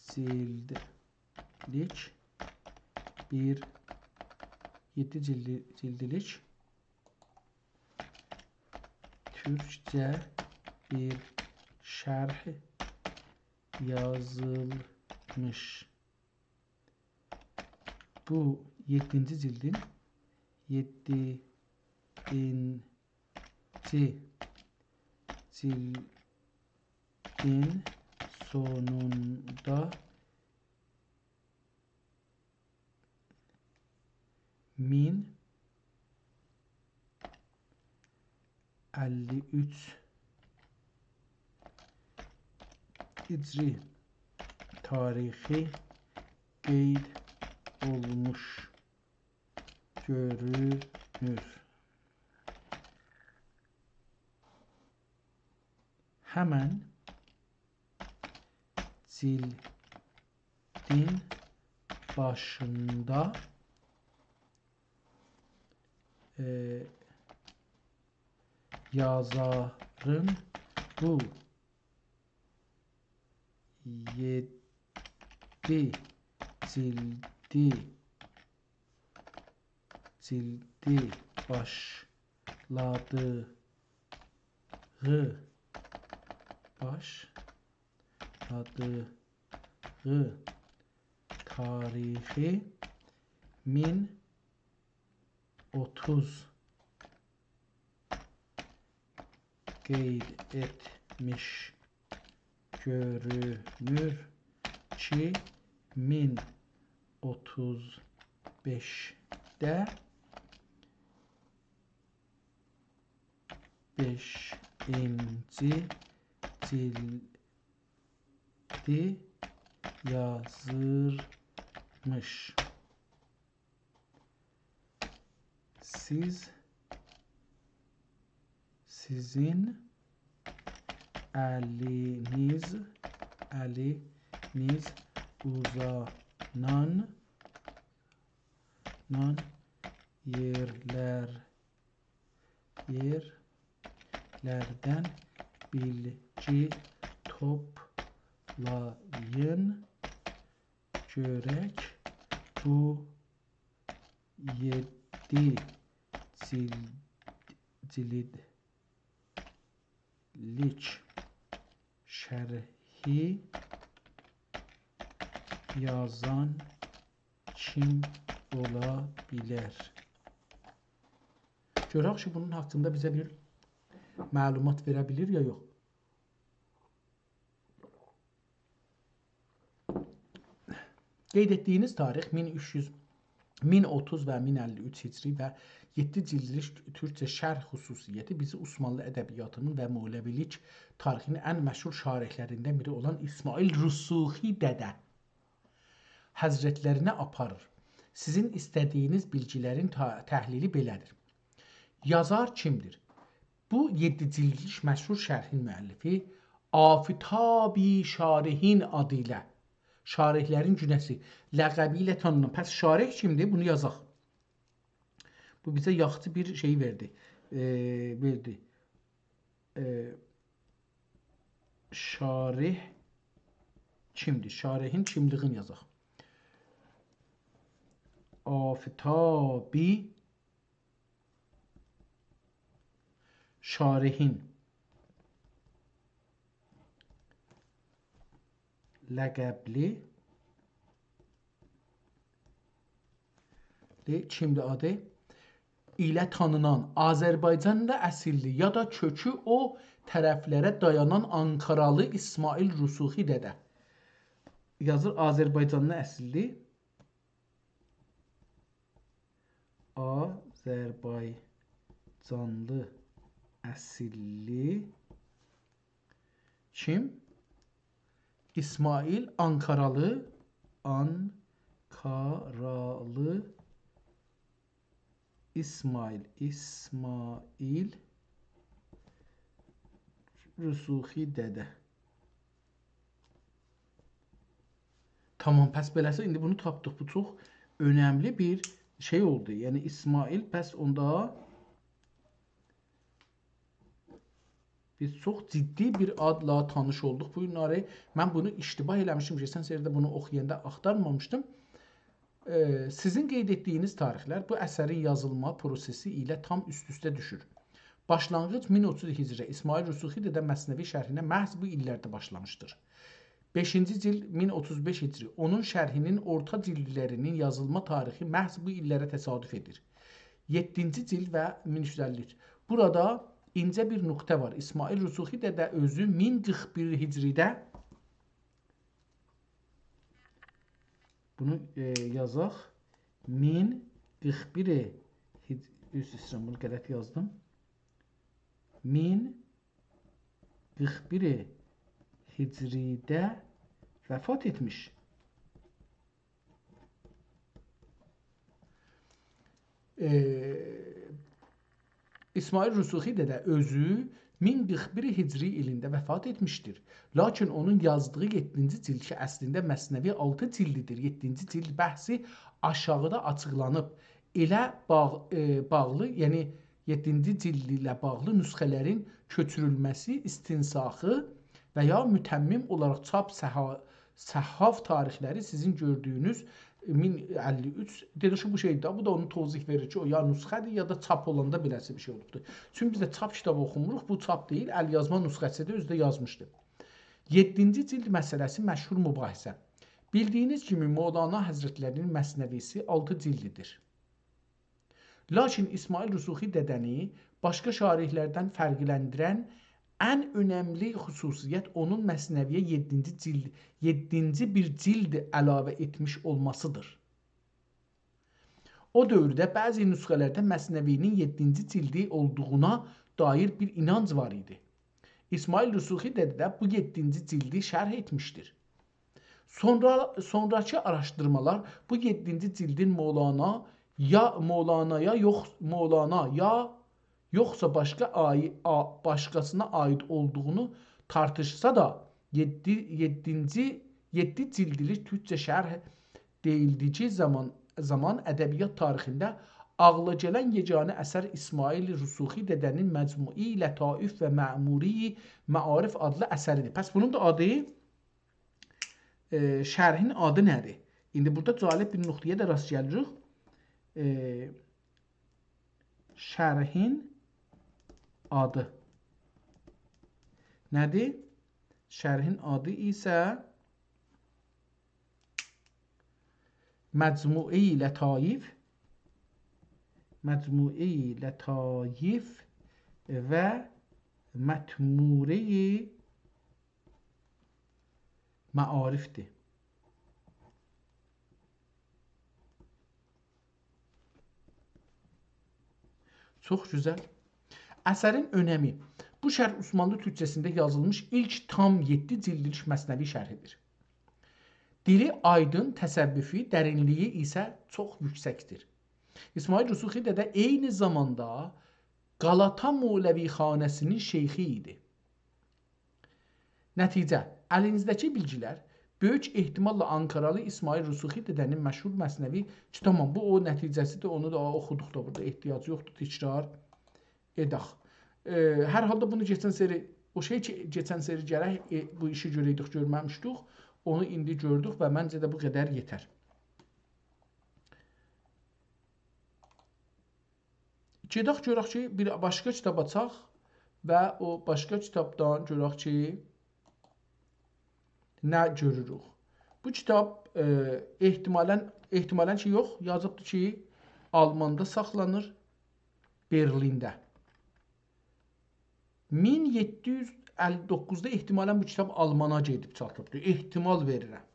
جیلدلیک بیر، یئددی جیلدی-، جیلدلیک تورکجه بیر شرح یازیلمیش. بو یئددینجی جیلدین، یئددینجی جیلدین سونوندا مین اللی اوچ هجری تاریخی قید اولموش گؤرونور. همن جیلدین باشیندا، ائ، یازارین بو یئددی جیلدی، جیلدی باشلادیغی، باشلادیغی تاریخی مین اوتوز قید ائتمیش گؤرونور کی، مین اوتوز بئشده بئشینجی جیلدی یازیرمیش. سیز، سیزین الینیز، الینیز اوزانان، نان یئرلر، یئرلردن بیلگی توپلایین. گؤرک بو یئددی جیل-، جیلدلیک شرحی یازان کیم اولا بیلر؟ گؤرک کی، بونون حاقیندا بیزه بیر معلومات وئره بیلیر یا یوخ. قید ائتدیگینیز تاریخ مین اوچ یوز، مین اوتوز و مین اللی اوچ هجری و یئددی جیلدلیک تورکجه شرح خصوصیتی بیزی عثمانلی ادبیاتینین و مولوی‌لیک تاریخینین ان مشهور شارحلریندن بیری اولان اسماعیل رسوخی دده حضرتلرینه آپاریر. سیزین ایسته‌دیگینیز بیلگیلرین تا-، تحلیلی بئله‌دیر. یازار کیمدیر؟ بو یئددی جیلدلیک مشهور شرحین مؤلفی آفتابی شارحین آدی ایله، شارحلرین گونشی لقبی ایله تانینان. پس شارح کیمدیر؟ بونو یازاق. بو بیزه یاخشی بیر شئی وئردی. ائ، وئردی. ائ، شارح کیمدیر؟ شارحین کیملیگینی یازاق. آفتابی شارحین لقبلی، کیمدیر آدی؟ ایله تانینان، آذربایجاندا اصیللی یا دا کؤکو او طرفلره دایانان آنکارالی اسماعیل رسوخی دده. یازیر آذربایجاندا اصیللی. آذربایجانلی اصیللی کیم؟ اسماعیل آنکارالی، آنکارالی اسماعیل، اسماعیل رسوخی دده. تامام، پس بئله‌سی ایندی بونو تاپدیق. بو چوخ اؤنملی بیر شئی اولدو. یعنی اسماعیل، پس اوندا بیز چوخ جدی بیر آدلا تانیش اولدوق بو گونلری. من بونو اشتباه ائله‌میشدیم، کئچن سری‌ده بونو اوخویاندا آختارمامیشدیم. ائ، سیزین قید ائتدیگینیز تاریخلر بو اثرین یازیلما پروسه‌سی ایله تام اوست-اوسته دوشور. باشلانغیج مین اوتوز هجری، اسماعیل رسوخی دده مثنوی شرحینه محض بو ایللرده باشلامیشدیر. بئشینجی جیلد مین اوتوز بئش هجری، اونون شرحینین اورتا جیلدلرینین یازیلما تاریخی محض بو ایللره تصادف ائدیر. یئددینجی جیلد و مین اوچ یوز اللی اوچ. بورادا اینجه بیر نقطه وار. اسماعیل رسوخی دده اؤزو مین قیرخ بیر هجریده، بونو، ائ، یازاق. مین قیرخ بیر هج-، عذر ایسته‌ییرم، بونو غلط یازدیم. مین قیرخ بیر هجریده وفات ائتمیش. ائ، اسماعیل رسوخی دده اؤزو مین قیرخ بیر هجری ایلینده وفات ائتمیشدیر. لاکین اونون یازدیغی یئددینجی جیلد کی، اصلینده مثنوی آلتی جیلدیدیر، یئددینجی جیلد بحثی آشاغیدا آچیقلانیب، ائله باغ-، ائ، باغلی، یعنی یئددینجی جیلد ایله باغلی نسخه‌لرین کؤچورولمه‌سی، استنساخی و یا متمم اولاراق چاپ صحا-، صحاف تاریخلری سیزین گؤردویونوز مین اللی اوچ، دئدی کی، بو شئیدیر، بو دا اونو توضیح وئریر کی، او یا نسخه‌دیر، یا دا چاپ اولاندا بئله‌سی بیر شئی اولوبدور. چونکی بیز ده چاپ کیتابی اوخوموروق، بو چاپ دئییل، ال‌یازما نسخه‌سیدیر، اؤزو ده یازمیشدی. یئددینجی جیلد مسئله‌سی مشهور مباحثه. بیلدیگینیز کیمی، مولانا حضرتلری‌نین مثنوی‌سی آلتی جیلدیدیر. لاکین اسماعیل رسوخی دده‌نی باشقا شارحلردن فرقلندیرن ان اؤنملی خصوصیت اونون مثنوی‌یه یئددینجی جیلد، یئددینجی بیر جیلد علاوه ائتمیش اولماسیدیر. او دؤورده بعضی نسخه‌لرده مثنوی‌نین یئددینجی جیلدی اولدوغونا دایر بیر اینانج وار ایدی. اسماعیل رسوخی دده بو یئددینجی جیلدی شرح ائتمیشدیر. سونرا، سونراکی آراشدیرمالار بو یئددینجی جیلدین مولانا یا، مولانایا یوخ، مولانا یا یوخسا باشقا آی-، آ-، باشقاسینا عایید اولدوغونو تارتیشسا دا، یئددی، یئددینجی، یئددی جیلدلیک تورکجه شرح دئییلدیگی زامان، زامان ادبیات تاریخینده عاغلا گلن یگانه اثر اسماعیل رسوخی دده‌نین مجموعهٔ لطایف و معموری معارف آدلی اثریدیر. پس بونون دا آدی، ائ، شرحین آدی نه‌دیر؟ ایندی بورادا جالب بیر نقطه‌یه ده راست گلیریک. ائ، شرحین آدی نه‌دیر؟ شرحین آدی ایسه مجموعهٔ لطایف، مجموعهٔ لطایف و مطموره معارفدیر. چوخ گؤزل. اثرین اؤنمی. بو شرح عثمانلی تورکجه‌سینده یازیلمیش ایلک تام یئددی جیلدلیک مثنوی شرحیدیر. دیلی آیدین، تصوفی، درینلیگی ایسه چوخ یوکسکدیر. اسماعیل رسوخی دده عینی زاماندا قالاتا مولوی‌خانه‌سینین شیخی ایدی. نتیجه، الینیزده‌کی بیلگیلر بؤیوک احتماللا آنکارالی اسماعیل رسوخی دده‌نین مشهور مثنوی، کی، تامام، بو او نتیجه‌سیدیر، اونو دا اوخودوق دا بورادا، احتیاج یوخدور تکرار ائدک. ائ، هر حالدا بونو کئچن سری، او شئی کی، کئچن سری گرک، ائ، بو ایشی گؤره‌یدیک، گؤرمه‌میشدیک، اونو ایندی گؤردوک و منجه ده بو قدر یئتر. گئدک گؤرک کی، بیر باشقا کیتاب آچاق و او باشقا کیتابدان گؤرک کی، نه گؤروروک. بو کیتاب، ائ، احتمالاً، احتمالاً کی، یوخ، یازیبدیر کی، آلماندا ساخلانیر، برلینده. مین یئددی یوز اللی دوققوزدا احتمالاً بو کیتاب آلمانا گئدیب چاتیبدیر. احتمال وئریرم.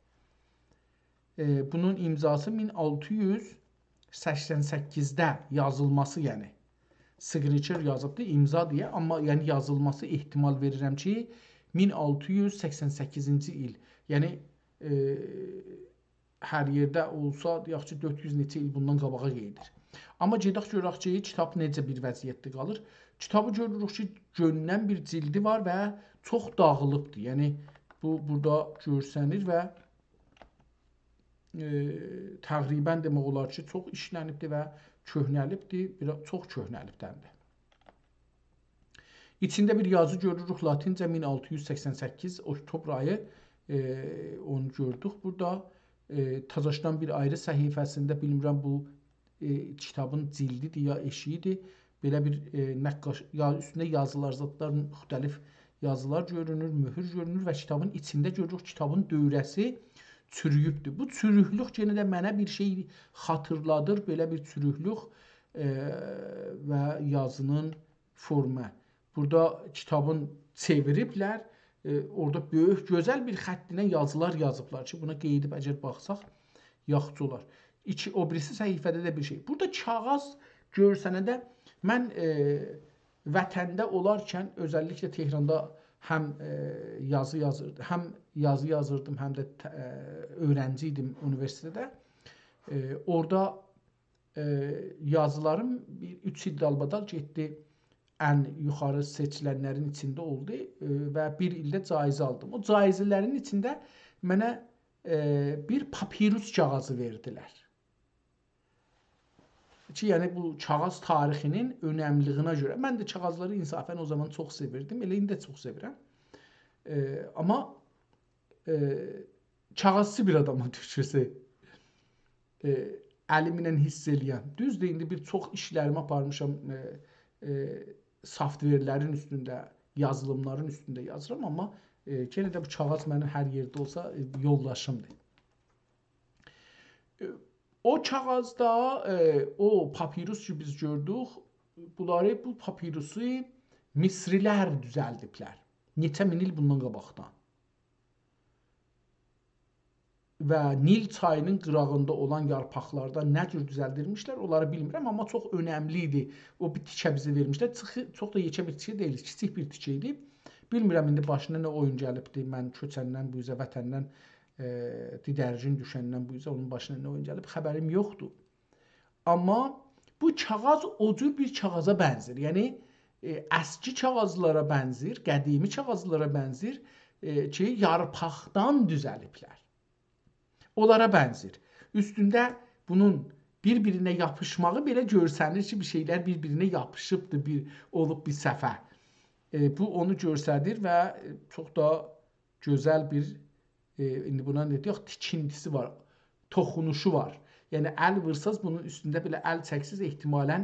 ائ، بونون امضاسی مین آلتی یوز سکسن سککیزده یازیلماسی، یعنی signature یازیبدی، امضا دئیه، آمما یعنی یازیلماسی احتمال وئریرم کی، مین آلتی یوز سکسن سککیزینجی ایل، یعنی، ائ، هر یئرده اولسا، دئیک کی، دؤرد یوز نئچه ایل بوندان قاباغا گئدیر. آمما گئدک گؤرک کی، کیتاب نئجه بیر وضعیتده قالیر. کیتابی گؤروروک کی، گؤنودن بیر جیلدی وار و چوخ داغیلیبدیر. یعنی، بو، بورادا گؤرسنیر و، ائ، تقریباً دئمک اولار کی، چوخ ایشلنیبدیر و کؤهنه‌لیبدیر، بیر آز چوخ کؤهنه‌لیبدندیر. ایچینده بیر یازی گؤروروک، لاتینجه، مین آلتی یوز سکسن سککیز، اکتبر آیی، ائ، اونو گؤردوک بورادا. ائ، تازاشدان بیر آیری صفحه‌سینده، بیلمیرم، بو، ائ، کیتابین جیلدیدیر یا ائشیییدیر. بئله بیر، ائ، نقاش، یا اوستونده یازیلار، زادلار، مختلف یازیلار گؤرونور، مؤهور گؤرونور و کیتابین ایچینده گؤروروک، کیتابین دؤوره‌سی چورویوبدور. بو چوروکلوک یئنه ده منه بیر شئی خاطیرلادیر، بئله بیر چوروکلوک، ائ، و یازینین فورمه. بورادا کیتابین چئویریبلر، ائ، اورادا بؤیوک، گؤزل بیر خطینن یازیلار یازیبلار کی، بونا قئییدیب اگر باخساق، یاخشی اولار. ایکی، او بیریسی صفحه‌ده ده بیر شئی. بورادا کاغیذ گؤرسننده من، ائ، وطنده اولارکن، اؤزللیکله تهراندا هم، ائ، یازی یازیردیم، هم یازی یازیردیم، هم ده ت-، ائ، اؤیرنجی ایدیم اونیوئرسیتئتده. ائ، اورادا، ائ، یازیلاریم بیر اوچ ایل دالبادال گئتدی، ان یوخاری سئچیلنلرین ایچینده اولدو، ائ، و بیر ایل ده جایزه آلدیم. او جایزه‌لرین ایچینده منه، ائ، بیر پاپیروس کاغیذی وئردیلر. کی، یعنی بو کاغیذ تاریخینین اؤنملیگینه گؤره. من ده کاغیذلاری انصافاً او زامان چوخ سئویردیم، ائله ایندی ده چوخ سئویرم. ائ، آمما، ائ، کاغیذچی بیر آدامام تورکجه‌سی. ائ، الیمله حس ائله‌یم. دوزدور، ایندی بیر چوخ ایشلریمی آپارمیشام، ائ، ائ، سافت‌وئرلرین اوستونده، یازیلیملارین اوستونده یازیرام، آمما، ائ، یئنه ده بو کاغیذ منیم هر یئرده اولسا، ائ، یولداشیمدیر. ائ، او کاغیذدا، ائ، او پاپیروس کی، بیز گؤردوک، بونلاری، بو پاپیروسو مصری‌لر دوزلدیبلر. نئچه مین ایل بوندان قاباقدان. و نیل چایی‌نین قیراغیندا اولان یارپاقلاردان نه جور دوزلدیرمیشلر، اونلاری بیلمیرم، آمما چوخ اؤنملی ایدی. او بیر تیکه بیزه وئرمیشلر. چیخی-، چوخ دا یئکه بیر تیکه دئییل، کیچیک بیر تیکه ایدی. بیلمیرم ایندی باشینا نه اویون گلیبدی. من کؤچندن بو اوزه، وطندن، ائ، دیدرگین دوشندن بو اوزه اونون باشینا نه اویون گلیب، خبریم یوخدور. آمما بو کاغیذ او جور بیر کاغیذا بنزیر. یعنی، ائ، اسکی کاغیذلارا بنزیر، قدیمی کاغیذلارا بنزیر، ائ، کی، یارپاقدان دوزلیبلر. اونلارا بنزیر. اوستونده بونون بیر-بیرینه یاپیشماغی بئله گؤرسنیر کی، بیر شئیلر بیر-بیرینه یاپیشیبدیر، بیر، اولوب بیر صفحه. ائ، بو اونو گؤستریر و، ائ، چوخ دا گؤزل بیر، ائ، ایندی بونا نه دئیک، تیکینتیسی وار، توخونوشو وار. یعنی ال وورساز، بونون اوستونده بئله ال چکسز، احتمالاً،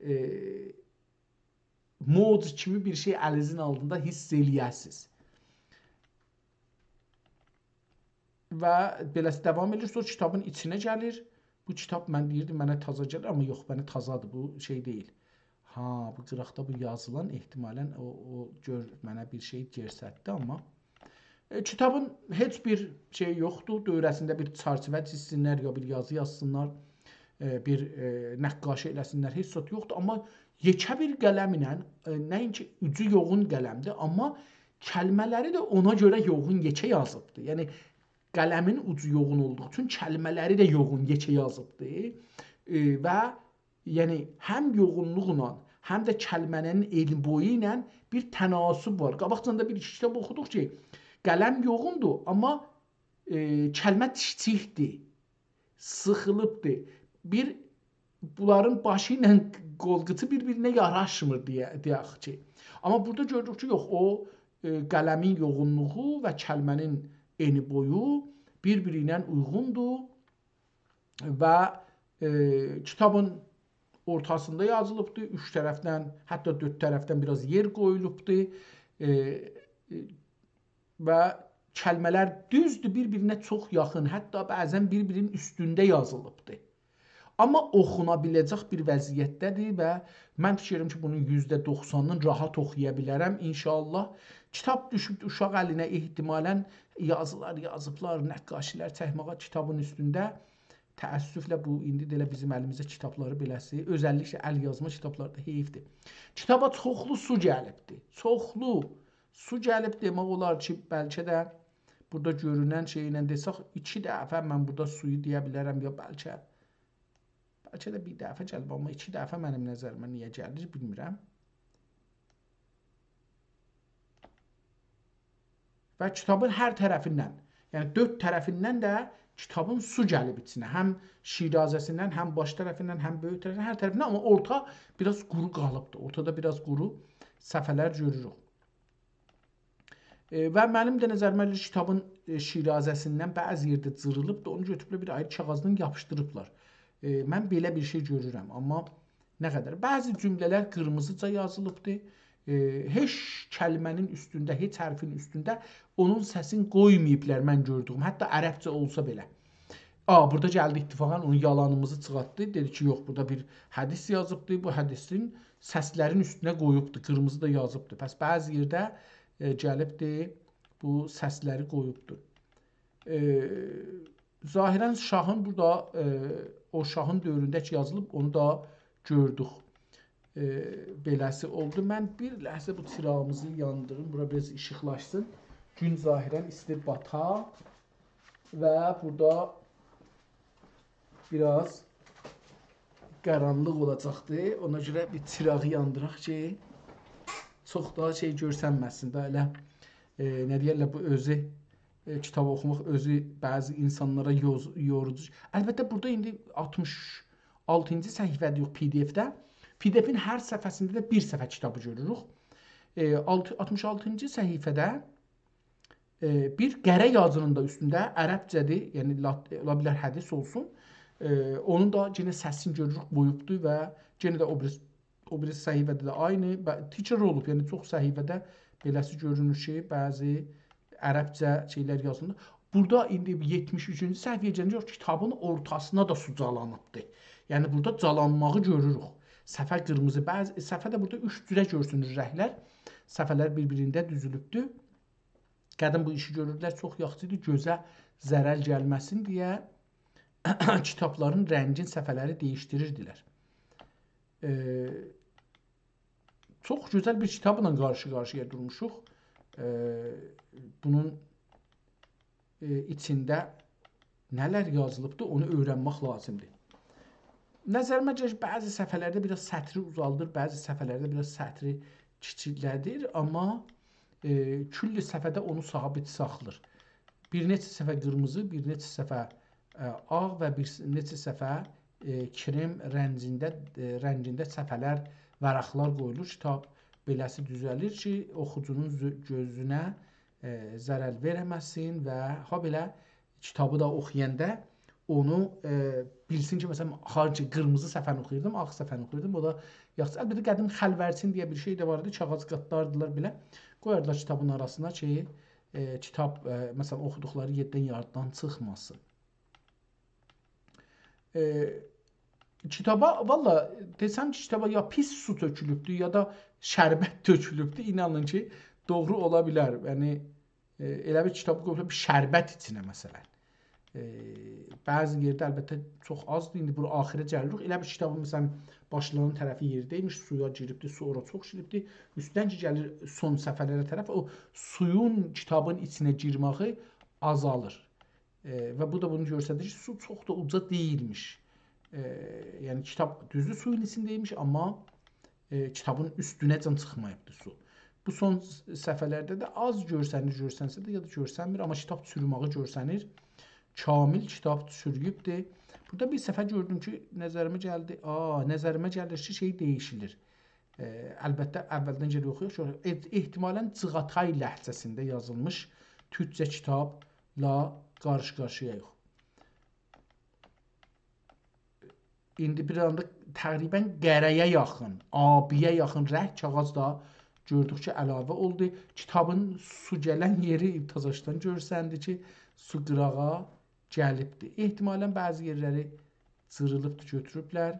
ائ، موج کیمی بیر شئی الینیزین آلتیندا حیس ائله‌یه‌سیز. و بئله‌سی داوام ائدیر. سونرا کیتابین ایچینه گلیر. بو کیتاب، من دئییردیم، منه تازا گلیر، آمما یوخ، منه تازادیر، بو شئی دئییل. ها، بو قیراقدا بو یازیلان، احتمالاً او، او گؤر-، منه بیر شئی گؤستردی، آمما، ائ، کیتابین هئچ بیر شئیی یوخدور، دؤوره‌سینده بیر چرچیوه چیزسینلر، یا بیر یازی یازسینلار، ائ، بیر، ائ، نقاشی ائله‌سینلر، هئچ زاد یوخدور. آمما یئکه بیر قلم ایله، ائ، نه‌اینکی اوجو یوغون قلمدیر، آمما کلمه‌لری ده اونا گؤره یوغون، یئکه یازیبدیر. یعنی قلمین اوجو یوغون اولدوغو اوچون کلمه‌لری ده یوغون، یئکه یازیبدیر. ائ، و یعنی هم یوغونلوقلا، هم ده کلمه‌نین انی بویو ایله بیر تناسب وار. قاباقجان دا بیر ایکی کیتاب اوخودوق کی، قلم یوغوندور، آمما، ائ، کلمه کیچیکدیر، سیخیلیبدیر. بیر، بونلارین باشی ایله قولقوسو بیر-بیرینه یاراشمیر دئیه، دئیک کی. آمما بورادا گؤروروک کی، یوخ، او، ائ، قلمین یوغونلوغو و کلمه‌نین انی بویو بیر-بیری ایله اویغوندور. و، ائ، کیتابین اورتاسیندا یازیلیبدیر، اوچ طرفدن، حتی دؤرد طرفدن بیر آز یئر قویولوبدور. ائ، ائ، و کلمه‌لر، دوزدور، بیر-بیرینه چوخ یاخین، حتی بعضاً بیر-بیرینین اوستونده یازیلیبدیر. آمما اوخونا بیله‌جک بیر وضعیتده‌دیر و من فیکیر ائدیرم کی، بونون یوزده دوخسانینی راحت اوخویا بیلرم، ان‌شاءالله. کیتاب دوشوب اوشاق الینه، احتمالاً یازیلار یازیبلار، نقاشی‌لر چکمه‌یه کیتابین اوستونده. تأسفله بو، ایندی ده ائله بیزیم الیمیزده کیتابلاری بئله‌سی، اؤزللیکله ال‌یازما کیتابلاردا حیفدیر. کیتابا چوخلو سو گلیبدی. چوخلو سو گلیب، دئمک اولار کی، بلکه ده بورادا گؤرونن شئی ایله دئسک، ایکی دفعه من بورادا سویو دئیه بیلرم، یا بلکه، بلکه ده بیر دفعه گلیب، آمما ایکی دفعه منیم نظریمه نییه گلیر، بیلمیرم. و کیتابین هر طرفیندن، یعنی دؤرد طرفیندن ده کیتابین سو گلیب ایچینه. هم شیرازه‌سیندن، هم باش طرفیندن، هم بؤیوک طرفیندن، هر طرفیندن، آمما اورتا بیر آز قورو قالیبدی. اورتادا بیر آز قورو صفحه‌لر گؤروروک. ائ، و منیم ده نظریمه ائله کیتابین، ائ، شیرازه‌سیندن بعضی یئرده جیریلیبدی، اونو گؤتوروبلر بیر آیری کاغاذدان یاپیشدیریبلار. ائ، من بئله بیر شئی گؤرورم، آمما نه قدر. بعضی جمله‌لر قیرمیزیجا یازیلیبدی. ائ، هئچ کلمه‌نین اوستونده، هئچ حرفین اوستونده اونون سسینی قویماییبلار، من گؤردویوم. حتی عربجه اولسا بئله. آ، بورادا گلدی اتفاقاً، اونون یالانیمیزی چیخارتدی. دئدی کی، یوخ، بورادا بیر حدیث یازیبدی، بو حدیثین سسلرین اوستونه قویوبدو، قیرمیزی دا یازیبدی. پس بعضی یئرده، ائ، گلیبدی، بو سسلری قویوبدو. ائ، ظاهراً شاهین بورادا، ائ، او شاهین دؤورونده کی یازیلیب، اونو دا گؤردوک. ائ، بئله‌سی اولدو. من بیر لحظه بو چیراغیمیزی یاندیریم، بورا بیر آز ایشیقلاشسین. گون ظاهراً ایستی باتا و بورادا بیر آز قارانلیق اولاجاقدی. اونا گؤره بیر چیراغی یاندیراق کی، چوخ دا شئی گؤرسنمه‌سین ده، ائله، ائ، نه دئیرلر، بو اؤزو، ائ، کیتاب اوخوماق اؤزو بعضی اینسانلارا یوز-، یوروجو. البته، بورادا ایندی آلتمیش آلتینجی صفحه‌ده، یوخ، پی‌دی‌اف‌ده. پی‌دی‌افین هر صفحه‌سینده ده بیر صفحه کیتابی گؤروروک. ائ، آلت-، آلتمیش آلتینجی صفحه‌ده، ائ، بیر قره یازی‌نین دا اوستونده، عربجه‌دیر، یعنی لات-، اولا بیلر حدیث اولسون. ائ، اونون دا یئنه سسینی گؤروروک، قویوبدور و یئنه ده او بیریسی، او بیریسی صفحه‌ده ده عینی و تکرار اولوب، یعنی چوخ صفحه‌ده بئله‌سی گؤرونور کی، بعضی عربجه شئیلر یازیلیر. بورادا ایندی یئتمیش اوچونجو صفحه‌یه گلنجه، یوخ، کیتابین اورتاسینا دا سو جالانیبدیر. یعنی بورادا جالانماغی گؤروروک. صفحه قیرمیزی، بعضی صفحه ده بورادا اوچ جوره گؤرسونور رنگلر. صفحه‌لر بیر-بیرینده دوزولوبدور. قدیم بو ایشی گؤروردولر، چوخ یاخشی ایدی، گؤزه ضرر گلمه‌سین دئیه کیتابلارین رنگین صفحه‌لری دییشدیریردیلر. ائ، چوخ گؤزل بیر کیتابلا قارشی-قارشییا دورموشوق. ائ، بونون، ائ، ایچینده نه‌لر یازیلیبدیر، اونو اؤیرنمک لازیمدیر. نظریمه گلیر، بعضی صفحه‌لرده بیر آز سطری اوزالدیر، بعضی صفحه‌لرده بیر آز سطری کیچیکله‌دیر، آمما، ائ، کلّ صفحه‌ده اونو ثابت ساخلیر. بیر نئچه صفحه قیرمیزی، بیر نئچه صفحه، ائ، آغ و بیر نئچه صفحه ائ، کرم رنگینده، ائ، رنگینده صفحه‌لر، ورق‌لر قویولور. کیتاب بئله‌سی دوزه‌لیر کی، اوخوجونون زؤ-، گؤزونه، ائ، ضرر وئرمه‌سین و هابئله کیتابی دا اوخویاندا اونو، ائ، بیلسین کی، مثلا، هارکی قیرمیزی صفحه‌نی اوخویوردوم، آغ صفحه‌نی اوخویوردوم، او دا یاخشی. البته، قدیم خلورچین دئیه بیر شئی ده وار ایدی، کاغیذ قاتلاردیلار بئله، قویاردیلار کیتابین آراسینا کی، ائ، کیتاب، ائ، مثلا، اوخودوقلاری یئردن یاددان چیخماسین. ائ، کیتابا، والله، دئسم کی، کیتابا یا پیس سو تؤکولوبدور، یا دا شربت تؤکولوبدور، اینانین کی، دوغرو اولا بیلر. یعنی، ائ، ائله بیر کیتابی قویوبلار بیر شربت ایچینه، مثلا. ائ، بعضی یئرده، البته، چوخ آزدیر. ایندی بورا آخیره گلیریک. ائله بیر کیتابین، مثلا، باشلانان طرفی یئرده‌یمیش، سویا گیریبدی، سو اورا چوخ گیریبدی. اوستدن کی، گلیر سون صفحه‌لره طرف، او سویون کیتابین ایچینه گیرمه‌یی آزالیر. ائ، و بو دا بونو گؤستریر کی، سو چوخ دا اوجا دئییلمیش. ائ، یعنی کیتاب دوزدور سویون ایچینده‌یمیش، آمما، ائ، کیتابین اوستونه‌جن چیخماییبدی سو. بو سون س-، صفحه‌لرده ده آز گؤرسنیر، گؤرسنسه ده یا دا گؤرسنمیر، آمما کیتاب چوروماغی گؤرسنیر. کامل کیتاب چورویوبدور. بورادا بیر صفحه گؤردوم کی، نظریمه گلدی. آ، نظریمه گلیر کی، شئی دییشیلیر. ائ، البته، اولدن گئدک اوخویاق. سونرا اح-، احتمالا چیغاتای لهجه‌سینده یازیلمیش تورکجه کیتابلا قارشی-قارشییاییق. ایندی بیر آندا تقریبا قره‌یه یاخین، آبی‌یه یاخین رنگ کاغیذ دا گؤردوک کی، علاوه اولدو. کیتابین سو گلن یئری تازاشدان گؤرسندی کی، سو قیراغا گلیبدی. احتمالا بعضی یئرلری جیریلیبدی، گؤتوروبلر.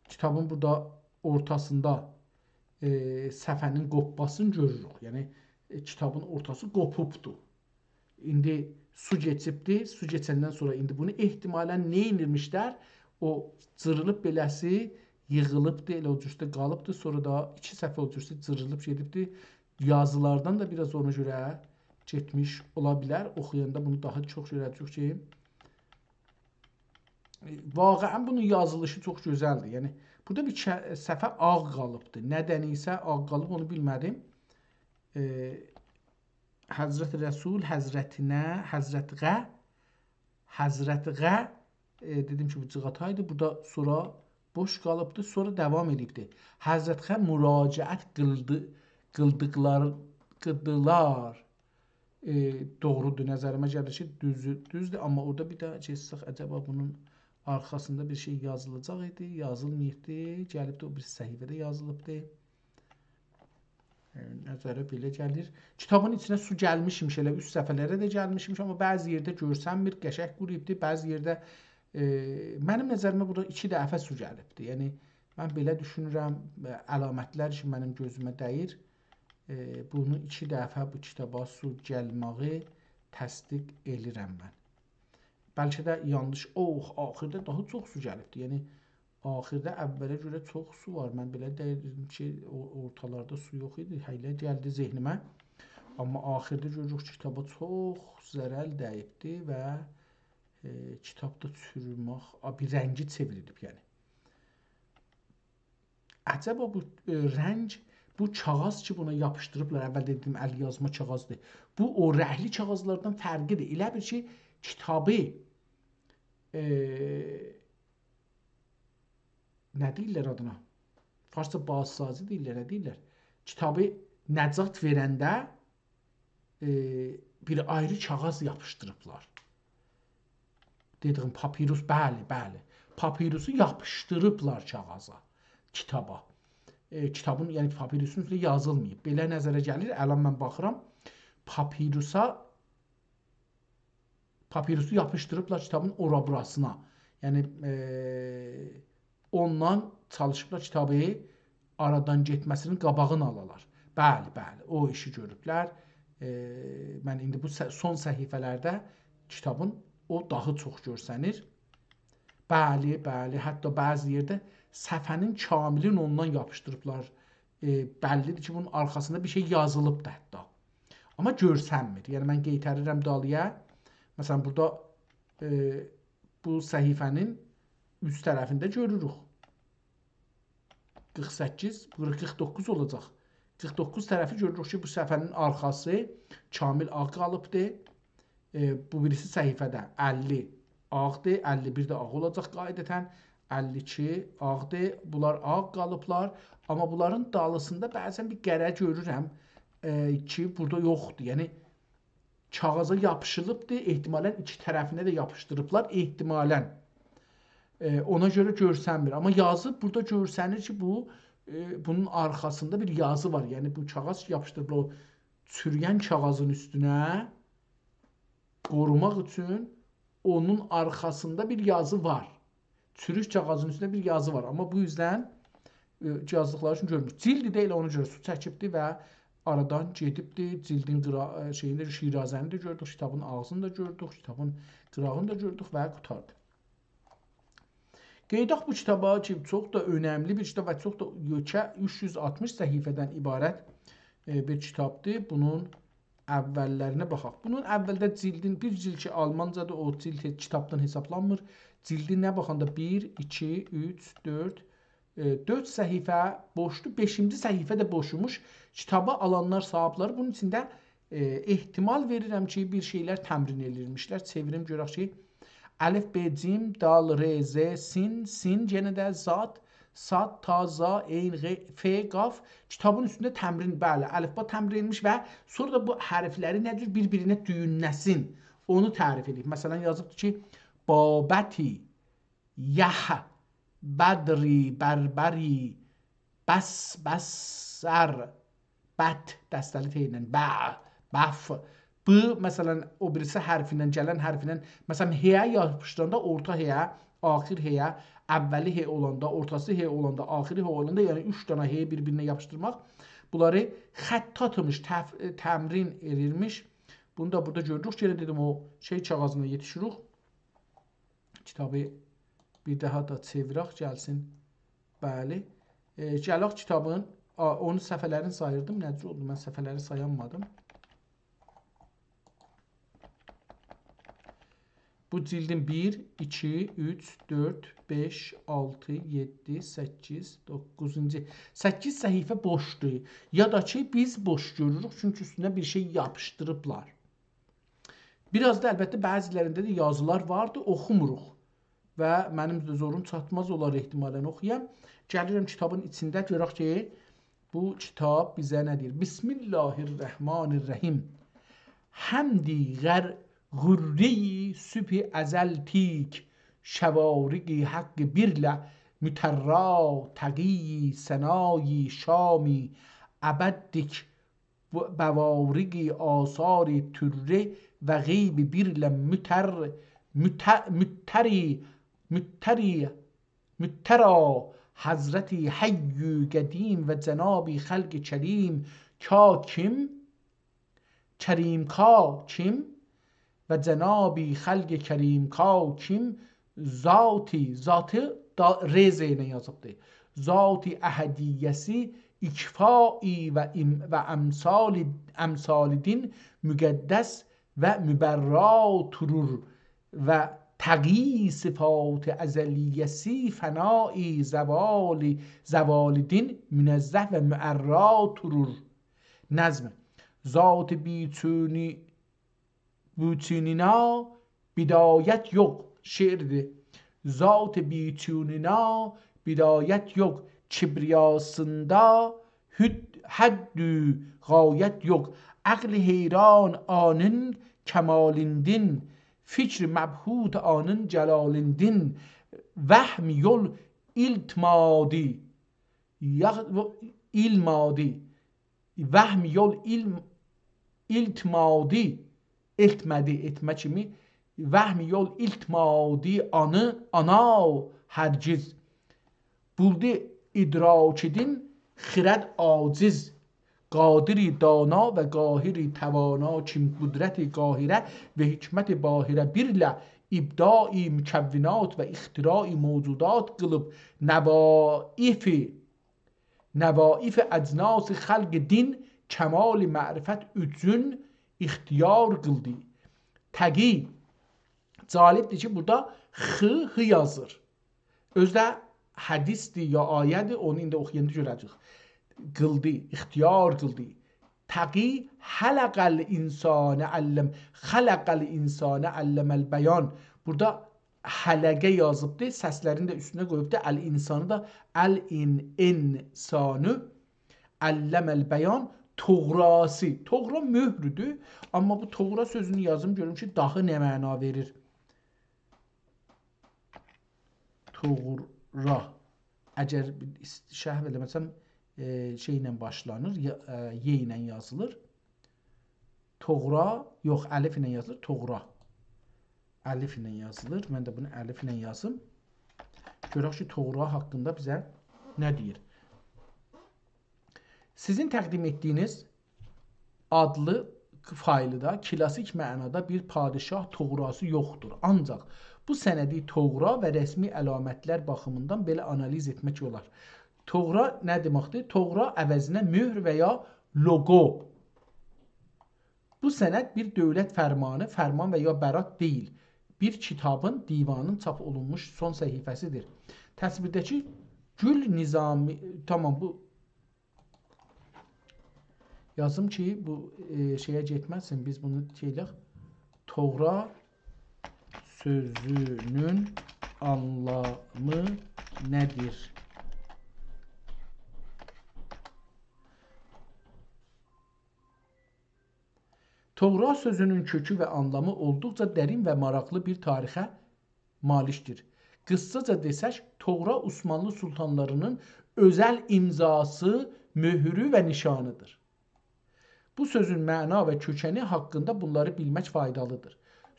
کیتابین بورادا اورتاسیندا، ائ، صفحه‌نین قوپماسینی گؤروروک. یعنی، ائ، کیتابین اورتاسی قوپوبدو. ایندی سو کئچیبدی، سو کئچندن سونرا ایندی بونو احتمالا نئینیرمیشلر؟ او جیریلیب بئله‌سی ییغیلیبدی، ائله او جورسته قالیبدی. سونرا دا ایکی صفحه او جورسته جیریلیب گئدیبدی. یازیلاردان دا بیر آز اونا گؤره گئتمیش اولا بیلر. اوخویاندا بونو داها چوخ گؤره‌جه‌ییک کی، واقعا بونون یازیلیشی چوخ گؤزلدیر. یعنی، بورادا بیر چه-، صفحه آغ قالیبدیر. ندن ایسه آغ قالیب، اونو بیلمه‌دیم. ائ، حضرت رسول، حضرتینه، حضرت غه، حضرت غه، ائ، دئدیم کی، بو جیغاتایدی. بورادا سونرا بوش قالیبدی، سونرا داوام ائدیبدی. حضرت غه مراجعت قیلدی، قیلدیقلار، قیلدیلار. ائ، دوغرودور، نظریمه گلیر کی، دوزو-، دوزدور، آمما اورادا بیر ده گئتسک، عجبا بونون آرخاسیندا بیر شئی یازیلاجاق ایدی، یازیلماییبدی، گلیبدی او بیر صفحه‌ده یازیلیبدی. ائ، نظره بئله گلیر. کیتابین ایچینه سو گلمیشمیش، ائله اوست صفحه‌لره ده گلمیشمیش، آمما بعضی یئرده گؤرسنمیر، قشنگ قورویوبدور، بعضی یئرده، ائ، منیم نظریمه بورادا ایکی دفعه سو گلیبدیر. یعنی، من بئله دوشونورم، ائ، علامتلر کی، منیم گؤزومه دَییر، ائ، بونو ایکی دفعه بو کیتابا سو گلمه‌یی تصدیق ائلیرم من. بلکه ده یانلیش، اوه، آخیرده داها چوخ سو گلیبدی. یعنی، آخیرده اوّله گؤره چوخ سو وار. من بئله دئییردیم کی، او، اورتالاردا سو یوخ ایدی. هئله گلدی ذهنیمه. آمما آخیرده گؤروروک کی، کیتابا چوخ ضرر دَییبدی و، ائ، کیتاب دا چورومک، آ، بیر رنگی چئوریلیب، یعنی. عجبا بو، ائ، رنگ، بو کاغیذ کی، بونا یاپیشدیریبلار، اول دئدیم، ال یازما کاغیذدیر. بو، او رنگلی کاغیذلاردان فرقلیدیر. ائله بیل کی، کیتابی، ائ، نه دئییرلر آدینا؟ فارسجا بازسازی دئییرلر، نه دئییرلر؟ کیتابی نجات وئرنده، ائ، بیر آیری کاغیذ یاپیشدیریبلار. دئدیگیم پاپیروس، بلی، بلی. پاپیروسو یاپیشدیریبلار کاغیذا، کیتابا. ائ، کیتابین، یعنی پاپیروسون اوستونده یازیلماییب. بئله نظره گلیر، الان من باخیرام. پاپیروسا پاپیروسو یاپیشدیریبلار کیتابین اورا-بوراسینا. یعنی، ائ، اوندان چالیشیبلار کیتابی آرادان گئتمه‌سینین قاباغینی آلالار. بلی، بلی، او ایشی گؤروبلر. ائ، من ایندی بو ص-، سون صفحه‌لرده کیتابین او داها چوخ گؤرسنیر. بلی، بلی، حتی بعضی یئرده صفحه‌نین کاملین اوندان یاپیشدیریبلار. ائ، بللیدیر کی، بونون آرخاسیندا بیر شئی یازیلیبدیر حتی. آمما گؤرسنمیر. یعنی، من قئیتریرم دالییا. مثلا، بورادا، ائ، بو صفحه‌نین اوست طرفینده گؤروروک. قیرخ سککیز، بورا قیرخ دوققوز اولاجاق. قیرخ دوققوز طرفی گؤروروک کی، بو صفحه‌نین آرخاسی کامل آغ قالیبدیر. ائ، بو بیریسی صفحه‌ده اللی آغدیر، اللی بیر ده آغ اولاجاق قاعدتاً، اللی ایکی آغدیر. بونلار آغ قالیبلار، آمما بونلارین دالیسیندا بعضاً بیر قره گؤرورم، ائ، کی، بورادا یوخدور. یعنی، کاغیذا یاپیشیلیبدیر، احتمالاً ایکی طرفینه ده یاپیشدیریبلار، احتمالاً. ائ، اونا گؤره گؤرسنمیر. آمما یازی بورادا گؤرسنیر کی، بو، ائ، بونون آرخاسیندا بیر یازی وار. یعنی، بو کاغیذ یاپیشدیریبلار او چوروین کاغیذین اوستونه، قوروماق اوچون اونون آرخاسیندا بیر یازی وار. چوروک کاغیذین اوستونده بیر یازی وار. آمما بو اوزدن، ائ، یازدیقلاری اوچون گؤرمور. جیلدی ده ائله اونا گؤره سو چکیبدی و آرادان گئدیبدی. جیلدین قیرا-، ائ، شئیینی ده، شیرازه‌نی ده گؤردوک، کیتابین آغزینی دا گؤردوک، کیتابین قیراغینی دا گؤردوک و قوتاردی. قاییداق بو کیتابا کی، چوخ دا اؤنملی بیر کیتاب و چوخ دا یؤکه، اوچ یوز آلتمیش صفحه‌دن عبارت، ائ، بیر کیتابدیر. بونون اوللرینه باخاق. بونون اولده جیلدین، بیر جیلد کی، آلمانجادیر، او جیلد هئچ کیتابدان حسابلانمیر. جیلدینه باخاندا بیر، ایکی، اوچ، دؤرد، ائ، دؤرد صفحه بوشدور، بئشینجی صفحه ده بوشموش. کیتابی آلانلار، صاحیبلری بونون ایچینده، ائ، احتمال وئریرم کی، بیر شئیلر تمرین ائله‌ییرمیشلر. چئویریم گؤرک کی، الف، ب، جیم، دال، ر، ز، سین، سین، یئنه ده زاد، صاد، طا، ظا، عین، غ، ف، قاف. کیتابین اوستونده تمرین، بلی، الفبا تمرین ائدیلمیش و سونرا دا بو حرفلری نه جور بیر-بیرینه دویونله‌سین، اونو تعریف ائدیب. مثلاً، یازیبدیر کی، بابتی، یح، بدری، بربری، بس، بسر، بت، دسته‌لی ت ایله، بع، بف. بو، مثلاً، او بیریسی حرفینن، گلن حرفینن، مثلاً، ه‌یه یاپیشدیراندا اورتا ه‌یه، آخیر ه‌یه، اولی ه اولاندا، اورتاسی ه اولاندا، آخیری ه اولاندا، یعنی اوچ دنه ه‌یی بیر-بیرینه یاپیشدیرماق. بونلاری خطاطیمیش، تف-، تمرین ائدیرمیش. بونو دا بورادا گؤردوک. یئنه دئدیم، او شئی کاغیذینا یئتیشیریک. کیتابی بیر داها دا چئویرک، گلسین. بلی. ائ، گلک کیتابین، آ، اونون صفحه‌لرینی ساییردیم. نه جور اولدو؟ من صفحه‌لری سایانمادیم. بو جیلدین بیر، ایکی، اوچ، دؤرد، بئش، آلتی، یئددی، سککیز، دوققوزونجو. سککیز صفحه بوشدور. یا دا کی، بیز بوش گؤروروک، چونکی اوستونه بیر شئی یاپیشدیریبلار. بیر آز دا، البته، بعضیلرینده ده یازیلار واردی، اوخوموروق. و منیم ده زوروم چاتماز اونلاری احتمالاً اوخویام. گلیرم کیتابین ایچینده، گؤرک کی، بو کیتاب بیزه نه دئییر؟ بسم الله الرحمن الرحیم. حمدی غر-، غرّی صبح ازل تیک، شوارق حق بیرله مترّا، تقی ثنای شامی ابد دیک، بوارق آثار طره و غیب بیرله متر-، مت-، متری، متری، مترّا، حضرت حی قدیم و جناب خلق کریم کا کیم، کریم کا کیم و جناب خلق کریم کا کیم، ذاتی، ذاتی دا ر ز ایله یازیبدیر. ذات احدیه‌سی، اکفائی و ام-، و امثال، امثال دین مقدس و مبرّا تورور و تقی صفات ازلیه‌سی، فنای زوال، زوال دین منزه و معرّا تورور. نظم. ذات بی‌چونی-، بی‌چونینا بدایت یوخ. شعردیر. ذات بی‌چونینا بدایت یوخ. کبریاسیندا حد، حد و غایت یوخ. عقل حیران آنین کمالیندین، فکر مبهوت آنین جلالیندین. وهم یول ایلتمادی، یا، ایلمادی. وهم یول ایلم-، ایلتمادی، ائتمه‌دی، ائتمه کیمی. وهم یول ایلتمادی آنی، آنا هرگز. بولدو ادراکیدین خرد عاجز، قادری دانا و قاهری توانا کیم قدرت قاهره و حکمت باهره بیرله ابداع مکونات و اختراع موجودات قیلیب، نوایف، نوایف اجناس خلق دین کمال معرفت اوچون اختیار قیلدی. تقی، جالبدیر کی، بورادا خ، ح یازیر. اؤزو ده حدیثدیر یا آیه‌دیر، اونو ایندی اوخویاندا گؤره‌جه‌ییک. قیلدی، اختیار قیلدی. تقی خلق الانسان علم، خلق الانسان علم البیان. بورادا حلقه یازیبدی، سسلرینی ده اوستونه قویوبدو. الانسانی دا، الان، انسانی، علم البیان، طغراسی. طغرا مهردور، اما بو طغرا سؤزونو یازیم گؤروم کی، داها نه معنا وئریر. طغرا. اگر شرح ائله‌مه‌سم، ائ، شئی ایله باشلانیر، یا، ائ، ی ایله یازیلیر. طغرا، یوخ، الف ایله یازیلیر، طغرا. الف ایله یازیلیر. من ده بونو الف ایله یازیم. گؤرک کی، طغرا حاقیندا بیزه نه دئییر؟ سیزین تقدیم ائتدیگینیز آدلی فایلدا کلاسیک معنادا بیر پادشاه طغراسی یوخدور. آنجاق بو سندی طغرا و رسمی علامتلر باخیمیندان بئله آنالیز ائتمک اولار. طغرا نه دئمکدیر؟ طغرا عوضینه مهر و یا لوگو. بو سند بیر دؤولت فرمانی، فرمان و یا برات دئییل، بیر کیتابین، دیوانین چاپ اولونموش سون صفحه‌سیدیر. تصویرده‌کی گول نظامی، تامام، بو یازیم کی، بو، ائ، شئیه گئتمه‌سین، بیز بونو شئی ائله‌یک. طغرا سؤزونون آنلامی نه‌دیر؟ طغرا سؤزونون کؤکو و آنلامی اولدوقجا درین و ماراقلی بیر تاریخه مالیکدیر. قیسساجا دئسک، طغرا عثمانلی سلطانلارینین اؤزل امضاسی، مهرو و نیشانیدیر. بو سؤزون معنا و کؤکنی حاقیندا بونلاری بیلمک فایدالیدیر.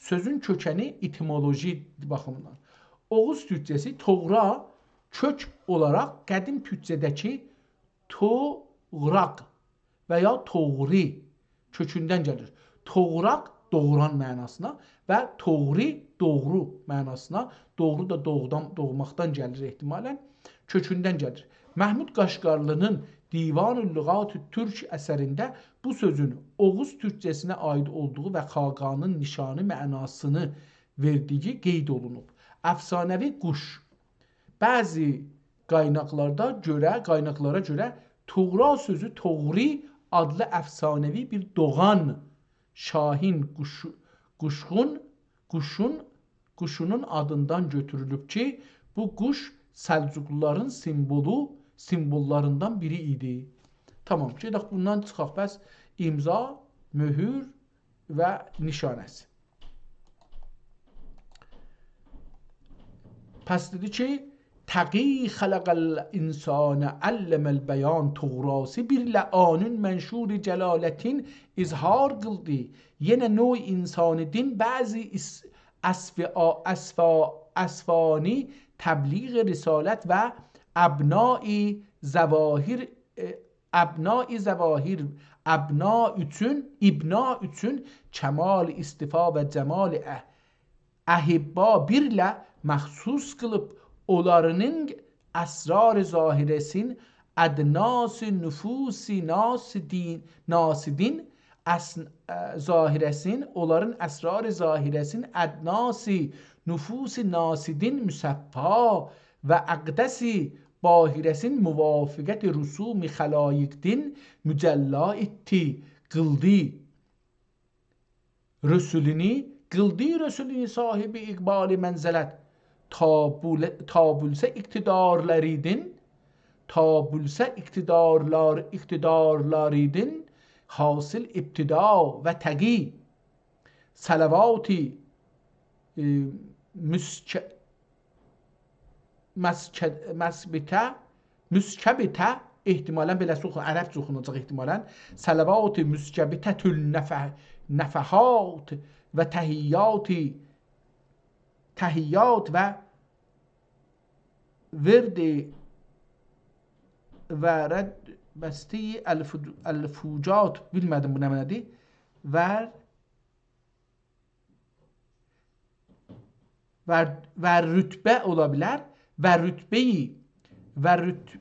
سؤزون کؤکنی ائتیمولوژی باخیمیندان. اوغوز تورکجه‌سی طغرا کؤک اولاراق قدیم تورکجه‌ده‌کی توغراق و یا توغری کؤکوندن گلیر. توغراق دوغران معناسینا و توغری دوغرو معناسینا. دوغرو دا دوغدان، دوغماقدان گلیر احتمالاً. کؤکوندن گلیر. محمود قاشقارلی‌نین دیوان لغات ترک اثرینده بو سؤزون اوغوز تورکجه‌سینه عایید اولدوغو و خاقانین نیشانی معناسینی وئردیگی قید اولونوب. افسانه‌وی قوش. بعضی قایناقلاردا گؤره، قایناقلارا گؤره طغرا سؤزو توغری آدلی افسانه‌وی بیر دوغان، شاهین قوشو-، قوشغون، قوشون، قوشونون آدیندان گؤتورولوب کی، بو قوش سلجوقلولارین سیمبولو، سیمبوللاریندان بیری ایدی. تامام، گئدک بوندان چیخاق. پس امضا، مهر و نیشانه‌سی. پس دئدی کی، تقی خلق الانسان علم البیان، طغراسی بیر لعانین منشور جلالتین اظهار قیلدی. یئنه نوع انسانی دین بعضی اس-، اسفا-، اسفا-، اسفانی تبلیغ رسالت و ابنای ظواهر، ائ، ابنای ظواهر، ابنا اوچون، ابنا اوچون کمال اصطفا و جمال ا-، احبا بیرله مخصوص قیلیب، اونلارین اسرار ظاهره‌سین ادناس نفوس ناسدین، ناسدین، اس-، اه، ظاهره‌سین، اونلارین اسرار ظاهره‌سین ادناس نفوس ناسدین مصفا و اقدس باهره‌سین موافقت رسوم خلایقدین مجلا ائتدی، قیلدی رسولونو، قیلدی رسولونو صاحب اقبال منزلت، تا بول-، تا بولسه اقتدارلاریدین، تا بولسه اقتدارلار-، اقتدارلاریدین حاصل ابتدا و تقی صلواتی، ائ، مسک-، مسک-، مثبته، مسکبته، احتمالاً بئله‌سی اوخو-، عربجه اوخوناجاق احتمالاً. صلوات مثبته النفح-، نفحات و تحیات، تحیات و ورد و رد بستی الفو-، الفوجات، بیلمه‌دیم بو نمنه‌دیر. ور-، و، و رتبه اولا بیلر. و رتبه‌ی، و رت-،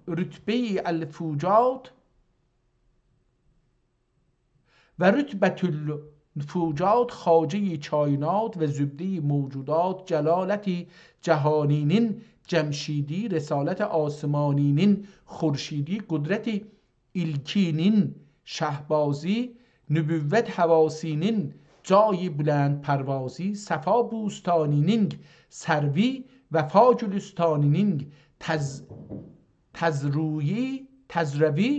رتبه‌ی الفوجات، و رتبة الفوجات خواجه‌ی کائنات و زبده‌ی موجودات، جلالت جهانی‌نین جمشیدی، رسالت آسمانی‌نین خورشیدی، قدرت ایلکی‌نین شهبازی، نبوت هواسی‌نین جای بلندپروازی، صفا بوستانی‌نین سروی، وفا گلستانی‌نین تز-، تزرویی، تزروی،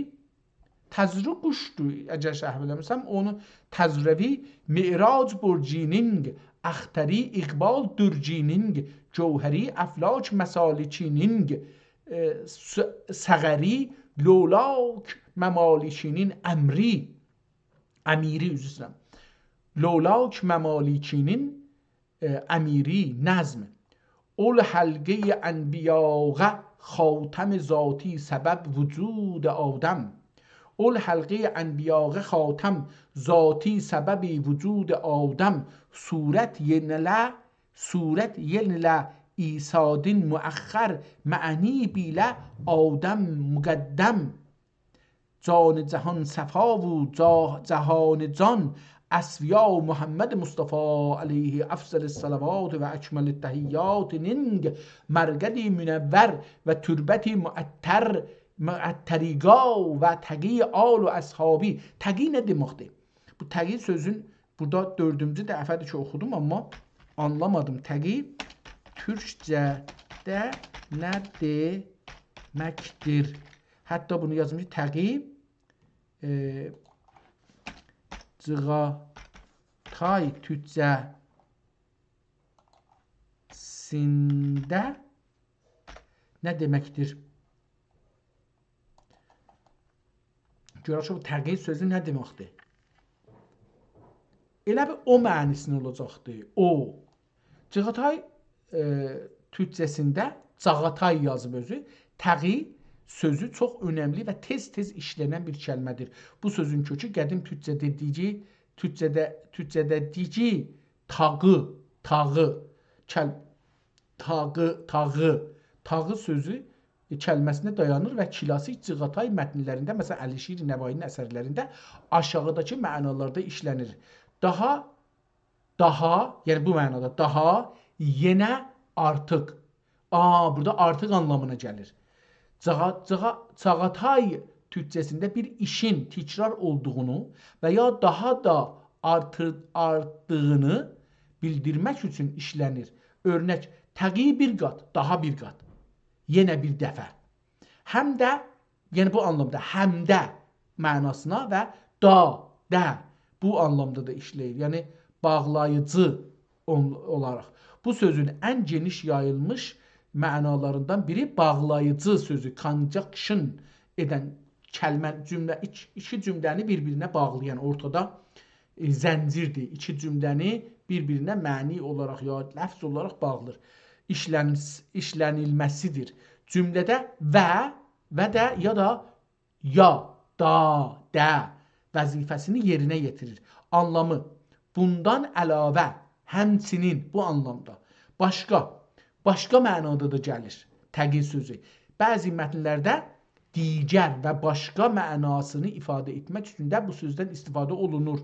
تزرو قوشدور، اگر شرح ائله‌میرسم، اونو تزروی، معراج برجی‌نین اختری، اقبال درجی‌نین جوهری، افلاک مسالکی‌نین، ائ، س-، سقری، لولاک ممالکی‌نین امری، امیری، عذر ایسته‌ییرم. لولاک ممالکی‌نین ائ، امیری، نظم. اول حلقه‌ی انبیاغه خاتم ذاتی سبب وجود آدم. اول حلقه‌ی انبیاغه خاتم ذاتی سبب وجود آدم. صورت یئنیله، صورت یئنیله، ایثادین مؤخر، معنی بیله آدم مقدم. جان جهان صفا و جا-، جهان جان اصفیا محمد مصطفی علیه افضل الصلوات و اکمل التحیات‌نین مرقد منور و تربت معطر، معطریگا و تقی آل و اصحابی. تقی نه دئمکدیر؟ بو تقی سؤزون بورادا دؤردونجو دفعه‌دیر کی اوخودوم، آمما آنلامادیم. تقی تورکجه‌ده نه دئمکدیر؟ حتی بونو یازمیش، تقی، ائ، جیغاتای تورکجه‌سینده نه دئمکدیر؟ گؤرک کی، بو تقی سؤزو نه دئمکدیر؟ ائله بیل او معنی‌سینی اولاجاقدی. او. جیغاتای، ائ، تورکجه‌سینده جاغاتای یازیب اؤزو. تقی سؤزو چوخ اؤنملی و تئز-تئز ایشله‌نن بیر کلمه‌دیر. بو سؤزون کؤکو قدیم تورکجه‌ده دیگی، تورکجه‌ده، تورکجه‌ده دیگی، تاغی، تاغی، کل-، تاغی، تاغی، تاغی سؤزو کلمه‌سینه دایانیر و کلاسیک جیغاتای متنلرینده، مثلا، علیشیر نوایی‌نین اثرلرینده آشاغیداکی معنالاردا ایشله‌نیر. داها، داها، یعنی بو معنادا، داها، یئنه، آرتیق. آ، بورادا آرتیق آنلامینا گلیر. جاغا-، جاغا-، جاغاتای تورکجه‌سینده بیر ایشین تکرار اولدوغونو و یا داها دا آرتی-، آرتدیغینی بیلدیرمک اوچون ایشله‌نیر. اؤرنک، تقی بیر قات، داها بیر قات. یئنه بیر دفعه. هم ده، یعنی بو آنلامدا، هم ده معناسینا و دا، ده بو آنلامدا دا ایشله‌ییر. یعنی باغلاییجی اول-، اولاراق. بو سؤزون ان گئنیش یاییلمیش معنالاریندان بیری باغلاییجی سؤزو، conjunction ائدن کلمه، جمله، ایک-، ایکی جمله‌نی بیر-بیرینه باغلایان، اورتادا، ائ، زنجیردیر. ایکی جمله‌نی بیر-بیرینه معنی اولاراق یا لفظ اولاراق باغلیر. ایشلن-، ایشله‌نیلمه‌سیدیر. جمله‌ده و، و ده یا دا یا، دا، ده وظیفه‌سینی یئرینه یئتیریر. آنلامی: بوندان علاوه، همچنین، بو آنلامدا. باشقا، باشقا معنادا دا گلیر تقی سؤزو. بعضی متنلرده دیگر و باشقا معناسینی ایفاده ائتمک اوچون ده بو سؤزدن استفاده اولونور.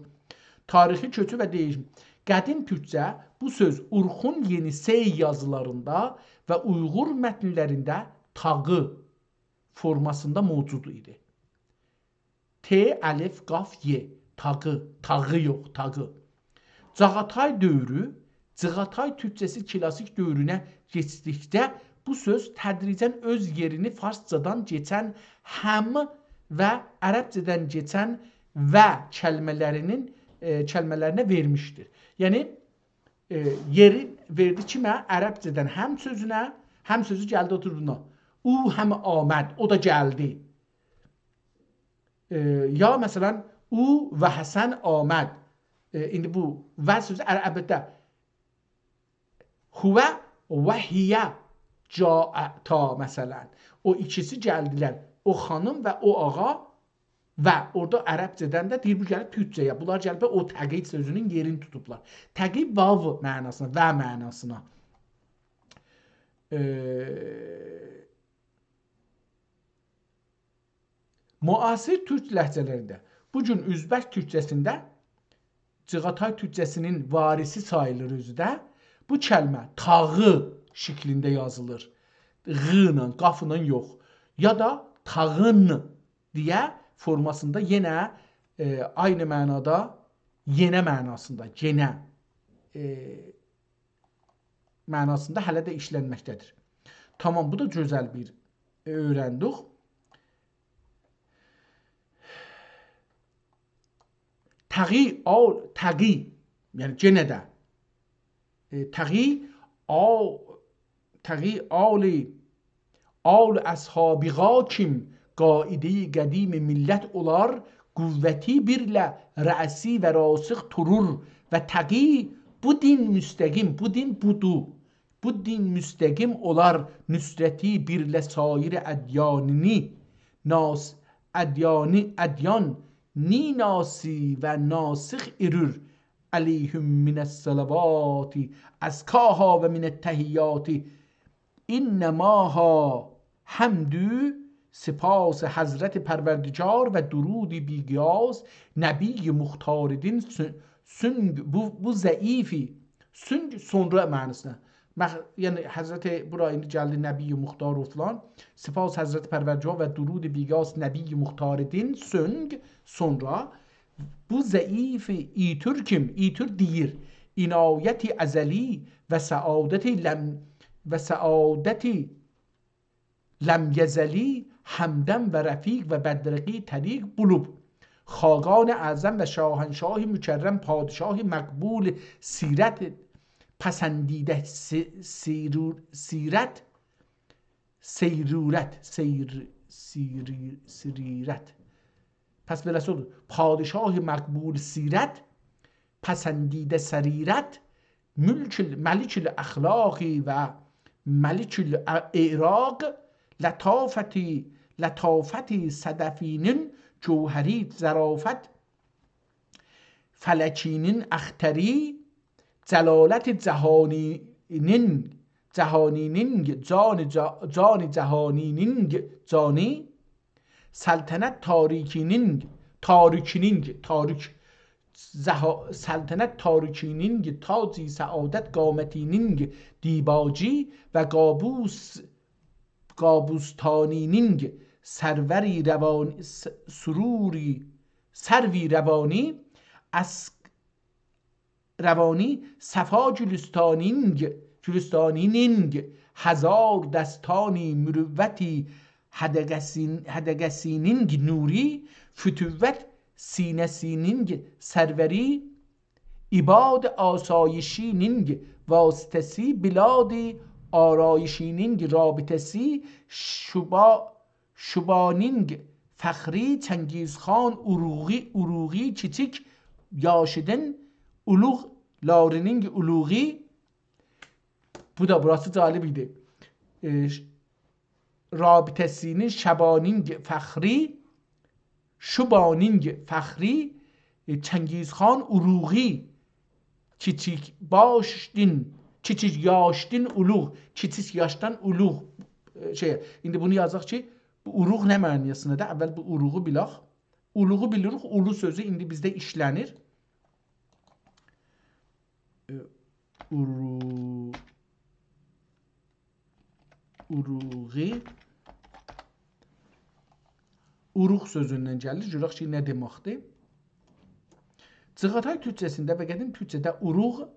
تاریخی کؤچو و دییشیم. قدیم تورکجه بو سؤز اورخون یئنی‌سئی یازیلاریندا و اویغور متنلرینده تاغی فورماسیندا موجود ایدی. ت، الف، قاف، ی. تاغی، تاغی یوخ، تاغی. جاغاتای دؤورو، جیغاتای تورکجه‌سی کلاسیک دؤورونه کئچدیکجه بو سؤز تدریجاً اؤز یئرینی فارسجادان کئچن هم و عربجه‌دن کئچن و کلمه‌لرینین، ائ، کلمه‌لرینه وئرمیشدیر. یعنی، ائ، یئری وئردی کیمه؟ عربجه‌دن هم سؤزونه، هم سؤزو گلدی اوتوردو بونا. او هم آمد، او دا گلدی. ائ، یا مثلا، او و حسن آمد. ائ، ایندی بو و سؤزو عر-، البته، هو و هی جاءتا، مثلا. او ایکیسی گلدیلر. او خانیم و او آقا و اورادا عربجه‌دن ده دئییر، بو گلیب تورکجه‌یه. بونلار گلیب او تقی سؤزونون یئرینی توتوبلار. تقی واو معناسینا، و معناسینا. ائ، معاصر تورک لهجه‌لرینده، بو گون اؤزبک تورکجه‌سینده، جیغاتای تورکجه‌سینین وارثی ساییلیر اؤزو ده، بو کلمه تاغی شکلینده یازیلیر. غ ایله، قاف ایله یوخ. یا دا تاغین دئیه فورماسیندا یئنه، ائ، عینی معنادا، یئنه معناسیندا، یئنه، ائ، معناسیندا هله ده ایشلنمکده‌دیر. تامام، بو دا گؤزل بیر، ائ، اؤیرندیک. تقی، آل، تقی، یعنی یئنه ده، ائ، تقی، آ، تقی آل، آل اصحابیغا کیم قاعده‌ی قدیم میللت اولار، قوتی بیرله رأسی و راسخ تورور و تقی بو دین مستقیم، بو دین بودور. بو دین مستقیم اولار، نصرتی بیرله سایر ادیانینی، ناس، ادیانی، ادیان نی ناسی و ناسخ ایرور، علیهم من الصلوات ازکاها و من التحیات. انماها حمد، سپاس حضرت پروردگار و درود بی‌قیاس نبی مختار دین سون-، سونگ، بو، بو ضعیفی، سونگ سونرا معناسینا. مخ-، یعنی حضرت، بورا ایندی گلدی نبی مختار و فلان. سپاس حضرت پروردگار و درود بی‌قیاس نبی مختار دین سونگ سونرا. بو ضعیفی ایتور کیم؟ ایتور دئییر. عنایت ازلی و سعادت لم، و سعادت لم یزلی همدم و رفیق و بدرقی طریق بولوب. خاقان اعظم و شاهنشاه مکرم، پادشاه مقبول سیرت، پسندیده سی-، سیرور-، سیرت، سیرورت، سیر-، سیری-، سریرت. پس بئله‌سی اولور. پادشاه مقبول سیرت، پسندیده سریرت، ملک ال-، ملک الاخلاق و ملک الاعراق، لطافتی، لطافتی صدفینین جوهری ظرافت فلکینین اختری، جلالت جهانینین، جهانینین، جان جا-، جان جهانینین جانی، سلطنت تاریکینین، تاریکینین، تاریک، زها-، سلطنت تاریکینین تاجی سعادت قامتینین دیباجی و قابوس، قابوستانینین سروری روان-، س-، سروری، سروی روانی، اس-، روانی صفا گلستانینگ، گلستانینینگ، هزار دستانی مروتی حدقه‌سین-، حدقه‌سینینگ نوری، فتوت سینه‌سینینگ سروری، عباد آسایشینینگ واسطه‌سی، بلاد آرایشینینگ رابطه‌سی، شوبا-، شوبانینگ فخری، چنگیزخان اوروغی، اوروغی، کیچیک یاشیدین اولوغ لارینینگ اولوغی. بو دا، بوراسی جالب ایدی. ائ، ش-، رابطه‌سینین شبانینگ فخری، شوبانینگ فخری، ائ، چنگیزخان اوروغی، کیچیک باشدین، کیچیک یاشدین اولوغ، کیچیک یاشدان اولوغ، ائ، شئی، ایندی بونو یازاق کی، بو اوروغ نه معناسیندادیر؟ اول بو اوروغو بیلک. اولوغو بیلیریک، اولو سؤزو ایندی بیزده ایشله‌نیر. ائ، اورو-، اوروغی، اوروغ سؤزوندن گلیر. گؤرک کی، نه دئمکدیر؟ چغاتای تورکجه‌سینده و قدیم تورکجه‌ده اوروغ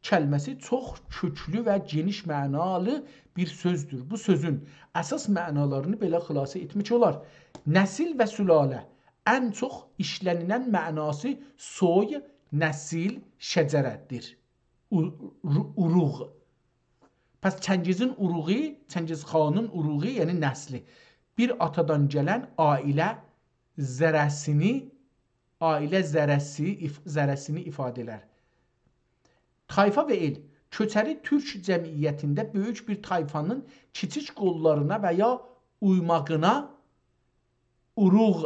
کلمه‌سی چوخ کؤکلو و گئنیش معنالی بیر سؤزدور. بو سؤزون اساس معنالارینی بئله خلاصه ائتمک اولار. نسیل و سلاله. ان چوخ ایشله‌نیلن معناسی سوی، نسیل، شجره‌دیر. او-، رو-، اوروغ. پس چنگیزین اوروغو، چنگیزخانین اوروغو، یعنی نسلی. بیر آتادان گلن عائله زره‌سینی، عائله زره‌سی، ایف-، زره‌سینی ایفاده ائلر. طایفا و ائل. کؤچری تورک جمعیتینده بؤیوک بیر طایفانین کیچیک قوللارینا و یا اویماغینا اوروغ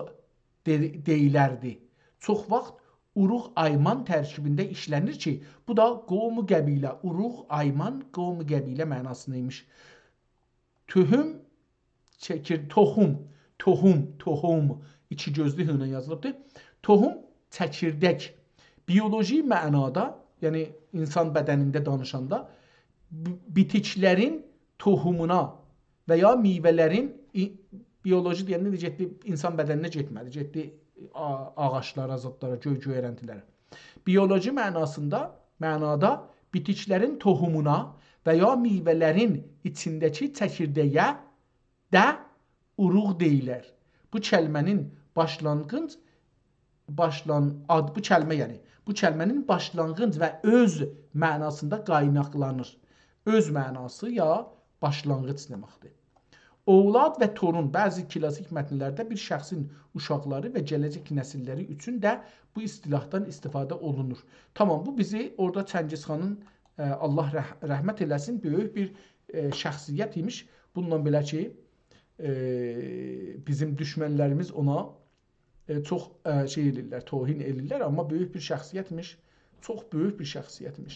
دئ-، دئییلردی. چوخ واخت اوروغ آیمان ترکیبینده ایشله‌نیر کی، بو دا قوم و قبیله، اوروغ، آیمان، قوم و قبیله معناسیندا ایمیش. توهوم، چکیر-، توخوم، توهوم، توهوم، ایکی گؤزلو ه ایله یازیلیبدیر. توهوم، چکیردک. بیولوژی معنادا، یعنی اینسان بدنینده دانیشاندا، بی-، بیتیکلرین توهومونا و یا میوه‌لرین، ای-، بیولوژی دئینده ده گئتدی، اینسان بدنینه گئتمه‌دی، گئتدی آ-، آغاجلارا، زادلارا، گؤی گؤیرنتی‌لره. بیولوژی معناسیندا، معنادا بیتیکلرین توخومونا و یا میوه‌لرین ایچینده‌کی چکیرده‌یه ده عروق دئییلر. بو کلمه‌نین باشلانغیج، باشلان-، آد-، بو کلمه، یعنی، بو کلمه‌نین باشلانغیج و اؤز معناسیندا قایناقلانیر. اؤز معناسی یا باشلانغیج دئمکدیر. اولاد و تورون، بعضی کلاسیک متن‌لرده بیر شخصین اوشاقلاری و گله‌جک نسیل‌لری اوچون ده بو اصطلاحدان استفاده اولونور. تامام، بو بیزی اورادا چنگیز خانین، ائ، الله رح-، رحمت ائله‌سین، بؤیوک بیر، ائ، شخصیت ایمیش. بونونلا بئله کی، ائ، بیزیم دوشمن‌لریمیز اونا، ائ، چوخ، ائ، شئی ائله‌ییرلر، توهین ائله‌ییرلر، آمما بؤیوک بیر شخصیت ایمیش، چوخ بؤیوک بیر شخصیت ایمیش.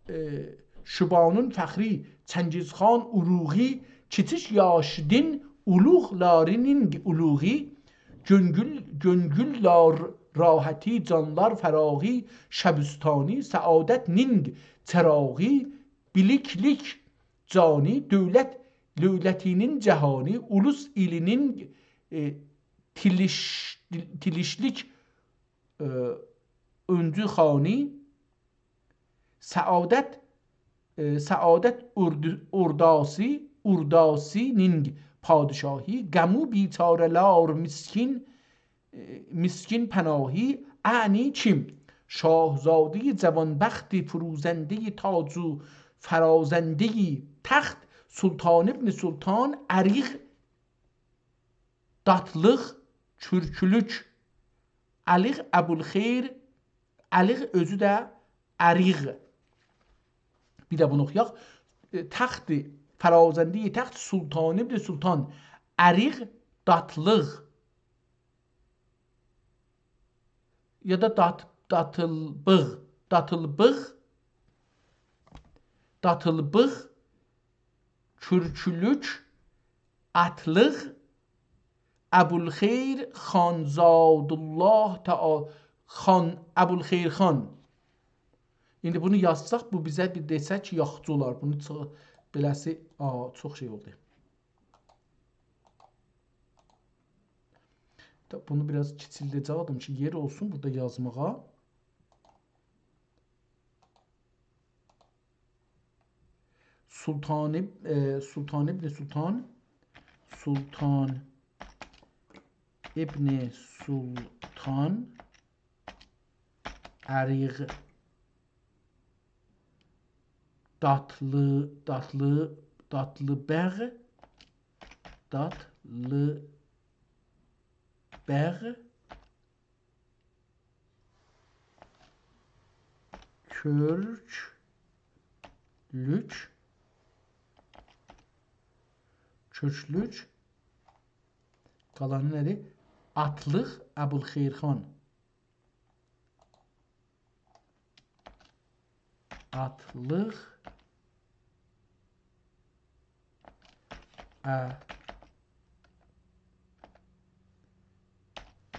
ائ، شوبانون فخری، چنگیز خان عروغی، کیچیک یاشدین اولوغلارینین اولوغی، گؤنگول، گؤنگوللار راحتی، جانلار فراغی، شبستانی سعادت‌نین چراغی، بیلیکلیک جانی، دؤولت، دؤولتینین جهانی، اولوس ایلینین، ائ، تیلیش-، تیلیشلیک، ائ، اؤنجو خانی، سعادت، ائ، سعادت اوردو-، اورداسی، اورداسینین پادشاهی، غمو بیچاره‌لار مسکین، ائ، مسکین پناهی، اعنی کیم؟ شاهزادهٔ جوانبخت، فروزندهٔ تاج و فرازندهٔ تخت، سلطان ابن سلطان، اریغ، داتلیق، کورکولوک، الیغ ابوالخیر، الیغ اؤزو ده اریغ. بیر ده بونو اوخویاق. ائ، تخت، فرازندهٔ تخت، سلطان ابن سلطان، اریغ، داتلیق. یا دا دات-، داتیلبیق، داتیلبیق، داتیلبیق، کورکولوک، آتلیق، ابوالخیر خانزادالله تعا-، خان، ابوالخیر خان. ایندی بونو یازساق، بو بیزه بیر دئسه کی، یاخشی اولار. بونو چو-، بئله‌سی، آ، چوخ شئی اولدو. دا بونو بیر آز کیچیلده‌جه‌ییم کی، یئر اولسون بورادا یازماغا. سلطان اب-، ائ، سلطان ابن سلطان، سلطان ابن سلطان، اریغ، داتلی، داتلی، داتلی بغ، داتلی بغ، کورکلوک، کورکلوک، قالانی نه‌دیر؟ آتلیق ابوالخیر خان. آتلیق، ا،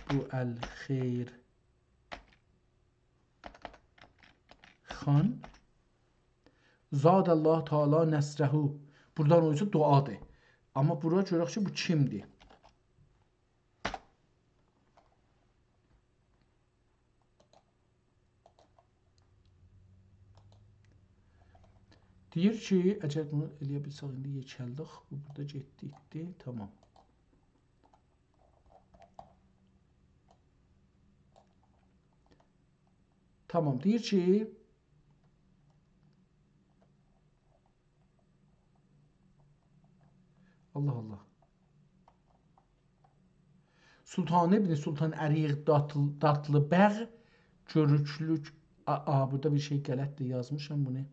بو الخیر خان. زاد الله تعالی نصره. بورادان او ایسه دعادیر. آمما بورا گؤرک کی، بو کیمدیر؟ دئییر کی، اگر بونو ائله‌یه بیلسک، ایندی یئکه‌لدیک. بو بورادا گئتدی، گئتدی. تامام. تامام. دئییر کی، الله الله. سلطان ابن سلطان اریغ داتل-، داتلی بغ، کورکلوک، آ، آ، بورادا بیر شئی غلطدیر، یازمیشام بونو.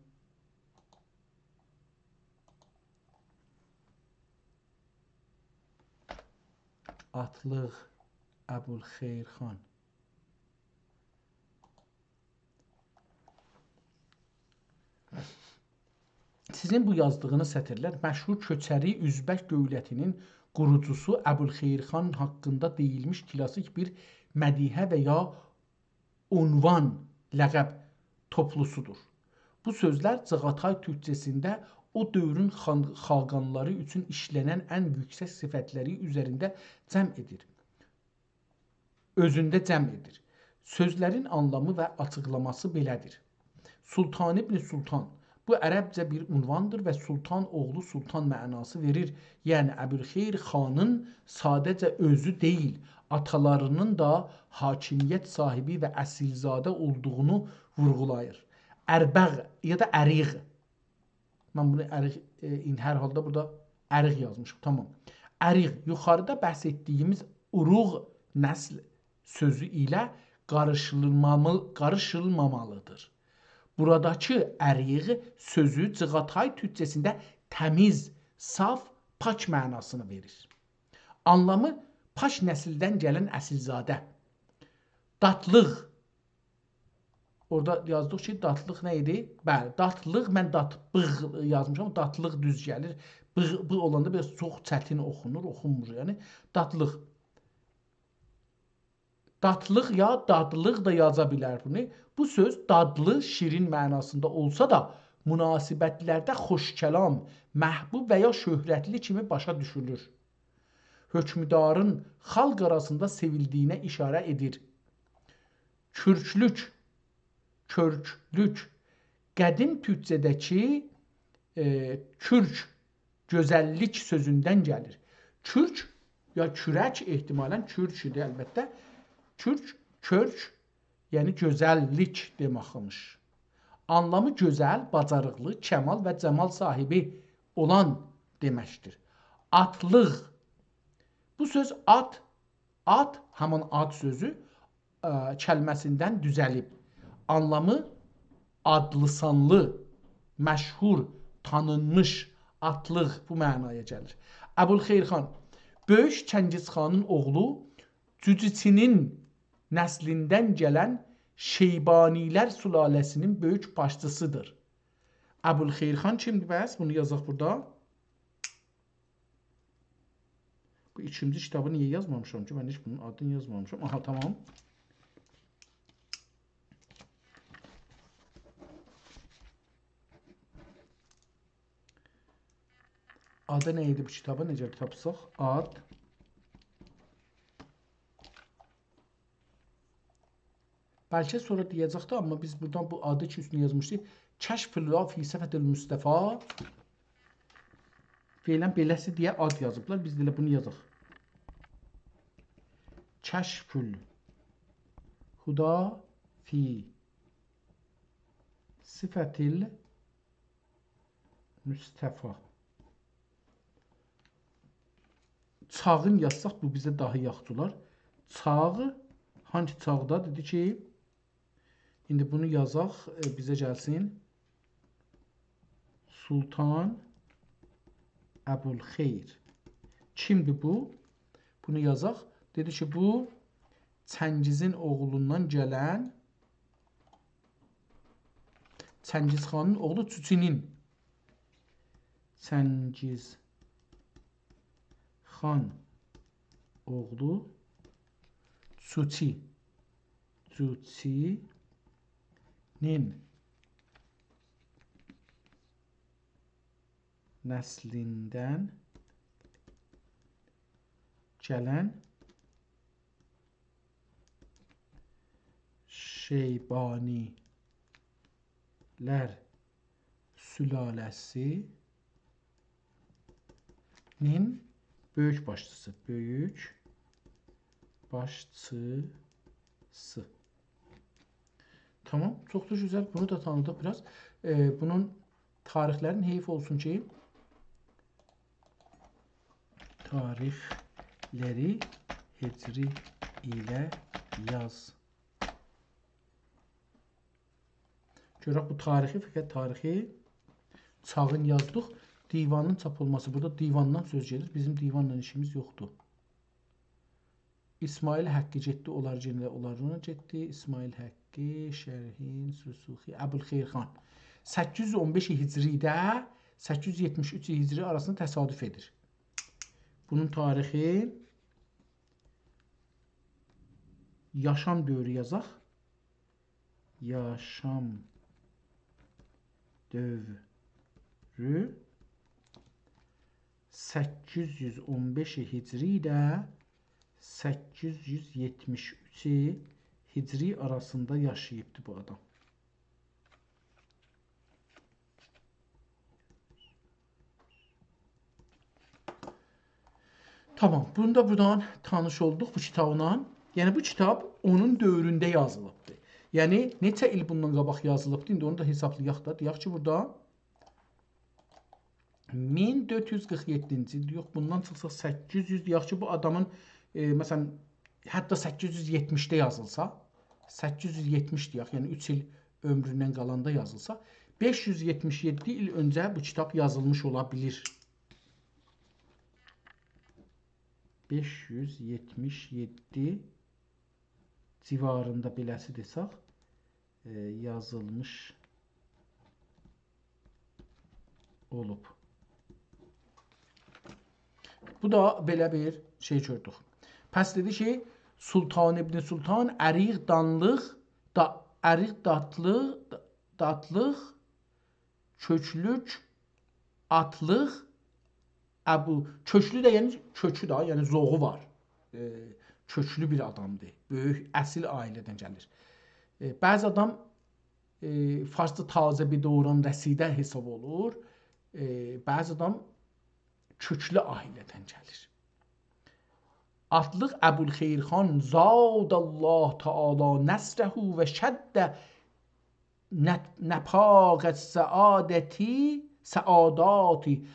آتلیق ابوالخیر خان. سیزین بو یازدیغینیز سطرلر مشهور کؤچری اؤزبک دؤولتینین قوروجوسو ابوالخیر خان حاقیندا دئییلمیش کلاسیک بیر مدیحه و یا عنوان، لقب توپلوسودور. بو سؤزلر چاغاتای تورکجه‌سینده او دؤورون خان-، خاقانلاری اوچون ایشله‌نن ان یوکسک صفتلری اوزرینده جمع ائدیر. اؤزونده جمع ائدیر. سؤزلرین آنلامی و آچیقلاماسی بئله‌دیر. سلطان ابن سلطان. بو عربجه بیر عنواندیر و سلطان اوغلو سلطان معناسی وئریر. یعنی ابوالخیر خانین ساده‌جه اؤزو دئییل، آتالاری‌نین دا حاکمیت صاحیبی و اصیل‌زاده اولدوغونو وورغولاییر. اربغ یا دا اریغ. من بونو اریغ، ائ، این هر حالدا بورادا اریغ یازمیشام. تامام. اریغ، یوخاریدا بحث ائتدیگیمیز عروق، نسل سؤزو ایله قاریشیلمامی-، قاریشیلمامالیدیر. بوراداکی اریغ سؤزو جیغاتای تورکجه‌سینده تمیز، صاف، پاک معناسینی وئریر. آنلامی: پاک نسیلدن گلن اصیل‌زاده. دادلیق. اورادا یازدیق کی، دادلیق نه ایدی؟ بلی، دادلیق، من دادبیغ یازمیشام، دادلیق دوز گلیر. بیغ، بیغ اولاندا بیر آز چوخ چتین اوخونور، اوخونمور، یعنی. دادلیق. دادلیق یا دادلیق دا یازا بیلر بونو. بو سؤز دادلی، شیرین معناسیندا اولسا دا، مناسبت‌لرده خوش‌کلام، محبوب و یا شهرتلی کیمی باشا دوشولور. حکمدارین خالق آراسیندا سئویلدیگینه ایشاره ائدیر. کورکلوک، کؤرکلوک، قدیم تورکجه‌ده‌کی، ائ، کورک، گؤزللیک سؤزوندن گلیر. کورک یا کورک، احتمالاً کورک ایدی البته. کورک، کؤرک، یعنی گؤزللیک دئمکمیش. آنلامی: گؤزل، باجاریقلی، کمال و جمال صاحیبی اولان دئمکدیر. آدلیق. بو سؤز آد، آد، همان آد سؤزو، ا، کلمه‌سیندن دوزلیب. آنلامی: آدلی-سانلی، مشهور، تانینمیش، آدلیق بو معنایا گلیر. ابوالخیر خان، بؤیوک چنگیز خانین اوغلو، جوجوچی‌نین نسلیندن گلن شیبانی‌لر سلاله‌سی‌نین بؤیوک باشچیسیدیر. ابوالخیر خان کیمدیر بس؟ بونو یازاق بورادا. بو ایکینجی کیتابی نییه یازمامیشام کی؟ من هئچ بونون آدینی یازمامیشام. آها، تامام. آدی نه ایدی بو کیتابین؟ نئجه تاپساق؟ آد. بلکه سونرا دئیه‌جکدی، آمما بیز بورادان بو آدی کی اوستونه یازمیشدیق، کشف الله فی صفت المصطفی. فعلاً بئله‌سی دئیه آد یازیبلار. بیز ده ائله بونو یازاق. کشف الهدی فی صفت المصطفی. چاغین یازساق، بو بیزه داها یاخشی اولار. چاغ، هانسی چاغدا؟ دئدی کی، ایندی بونو یازاق، ائ، بیزه گلسین. سلطان ابوالخیر. کیمدیر بو؟ بونو یازاق. دئدی کی، بو چنگیزین اوغلوندان گلن، چنگیز خانین اوغلو چوچی‌نین. چنگیز خان اوغلو چوچی. چوچی‌نین نسلیندن گلن شیبانی‌لر سلاله‌سی‌نین بؤیوک باشچیسی. بؤیوک باشچیسی. تامام، چوخ دا گؤزل. بونو دا تانیدیق بیر آز. ائ، بونون تاریخلرین حیف اولسون کی، تاریخلری هجری ایله یاز. گؤرک بو تاریخی، فقط تاریخی چاغین یازدیق. دیوانین چاپ اولماسی، بورادا دیواندان سؤز گئدیر. بیزیم دیوانلا ایشیمیز یوخدور. اسماعیل حقی گئتدی، اونلار یئنه اونلارلا گئتدی. اسماعیل حقی، شرحین، سوسوخی، ابوالخیر خان. سککیز یوز اون بئش هجری‌ده، سککیز یوز یئتمیش اوچ هجری آراسیندا تصادف ائدیر. بونون تاریخی، یاشام دؤورو یازاق. یاشام دؤورو سککیز یوز اون بئش هجری ایله سککیز یوز یئتمیش اوچ ایل هجری آراسیندا یاشاییبدی بو آدام. تامام، بونو دا بورادان تانیش اولدوق بو کیتابلا. یعنی بو کیتاب اونون دؤورونده یازیلیبدی. یعنی نئچه ایل بوندان قاباق یازیلیبدی، ایندی اونو دا حسابلایاق دا. دئیک کی، بورادا مین دؤرد یوز قیرخ یئددینجی ایل، یوخ، بوندان چیخساق سککیز یوز، دئیک کی، بو آدامین، ائ، مثلا، حتی سککیز یوز یئتمیشده یازیلسا، سککیز یوز یئتمیش دئیک، یعنی اوچ ایل عؤمروندن قالاندا یازیلسا، بئش یوز یئتمیش یئددی ایل اؤنجه بو کیتاب یازیلمیش اولا بیلیر. بئش یوز یئتمیش یئددی جیواریندا بئله‌سی دئسک، ائ، یازیلمیش اولوب. بو دا بئله بیر شئی گؤردوک. پس دئدی کی، سلطان ابن سلطان، عریق دانلیق، دا، عریق داتلیق، داتلیق، کؤکلوک، آتلیق، ابو، کؤکلو ده، یعنی کؤکو ده، یعنی زوغو وار. ائ، کؤکلو بیر آدامدیر. بؤیوک، اصیل عائله‌دن گلیر. ائ، بعضی آدام، ائ، فارسدا تازه به دوران رسیده حساب اولور. ائ، بعضی آدام کؤکلو عائله‌دن گلیر. آتلیق ابوالخیر خان، زاد الله تعالی نصره و شد نط-، نپاق السعادتی، سعاداتی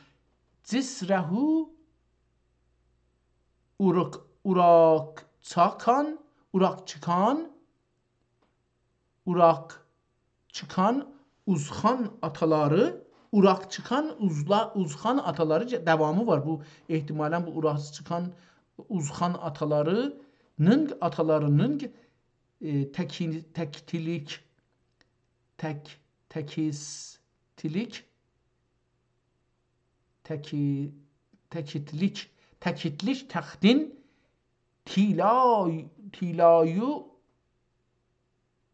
جسره، اوراق-، اوراقچاکان، اوراقچیکان، اوراقچیکان اوزخان آتالاری، اوراقچیکان اوزلا-، اوزخان آتالاری، داوامی وار. بو احتمالاً بو اوراقچیکان اوزخان آتالاری‌نین، آتالاری‌نین، ائ، تکی-، تکیتلیک، تک-، تکیتلیک، تکی-، تکیتلیک، تکیتلیک تختین طلا-، طلایی،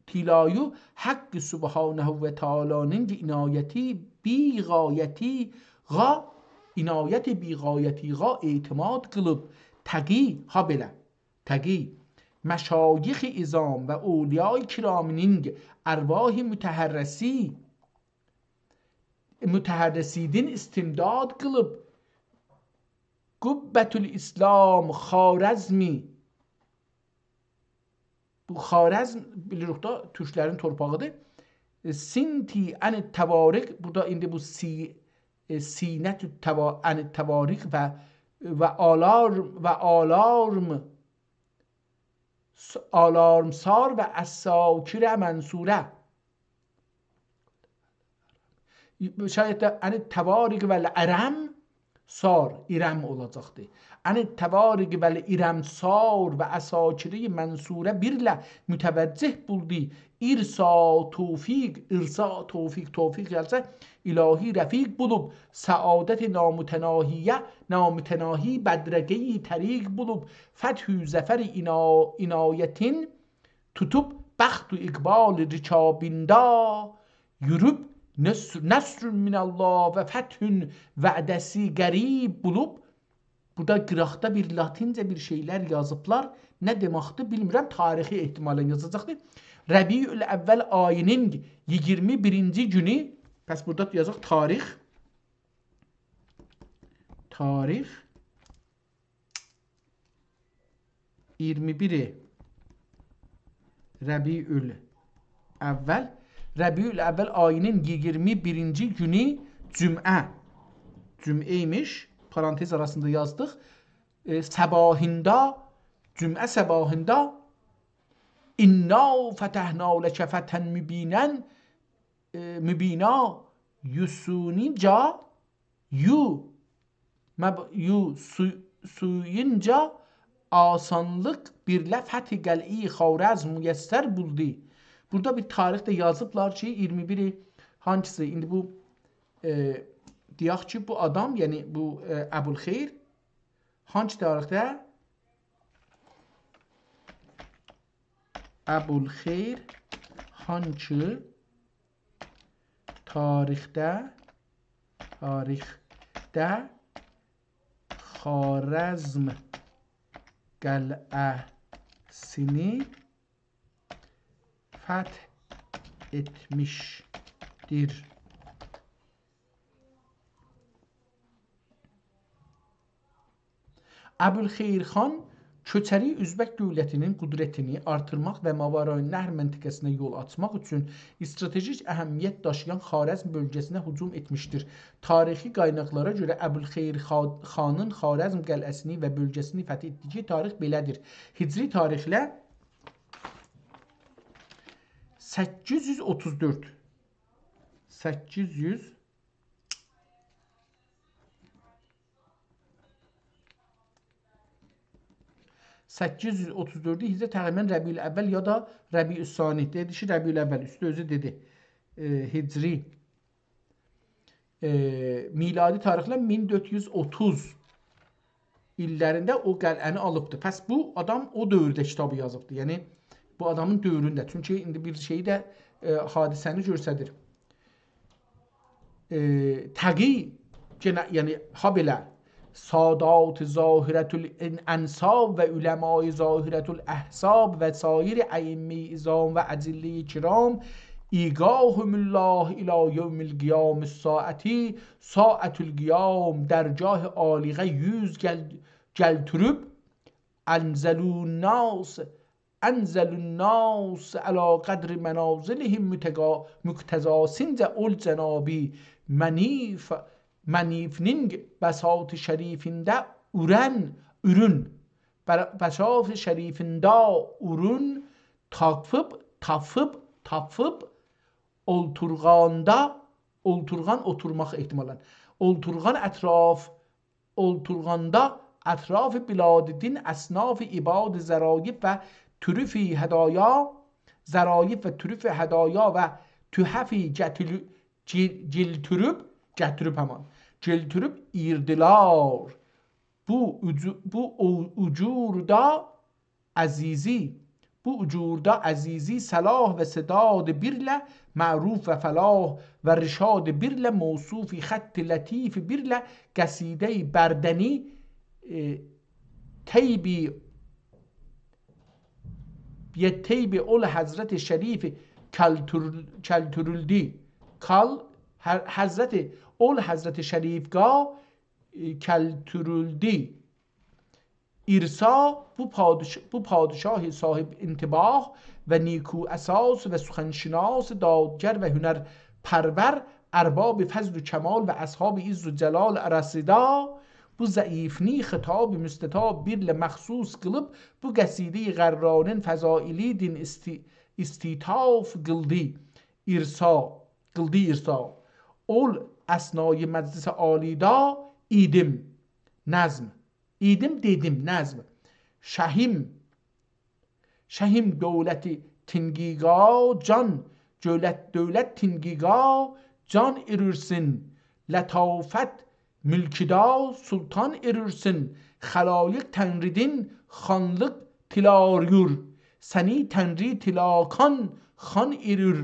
طلایی حق سبحانه و تعالی‌نین عنایتی بی‌غایتی‌غا، عنایت بی‌غایتی‌غا اعتماد قیلیب، تقی، هابئله، تقی، مشایخ عظام و اولیای کرامی‌نین ارواح متحرسی، متحرسی‌دین استمداد قیلیب، قبة الاسلام خوارزمی، بو خوارزم، بیلیریک دا، تورکلرین تورپاغیدیر. ائ، سینتی عن التواریق، بورادا ایندی بو سی-، ائ، سینت التوا-، عن التواریق و، و آلارم، و آلارم، س-، آلارمسار و عساکر منصوره. شاید ده عن التواریق و الارم سار، ارم اولاجاقدی. عن التواریق و الارم سار و عساکر منصوره بیرله متوجه بولدو. ارسا توفیق، ارسا توفیق، توفیق گلسه، الهی رفیق بولوب، سعادت نامتناهی‌یه، نامتناهی بدرقه‌ی طریق بولوب، فتح و ظفر عنا-، عنایتین توتوب، بخت و اقبال رکابیندا یوروب، نصر، نصر من الله و فتح وعده‌سی قریب بولوب. بورادا قیراقدا بیر لاتینجه بیر شئیلر یازیبلار. نه دئمکدیر، بیلمیرم. تاریخی احتمالاً یازاجاقدیر. ربیع الاول آیی‌نین ایگیرمی بیرینجی گونو، پس بورادا یازاق تاریخ. تاریخ ایگیرمی بیر ربیع الاول، ربیع الاول آیی‌نین ایگیرمی بیرینجی گونو جمعه، جمعه ایمیش، پارانتز آراسیندا یازدیق. ائ، صباحیندا، جمعه صباحیندا «انا فتحنا لک فتحا مبینا»، ائ، مبینا، یوسونجا، یو، مب-، یو، سو-، سویونجا آسانلیق بیرله فتح قلعه‌ی خوارزم میسر بولدو. بورادا بیر تاریخ ده یازیبلار کی، ایگیرمی بیری هانسیسی؟ ایندی بو، ائ، دئیک کی، بو آدام، یعنی بو، ائ، ابوالخیر هانسی تاریخده؟ ابوالخیر هانسی تاریخده، تاریخده خوارزم قلعه‌سینی فتح ائتمیشدیر. ابوالخیر خان کؤچری اؤزبک دؤولتینین قدرتینی آرتیرماق و ماورای نهر منطقه‌سینه یول آچماق اوچون استراتژیک اهمیت داشییان خوارزم بؤلگه‌سینه هجوم ائتمیشدیر. تاریخی قایناقلارا گؤره ابوالخیر خا-، خانین خوارزم قلعه‌سینی و بؤلگه‌سینی فتح ائتدیگی تاریخ بئله‌دیر: هجری تاریخله سککیز یوز اوتوز دؤرد، سککیز یوز، سککیز یوز اوتوز دؤردو هجری، تقریباً ربیع‌الاول یا دا ربیع‌الثانی. دئدی کی، ربیع‌الاول، اوستو اؤزو دئدی. ائ، هجری، ائ، میلادی تاریخله مین دؤرد یوز اوتوز ایللرینده او قلعه‌نی آلیبدی. پس بو آدام او دؤورده کیتابی یازیبدی. یعنی، بو آدامین دؤورونده. چونکی ایندی بیر شئیی ده، ائ، حادثه‌نی گؤستریر. ائ، تقی، گئنه، یعنی، هابئله، سادات ظاهرة الانساب و علمای ظاهرة الاحساب و سایر ائمهٔ عظام و اجلهٔ کرام، ایقاهم الله الی یوم القیام الساعة، ساعة القیام، درگاه عالیقه یوز گل-، گلتوروب، انزلوا الناس، انزلوا الناس علی قدر منازلهم متقا-، مقتضاسینجه اول جنابی منیف-، منیفنین بساط شریفینده اورن، اورون، بر-، بساط شریفینده اورون تاپیب، تاپیب، تاپیب، اولتورغاندا، اولتورغان اوتورماق احتمالاً، اولتورغان اطراف، اولتورغاندا اطراف بلاد دین اصناف عباد ظرایف و طرف هدایا، ظرایف و طرف هدایا و تحف گتیل-، گیل-، گیلتوروب، گتیریب همان، گیلتوروب ایردیلار. بو اوجو-، بو او-، اوجوردا عزیزی، بو اوجوردا عزیزی صلاح و سداد بیرله معروف و فلاح و رشاد بیرله موصوف خط لطیف بیرله قصیدهٔ بردنی، ائ، طیبی، یه طیبی اول حضرت شریف کلتور-، کلتورولدی. کال-، ح-، حضرت، اول حضرت شریفگاه، ائ، کلتورولدی. ارسا، بو پادش-، بو پادشاه صاحب انتباه و نیکو اساس و سخن‌شناس، دادگر و هنرپرور، ارباب فضل و کمال و اصحاب عز و جلال آراسیندا بو ضعیفنی خطاب مستطاب بیرله مخصوص قیلیب، بو قصیدهٔ غرانین فضائلی دین استی-، استیطاف قیلدی ارسا، قیلدی ارسا. اول اثنای مجلس عالیدا ایدیم، نظم. ایدیم دئدیم، نظم. شهیم، شهیم دولتی تینگیقا، جان، دولت، دولت تینگیقا، جان ائرورسون، لطافت ملکیدا سلطان ائرورسون، خلایق تنریدین خانلیق تیلارور، سنی تنری تیلاکان خان ائرور.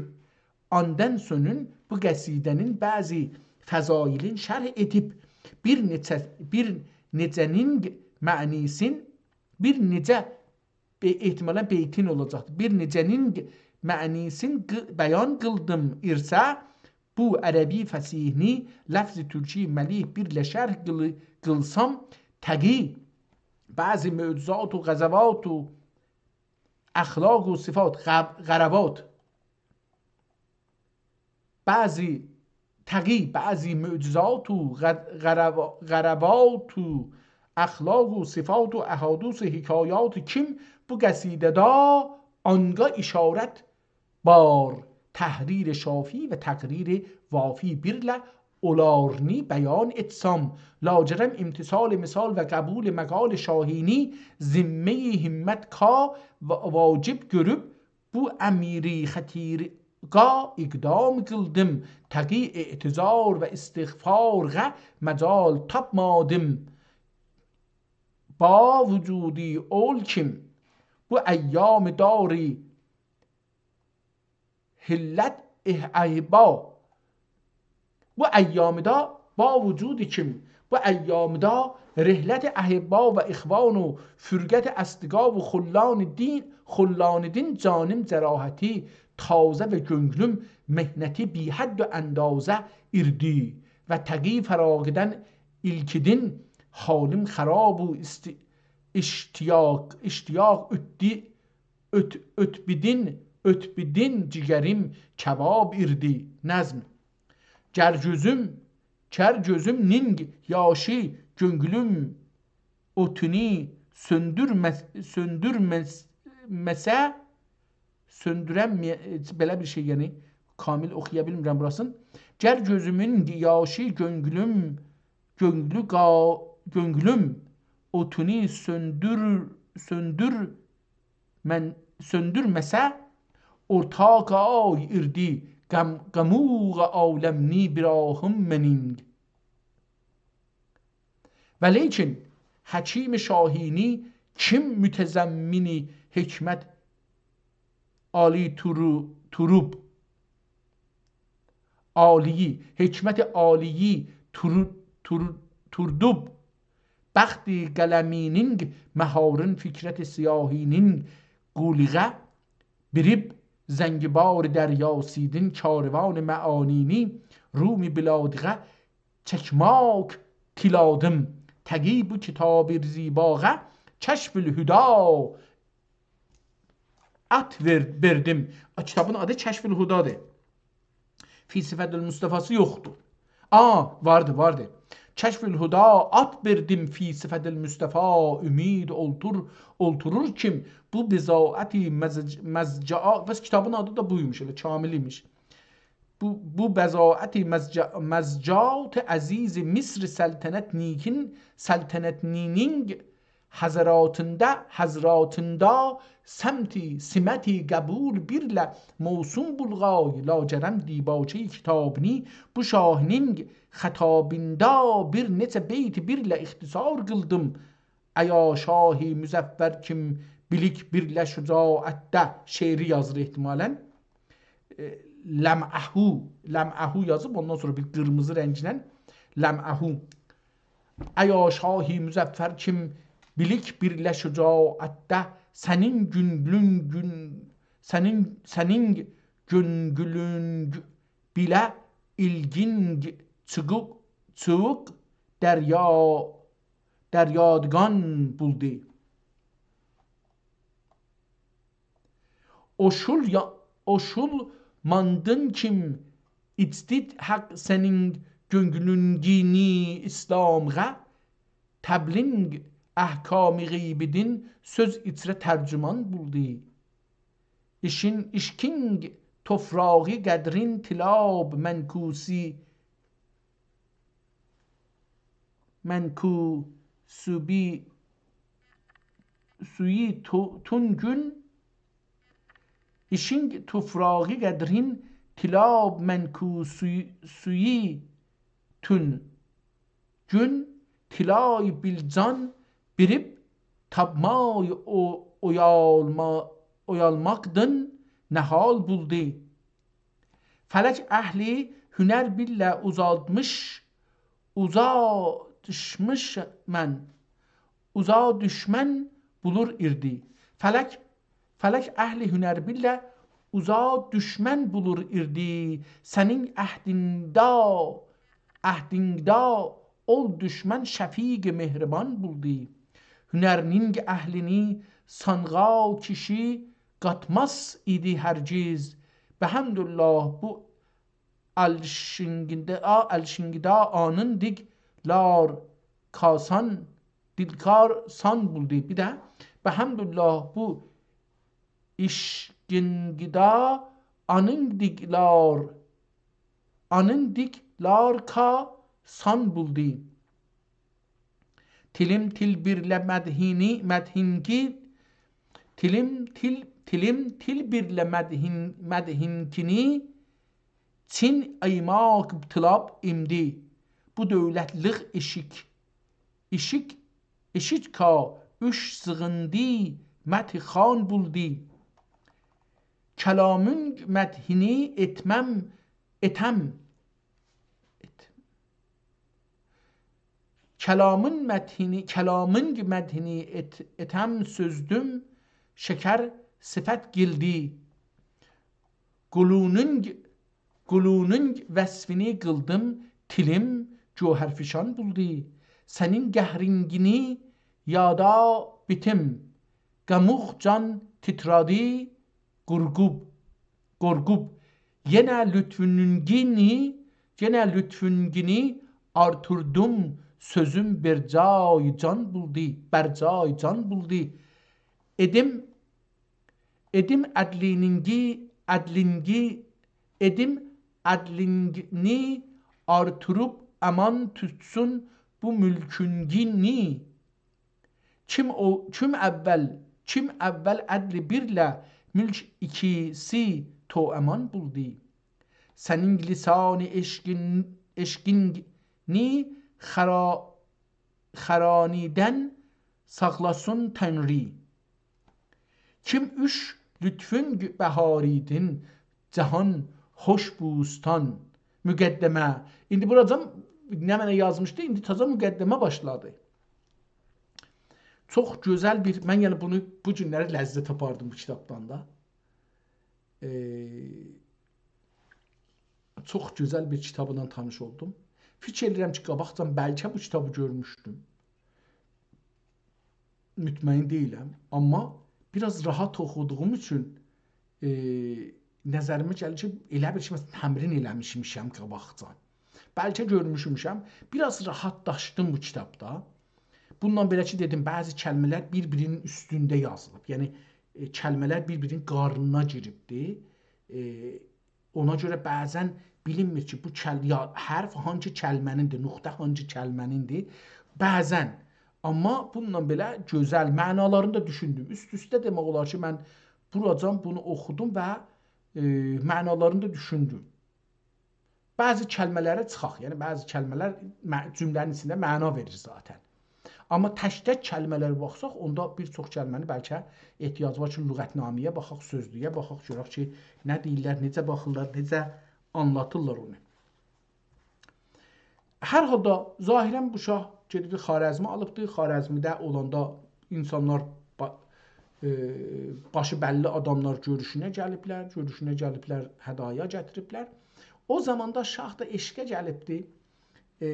آندان سونون بو قصیده‌نین بعضی فضایلین شرح ائدیب، بیر نئچه، بیر نئچه‌نین معنیسین، بیر نئچه، بئ-، احتمالاً بیتین اولاجاقدیر. بیر نئچه‌نین معنیسین قی-، بیان قیلدیم ارسا، بو عربی فصیحنی لفظ تورکی ملیح بیرله شرح قیلی-، قیلسام، تقی بعضی معجزات و غزوات و اخلاق و صفات، غ-، غروات، بعضی تقی، بعضی معجزات و غ-، غرو-، غروات و اخلاق و صفات و احادیث و حکایات کیم بو قصیده‌ده آنقا اشارت بار، تحریر شافی و تقریر وافی بیرله اولارنی بیان ائتسام، لاجرم امتثال مثال و قبول مقال شاهینی ذمهٔ همت کا و واجب گؤروب، بو امری خطیرگا اقدام قیلدیم، تقی اعتذار و استغفارغا مجال تاپمادیم. با وجودی اول کیم بو ایام داری حلت اح-، احبا. بو ایامدا با وجودی کیم، بو ایامدا رحلت احبا و اخوان و فرقت اصدقا و خلان دین، خلان دین جانیم جراحتی تازه و گؤنگلوم محنتی بی‌حد و اندازه ایردی و تقی فراقدن ایلکیدین حالیم خراب و است-، اشتیاق، اشتیاق اوتدی، اوت-، اوتبیدین، اوتبیدین جیگریم کباب ایردی. نظم. گر گؤزوم، گر گؤزوم نینگ یاشی گؤنگلوم اوتونو سؤندورمه-، سؤندورمه‌سه، سؤندورنمه-، بئله بیر شئی، یعنی کامل اوخویا بیلمیرم بوراسینی. گر گؤزومون یاشی گؤنگلوم، گؤنگلو قا-، گؤنگلوم اوتونو سؤندور-، سؤندور من سؤندورمه‌سه، اورتاق آی ایردی، قم-، قاموغ عالمینی بیر آهیم منینگ. و لیکن حکیم شاهینی کیم متضمن حکمت عالی تورو-، توروب، عالی‌یی، حکمت عالی‌یی تورو-، تورو-، توردوب، بخت قلمینین مهارین فکرت سیاهینین قولیغه بیریب، زنگبار دریا سیدین کاروان معانینی روم بلادیغه چکماک تیلادیم. تقی بو کتاب زیباغه کشف الهدی آد وئر-، وئردیم. آ، کیتابین آدی کشف الهدی‌دیر. فی صفت المصطفی‌سی یوخدور. آ، واردی، واردی. کشف الهدی آد وئردیم فی صفت المصطفی، امید اولتور، اولتورور کیم بو بضاعت مزج-، مزجعا-، بس کیتابین آدی دا بویموش، ائله کامل ایمیش. بو، بو بضاعت مزج-، مزجات عزیز مصر سلطنت نیکین، سلطنت نینین حضراتیندا، حضراتیندا سمتی، سمتی قبول بیرله موسوم بولغای، لاجرم دیباچه‌ی کیتابینی بو شاهینین خطابیندا بیر نئچه بیت بیرله اختصار قیلدیم. ایا شاه مظفر کیم بیلیک بیرله شجاعتده شعری یازیر احتمالاً. ائ، لمعه، لمعه یازیب، اوندان سونرا بیر قیرمیزی رنگله لمعه. ایا شاه مظفر کیم بیلیک بیرله شجاعتده سنین گؤنگلون گون-، سنین، سنین گؤنگلون بیله ایلگین چیغیق، چیغیق دریا، دریادگان بولدو. اوشول یا-، اوشول ماندین کیم ایچدید حق سنین گؤنگلونگینی ایسلامغا، تبلینگ احکام غیبیدین سؤز ایچره ترجمان بولدو. ایشین، ایشکینگ توفراغی قدرین تیلاب منکوسی، منکوسوبی، سویی تو-، تون گون، ایشینگ توفراغی قدرین تیلاب منکوسوی-، سویی تون گون، تیلای بیلجان بیریب تاپمای او-، اویالما-، اویالماقدین نهال بولدو. فلک اهلی هنر بیلله اوزالتمیش، اوزا دوشموش من، اوزا دوشمن بولور ایردی. فلک، فلک اهلی هنر بیلله اوزا دوشمن بولور ایردی. سنین عهدیندا، عهدیندا اول دوشمن شفیق مهربان بولدو. هنرینین اهلینی سانغا کیشی قاتماز ایدی هرگیز. بحمدالله بو الشینگیدا، الشینگیدا آنین دیگ لار کاسان، دیلکار سان بولدو. بیر ده بحمدالله بو ایشکینگیدا آنین دیگ لار، آنین دیگ لار کا سان بولدو. تیلیم تیل بیرله مدهینی، مدهینکی، تیلیم تیل، تیلیم تیل بیرله مدهین-، مدهینکینی، چین ایماق تیلاب ایمدی. بو دؤولتلیق ائشیک، ائشیک، ائشیک کا اوش سیغیندی مدح خان بولدو. کلامین مدهینی ائتمم، ائتم، ائت-، کلامین مدحینی، کلامین مدحینی ائت-، ائتم سؤزدوم، شکر صفت قیلدی. گلونون، گلونون وصفینی قیلدیم، تیلیم گوهرفشان بولدو. سنین قهرینگینی یادا بیتیم، قاموق جان تیترادی، قورقوب، قورقوب. یئنه لطفونگینی، یئنه لطفونگینی آرتوردوم، سؤزوم بیر جای جان بولدو، بیر جای جان بولدو. ائدیم، ائدیم عدلینگی، عدلینگی، ائدیم عدلینگینی آرتوروب، امان توتسون بو مولکونگینی. کیم او، کیم اول، کیم اول عدلی بیرله مولک ایکیسی توامان بولدو. سنین لسان عشقین، عشقینی خرا-، خرانیدن ساخلاسین تانری. کیم اوچ لطفون بهاریدین، جهان خوش بوستان. مقدمه. ایندی بوراجان نمنه یازمیشدی، ایندی تازا مقدمه باشلادی. چوخ گؤزل بیر، من یعنی بونو بو گونلری لذت آپاردیم بو کیتابدان دا. ائ، چوخ گؤزل بیر کیتابلا تانیش اولدوم. فیکیر ائدیرم کی، قاباقجان بلکه بو کیتابی گؤرموشدوم. مطمئن دئییلم، آمما بیر آز راحت اوخودوغوم اوچون، ائ، نظریمه گلیر کی، ائله بیل کی، مثلا، تمرین ائله‌میشمیشم قاباقجان. بلکه گؤرموشموشم، بیر آز راحتلاشدیم بو کیتابدا. بوندان بئله کی، دئدیم، بعضی کلمه‌لر بیر-بیرینین اوستونده یازیلیب. یعنی، ائ، کلمه‌لر بیر-بیرینین قارنینا گیریبدی. ائ، اونا گؤره بعضا بیلینمیر کی، بو کل-، یا حرف هانسی کلمه‌نیندیر، نقطه هانسی کلمه‌نیندیر. بعضا. آمما بونونلا بئله گؤزل معنالارینی دا دوشوندوم. اوست-اوسته دئمک اولار کی، من بوراجان بونو اوخودوم و، ائ، معنالارینی دا دوشوندوم. بعضی کلمه‌لری چیخاق، یعنی بعضی کلمه‌لر مع-، جمله‌نین ایچینده معنا وئریر ذاتا. آمما تک-تک کلمه‌لره باخساق، اوندا بیر چوخ کلمه‌نی بلکه احتیاج وار کی، لغت‌نامه‌یه باخاق، سؤزلویه باخاق، گؤرک کی، نه دئییرلر، نئجه باخیرلار، نئجه آنلاتیرلار اونو. هر حالدا، ظاهرا بو شاه گئدیبدی، خوارزمی آلیبدی. خوارزمیده اولاندا اینسانلار با-، ائ، باشی بللی آداملار گؤروشونه گلیبلر، گؤروشونه گلیبلر، هدایا گتیریبلر. او زاماندا شاه دا عشقه گلیبدی. ائ،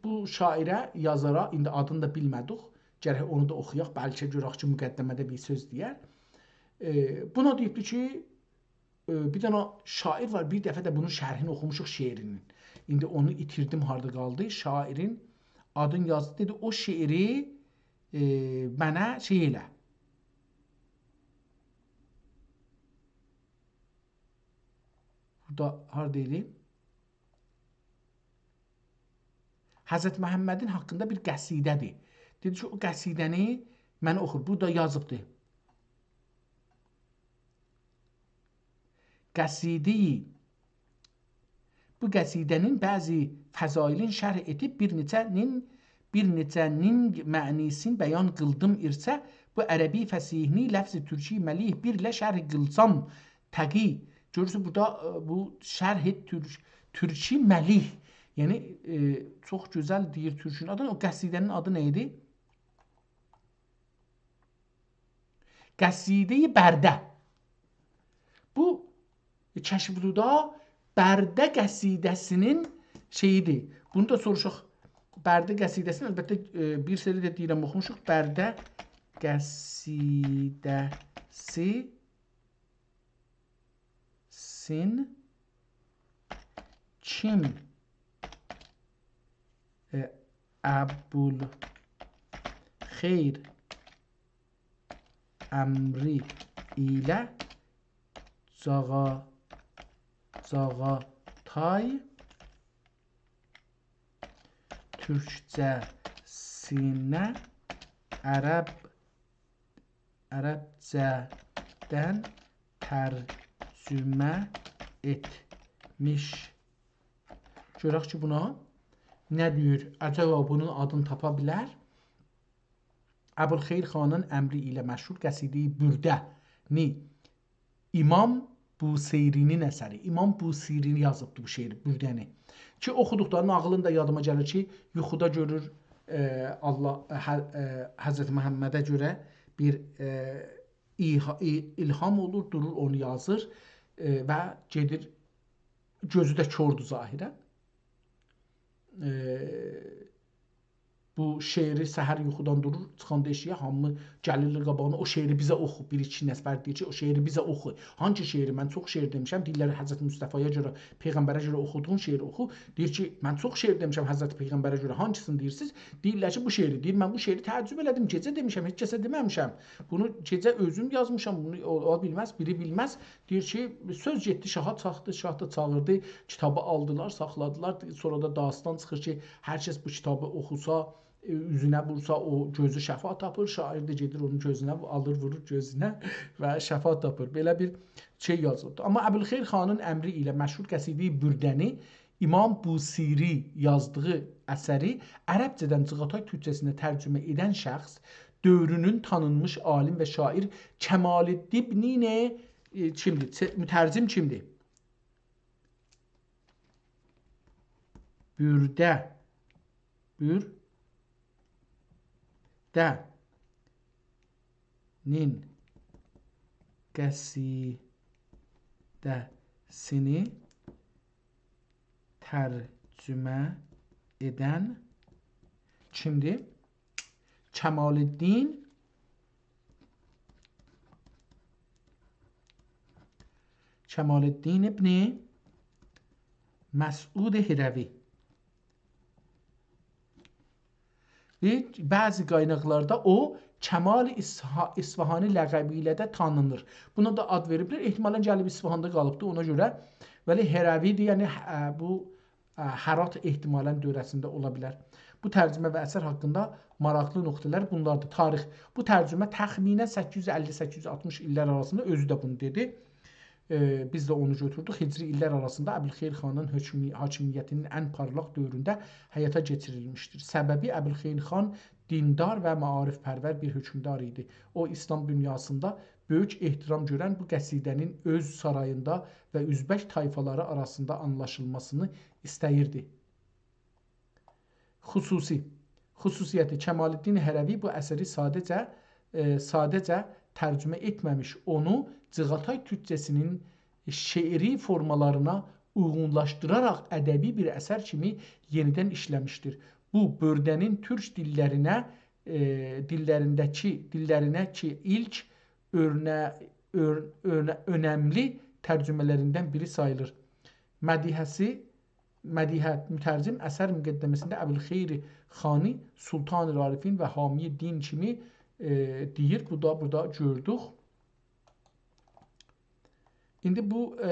بو شاعره، یازارا، ایندی آدینی دا بیلمه‌دیک، گرک اونو دا اوخویاق، بلکه گؤرک کی، مقدمه‌ده بیر سؤز دئیر. ائ، بونا دئییبدی کی، ائ، بیر دنه شاعر وار، بیر دفعه ده بونون شرحینی اوخوموشوق شعرینین. ایندی اونو ایتیردیم، هاردا قالدی؟ شاعرین آدینی یازدی، دئدی، «او شعری، ائ، منه شئی ائله.» بورادا هاردا ایدی؟ حضرت محمدین حاقیندا بیر قصیده‌دیر. دئدی کی، او قصیده‌نی منه اوخو. بورادا یازیبدی. قصیده‌یی، بو قصیده‌نین بعضی فضایلین شرح ائدیب بیر نئچه‌نین، بیر نئچه‌نین معنی‌سین بیان قیلدیم ایرسه، بو عربی فصیحنی لفظ ترکی ملیح بیرله شرح قیلسام تقی. گؤرورسونوز، بورادا، ائ، بو شرح ترک-، ترکی ملیح، یعنی، ائ، چوخ گؤزل دئییر تورکون آدینی. او قصیده‌نین آدی نه ایدی؟ قصیده‌ی برده. بو کشف ردا برده قصیده‌سینین شئییدیر. بونو دا سوروشاق. برده قصیده‌سینی، البته، ائ، بیر سری ده دئییرم، اوخوموشوق. برده قصیده‌سی سین کیم، ائ، ابوالخیر امری ایله جاغا-، جاغاتای تورکجه‌سینه عرب عربجه‌دن ترجمه ائتمیش. گؤرک کی، بونا نه دئییر؟ عجبا بونون آدینی تاپا بیلر؟ ابوالخیر خانین امری ایله مشهور قصیده‌ی برده‌نی امام بوصیری‌نین اثری. امام بوصیری یازیبدی بو شعری، برده‌نی. کی، اوخودوقدا ناغیلین دا یادیما گلیر کی، یوخودا گؤرور، ائ، الله، ائ، ح-، ائ، حضرت محمده گؤره بیر، ائ، ایها-، ای-، الهام اولور، دورور، اونو یازیر، ائ، و گئدیر، گؤزو ده کوردور ظاهراً. ائ، بو شعری سحر یوخودان دورور، چیخاندا ائشییه، هامی گلیرلر قاباغینا، «او شعری بیزه اوخو.» بیر ایکی نفر دئییر کی، «او شعری بیزه اوخو.» «هانسی شعری؟ من چوخ شعر دئمیشم.» دئییرلر، «حضرت مصطفایا گؤره، پیغمبره گؤره اوخودوغون شعری اوخو.» دئییر کی، «من چوخ شعر دئمیشم حضرت پیغمبره گؤره، هانسینی دئییرسیز؟» دئییرلر کی، «بو شعری.» دئییر، «من بو شعری تعجب ائله‌دیم، گئجه دئمیشم، هئچ کسه دئمه‌میشم. بونو گئجه اؤزوم یازمیشام، بونو او-، اولا بیلمز، بیری بیلمز.» دئییر کی، سؤز گئتدی، شاها چاغدی، شاه دا چاغیردی، کیتابی آلدیلار، ساخلادیلار. سونرا دا داستان چیخیر کی، هر کس بو کیتابی اوخوسا، ائ، اوزونه وورسا، او گؤزو شفا تاپیر، شاعر ده گئدیر اونون گؤزونه وو-، آلیر، وورور گؤزونه و شفا تاپیر. بئله بیر شئی یازیلیبدیر. آمما ابوالخیر خانین امری ایله مشهور قصیده‌ی برده‌نی امام بوصیری یازدیغی اثری عربجه‌دن چیغاتای تورکجه‌سینه ترجمه ائدن شخص، دؤورونون تانینمیش عالم و شاعر کمال‌الدین، ائ، کیمدیر؟ چه-، مترجم کیمدیر؟ برده، برده‌نین قصیده‌سینی ترجمه ائدن کیمدیر؟ کمال‌الدین، کمال‌الدین ابن مسعود هروی. و بعضی قایناقلاردا او کمال اصح-، اصفهانی لقبی ایله ده تانینیر. بونا دا آد وئریبلر. احتمالاً گلیب اصفهاندا قالیبدی، اونا گؤره. ولی هروی‌دیر، یعنی، اه، بو اه، هرات احتمالاً دؤوره‌سینده اولا بیلر. بو ترجمه و اثر حاقیندا ماراقلی نقطه‌لر بونلاردیر. تاریخ. بو ترجمه تخمیناً سککیز یوز اللی، سککیز یوز آلتمیش ایللر آراسیندا، اؤزو ده بونو دئدی. ائ، بیز ده اونو گؤتوردوک. هجری ایللر آراسیندا ابوالخیر خانین حکمی-، حاکمیتینین ان پارلاق دؤورونده حیاتا کئچیریلمیشدیر. سببی، ابوالخیر خان دیندار و معارف‌پرور بیر حکمدار ایدی. او، ایسلام دونیاسیندا بؤیوک احترام گؤرن بو قصیده‌نین اؤز ساراییندا و اؤزبک طایفالاری آراسیندا آنلاشیلماسینی ایسته‌ییردی. خصوصی. خصوصیتی، کمال‌الدین هروی بو اثری ساده‌جه، ائ، ساده‌جه ترجمه ائتمه‌میش، اونو چیغاتای تورکجه‌سینین شعری فورمالارینا اویغونلاشدیراراق ادبی بیر اثر کیمی یئنیدن ایشله‌میشدیر. بو، برده‌نین تورک دیللرینه، ائ، دیللرینده‌کی، دیللرینه کی ایلک اؤرنه-، اؤر-، اؤرنه-، اؤنملی ترجمه‌لریندن بیری ساییلیر. مدیحه‌سی، مدیحه، مترجم اثر مقدمه‌سینده ابوالخیر خانی سلطان‌العارفین و حامی دین کیمی، ائ، دئییر. بو دا بورادا گؤردوک. ایندی بو، ائ،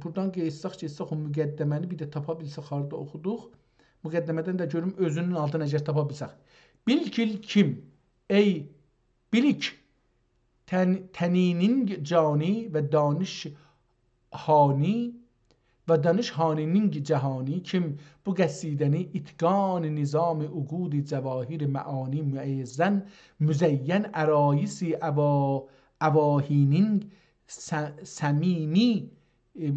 بورادان قئییتسک، گئتسک او مقدمه‌نی بیر ده تاپا بیلسک، هاردا اوخودوق. مقدمه‌دن ده گؤروم اؤزونون آلتینی اگر تاپا بیلسک. «بیل کی کیم، ای بیلیک، تن-، تنینینگ جانی و دانش هانی و دانش هانینینگ جهانی کیم بو قصیده‌نی اتقان نظام عقود جواهر معانی معزن مزین عرایس اوا-، اواهینینگ س-، صمیمی، ائ،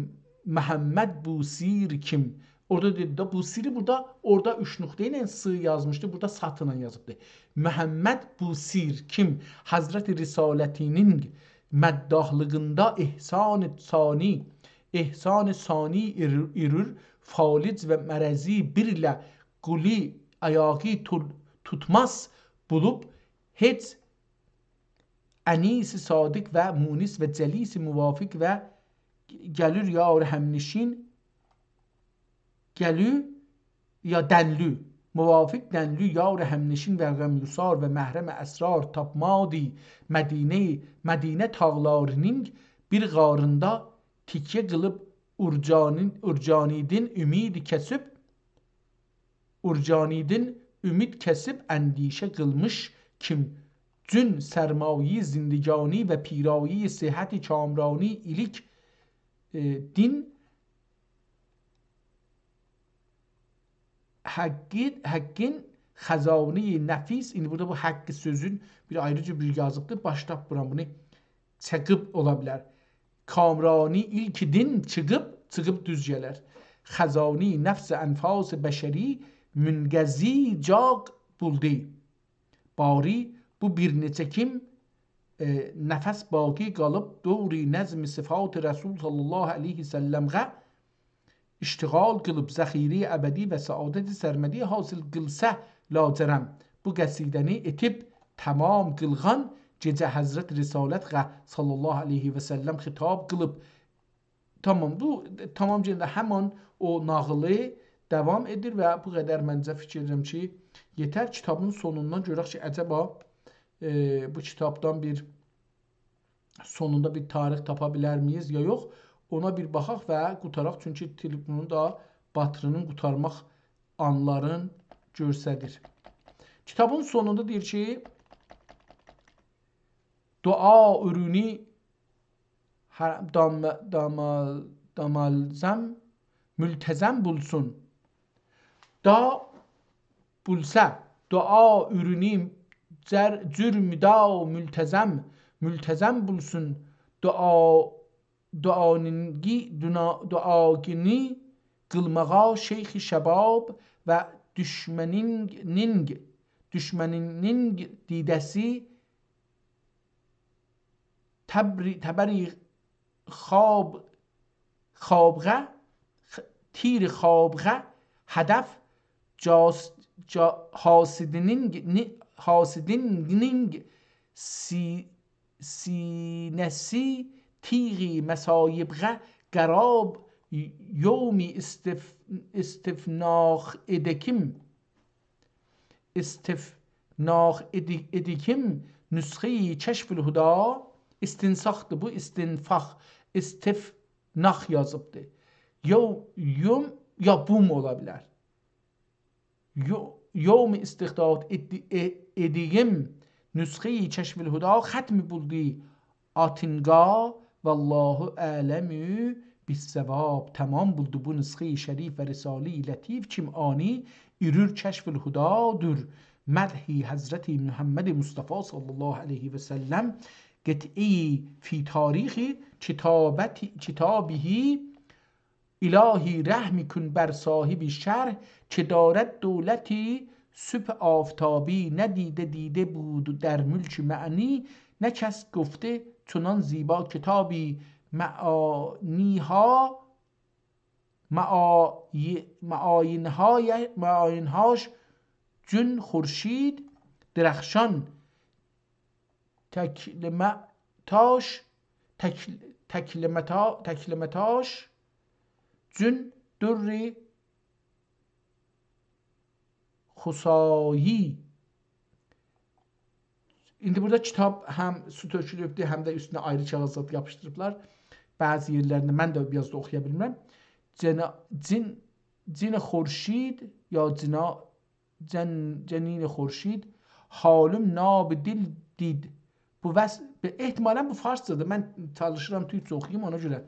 محمد بوصیر کیم.» اورادا دئدی ده، بوصیری بورادا، اورادا اوچ نقطه ایله ص یازمیشدی، بورادا سات ایله یازیبدی. «محمد بوصیر کیم حضرت رسالتینینگ مداحلیغیندا احسان ثانی، احسان ثانی ائر-، ائرور، فالج و مرضی بیرله قولی آیاغی تو-، توتماز بولوب، هئچ انیس صادق و مونس و جلیس موافق و گلور یار همنشین، گلو یا دنلو، موافق دنلو یار همنشین و غمگسار و محرم اسرار تاپمادی مدینه، مدینه تاغلارینین بیر غاریندا تکیه قیلیب اورجانی-، اورجانیدین اومید کسیب، اورجانیدین اومید کسیب اندیشه قیلمیش کیم، جون سرمایه‌ی زندگانی و پیرایه‌ی صحت کامرانی ایلیک، ائ، دین حقی، حقین خزانه‌ی نفیس، ایندی بورادا بو حق سؤزون بیر آیری جور بیر یازیبدیر، باشداپ بوران بونو چیخیب اولا بیلر. کامرانی ایلک دین چیخیب، چیخیب دوز گلر. خزانی نفس انفاس بشری منقضی جاق بولدو. باری بو بیر نئچه کیم، ائ، نفس باقی قالیب دور نظم صفات رسول صلی الله علیه و سلمغه اشتغال قیلیب، ذخیره‌ی ابدی و سعادت سرمدی حاصل قیلسا لاجرم، بو قصیده‌نی ائتیب تمام قیلغان، گئجه حضرت رسالتغه صلی الله علیه و سلم خطاب قیلیب. تامام، بو، تامام، یئنه ده همان او ناغیلی داوام ائدیر و بو قدر منجه فیکیر ائدیرم کی، یئتر. کیتابین سونوندان گؤرک کی، عجبا، ائ، بو کیتابدان بیر سونوندا بیر تاریخ تاپا بیلر مییز یا یوخ؟ اونا بیر باخاق و قوتاراق، چونکی تلفونون دا باتری‌نین قوتارماق آنلارین گؤستریر. کیتابین سونوندا دئییر کی، دعا اورونو هر دام-، دامال-، دامالزم، ملتزم بولسون. دا بولسا، دعا اورونو جر-، جرم دا ملتزم، ملتزم بولسون. دعا، دعانینگی، دعا-، دعاگینی قیلماغا شیخ شباب و دوشمنین نینگ، دوشمنین نینگ دیده‌سی تبری-، تبری خواب، خوابغه، خ-، تیر خوابغه، هدف جاس-، جا-، حاسدینین، نی-، حاسدینین سی-، سینه‌سی تیغ مصایبغه قراب، یوم استف-، استفناخ ادکیم استفناخ ادی-، ادیکیم نسخه‌ی کشف الهدی، استنساخدیر بو، استنفاخ، استفناخ یازیبدیر. یو-، یوم یا بوم اولا بیلر. یو-، یوم استخداد ادی-، ائ-، ادیگیم نسخه‌ی کشف الهدی ختم بولدو آتینقا، والله اعلم بالصواب. تمام بولدو بو نسخه‌ی شریف و رساله‌ی لطیف کیم آنی ایرور کشف الهدی‌دیر. مدح حضرت محمد مصطفی صلی الله علیه و سلم، قطعه‌ای فی تاریخ کتابت-، کتابه الهی رحم کن بر صاحب شرح، که دارد دولتی صبح آفتابی، ندیده دیده بود در ملک معنی، نه کس گفته چنان زیبا کتابی، معانیها، معای-، معاینهای-، معاینهاش چون خورشید درخشان، تکلمه‌تاش، تکل-، تکلمه‌تا-، تکلمه‌تاش چون در خسایی. ایندی بورادا کیتاب هم سو تؤکولوبدور، هم ده اوستونه آیری کاغیذ زاد یاپیشدیریبلار. بعضی یئرلرینده من ده بیر آز دا اوخویا بیلمیرم. جنا-، جین، جین خورشید یا جنا-، جن-، جنین خورشید، حالم ناب دل دید. بو وص-، به-، احتمالاً بو فارسجادیر. من چالیشیرام تورکجه اوخویوم، اونا گؤره.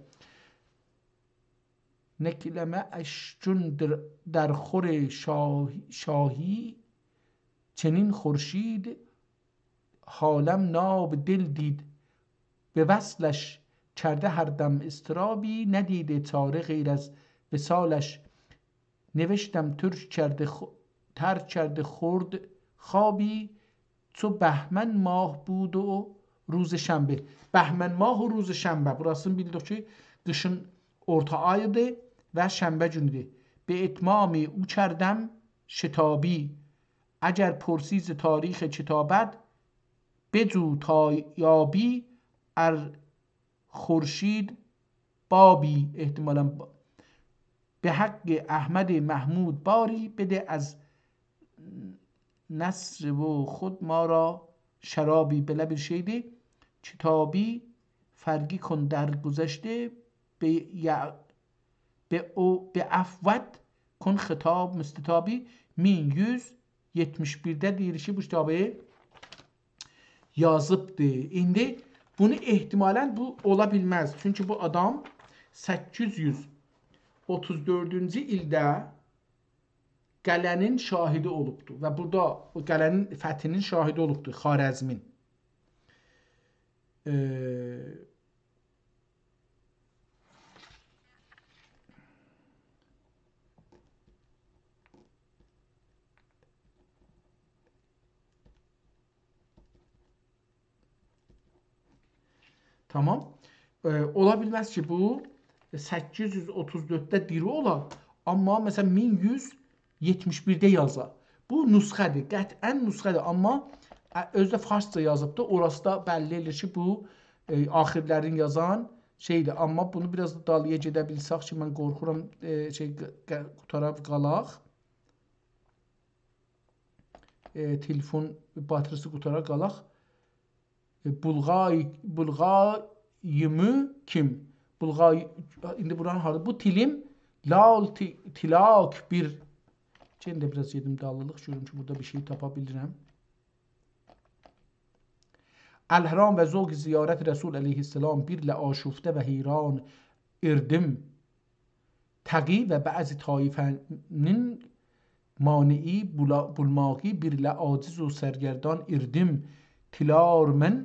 نکلمه اشکون در، در خور شاه-، شاهی، چنین خورشید، حالم ناب دل دید. به وصلش کرده هر دم اضطرابی، ندیده چاره غیر از وصالش. نوشتم ترک کرده خو-، ترک کرده خورد خوابی، چو بهمن ماه بود و روز شنبه. بهمن ماه و روز شنبه. بوراسینی بیلدیک کی، قیشین اورتا آییدیر و شنبه گونودور. به اتمام او کردم شتابی. اگر پرسی ز تاریخ کتابت، بجو تا یابی ار خورشید بابی، احتمالاً با-، به حق احمد محمود باری، بده از نثر و خود ما را شرابی، بئله بیر شئیدیر. کتابی فرقی کن در گذشته، به یع-، به او، به عفوت کن خطاب مستطابی. مین یوز یئتمیش بیرده دئییر کی، بو کیتابی یازیبدی. ایندی بونو احتمالاً بو اولا بیلمز. چونکی بو آدام سککیز یوز اوتوز دؤردونجو ایلده قلعه‌نین شاهدی اولوبدو و بورادا او قلعه‌نین فتحینین شاهدی اولوبدو، خوارزمین. ائ، تامام. ائ، اولا بیلمز کی، بو سککیز یوز اوتوز دؤردده دیری اولا، آمما، مثلا، مین یوز یئتمیش بیرده یازا. بو نسخه‌دیر، قطعا نسخه‌دیر، آمما، ا، اؤزو ده فارسجا یازیبدی. اوراسی دا بللی ائله‌ییر کی، بو، ائ، آخیرلرین یازان شئیدیر. آمما بونو بیر آز دا دالییا گئده بیلسک کی، من قورخورام، ائ، شئی، ق-، ق-، قوتارا قالاق. ائ، تلفون باتریسی قوتارا قالاق. ائ، بولغای-، بولغاییمی کیم؟ بولغای-، ایندی بورانین حالی. بو تیلیم لال تی-، تیلاک بیر. یئنه ده بیر آز گئدیم دالیلیق، گؤروم کی، بورادا بیر شئی تاپا بیلیرم. الحرام و ذوق زیارت رسول علیه‌السلام، بیر له آشفته و حیران ایردیم. تقی و بعضی طایفه‌نین مانعی بولا-، بولماغی، بیر له عاجز و سرگردان ایردیم. تیلارمن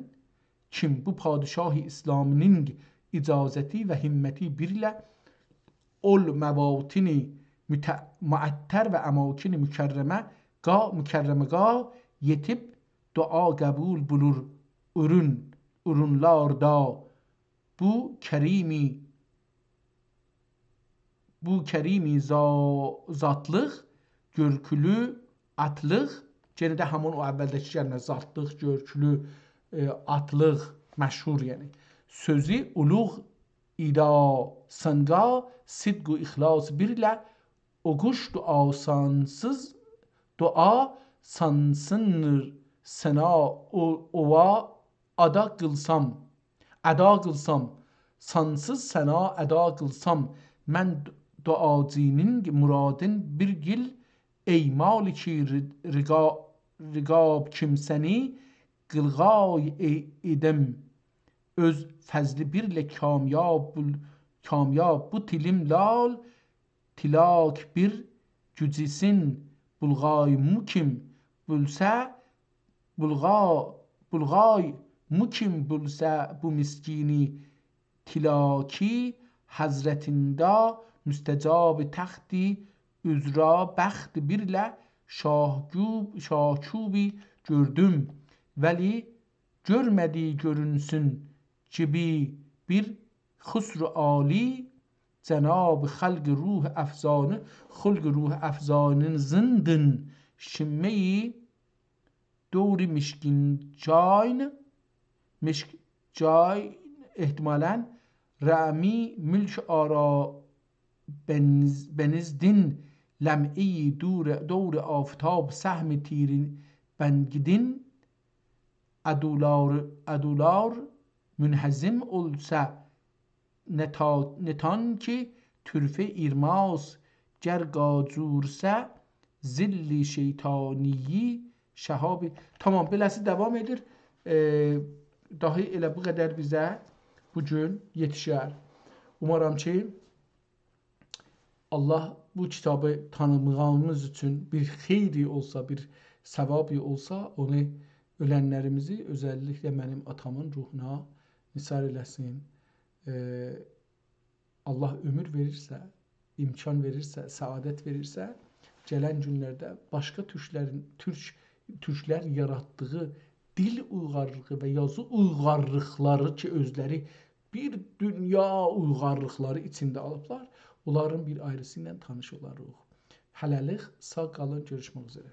کیم بو پادشاه اسلامی‌نین اجازتی و همتی بیر له اول مواطن مت-، معطر و اماکن مکرمه قا، مکرمه قا یئتیب دعا قبول بولور اورون، اورونلاردا بو کریمی، بو کریمی زا-، ذاتلیق، گؤرکلو آتلیق، یئنه ده همین او اولده‌کی کلمه، ذاتلیق، گؤرکلو، ائ، آتلیق، مشهور یعنی. سؤزو اولوغ ایدا سنگا، صدق و اخلاص بیر له، او قوش دعا سانسیز، دعا سانسینیر سنا، او، اووا ادا قیلسام، ادا قیلسام، سانسیز سنا ادا قیلسام، من دعاجینین مرادین بیر گیل، ای مالکی ر-، رقا-، رقاب کیمسه‌نی قیلغای ای-، ایدیم. اؤز فضلی بیر له کامیاب بول-، کامیاب بو تیلیم لال، تیلاک بیر گوجیسین بولغای مو کیم بولسه، بولغا-، بولغای مو کیم بولسه بو مسکینی تیلاکی حضرتیندا مستجاب تختی عذرا بخت بیر له شاهگو-، شاکوبی گؤردوم. ولی گؤرمه‌دی گؤرونسون گیبی بیر خسرو عالی، جناب خلق روح افزانی، خلق روح افزانین زندین شیمه‌یی دور مشکین جاین، مشک جاین احتمالاً رعمی ملک آرا بنز-، بنزدین لمعی دور، دور آفتاب سهم تیرین بنگدین ادولار، ادولار منهزم اولسا نتا-، نتان کی طرفه ایرماس، گر قاجورسه ظل شیطانیی شهابی. تامام، بئله‌سی داوام ائدیر. ائ، داهی ائله بو قدر بیزه بو گون یئتیشر. اومارام کی، الله بو کیتابی تانیماغیمیز اوچون بیر خیری اولسا، بیر ثوابی اولسا، اونو اؤلنلریمیزی، اؤزللیکله منیم آتامین روحونا نثار ائله‌سین. ائ، الله عؤمور وئریرسه، امکان وئریرسه، سعادت وئریرسه، گلن گونلرده باشقا تورکلرین، تورک، تورکلر یاراتدیغی دیل اویغارلیغی و یازی اویغارلیقلاری کی، اؤزلری بیر دونیا اویغارلیقلاری ایچینده آلیبلار، اونلارین بیر آیریسی ایله تانیش اولاریق. هله‌لیک، ساغ قالین، گؤروشمک اوزره.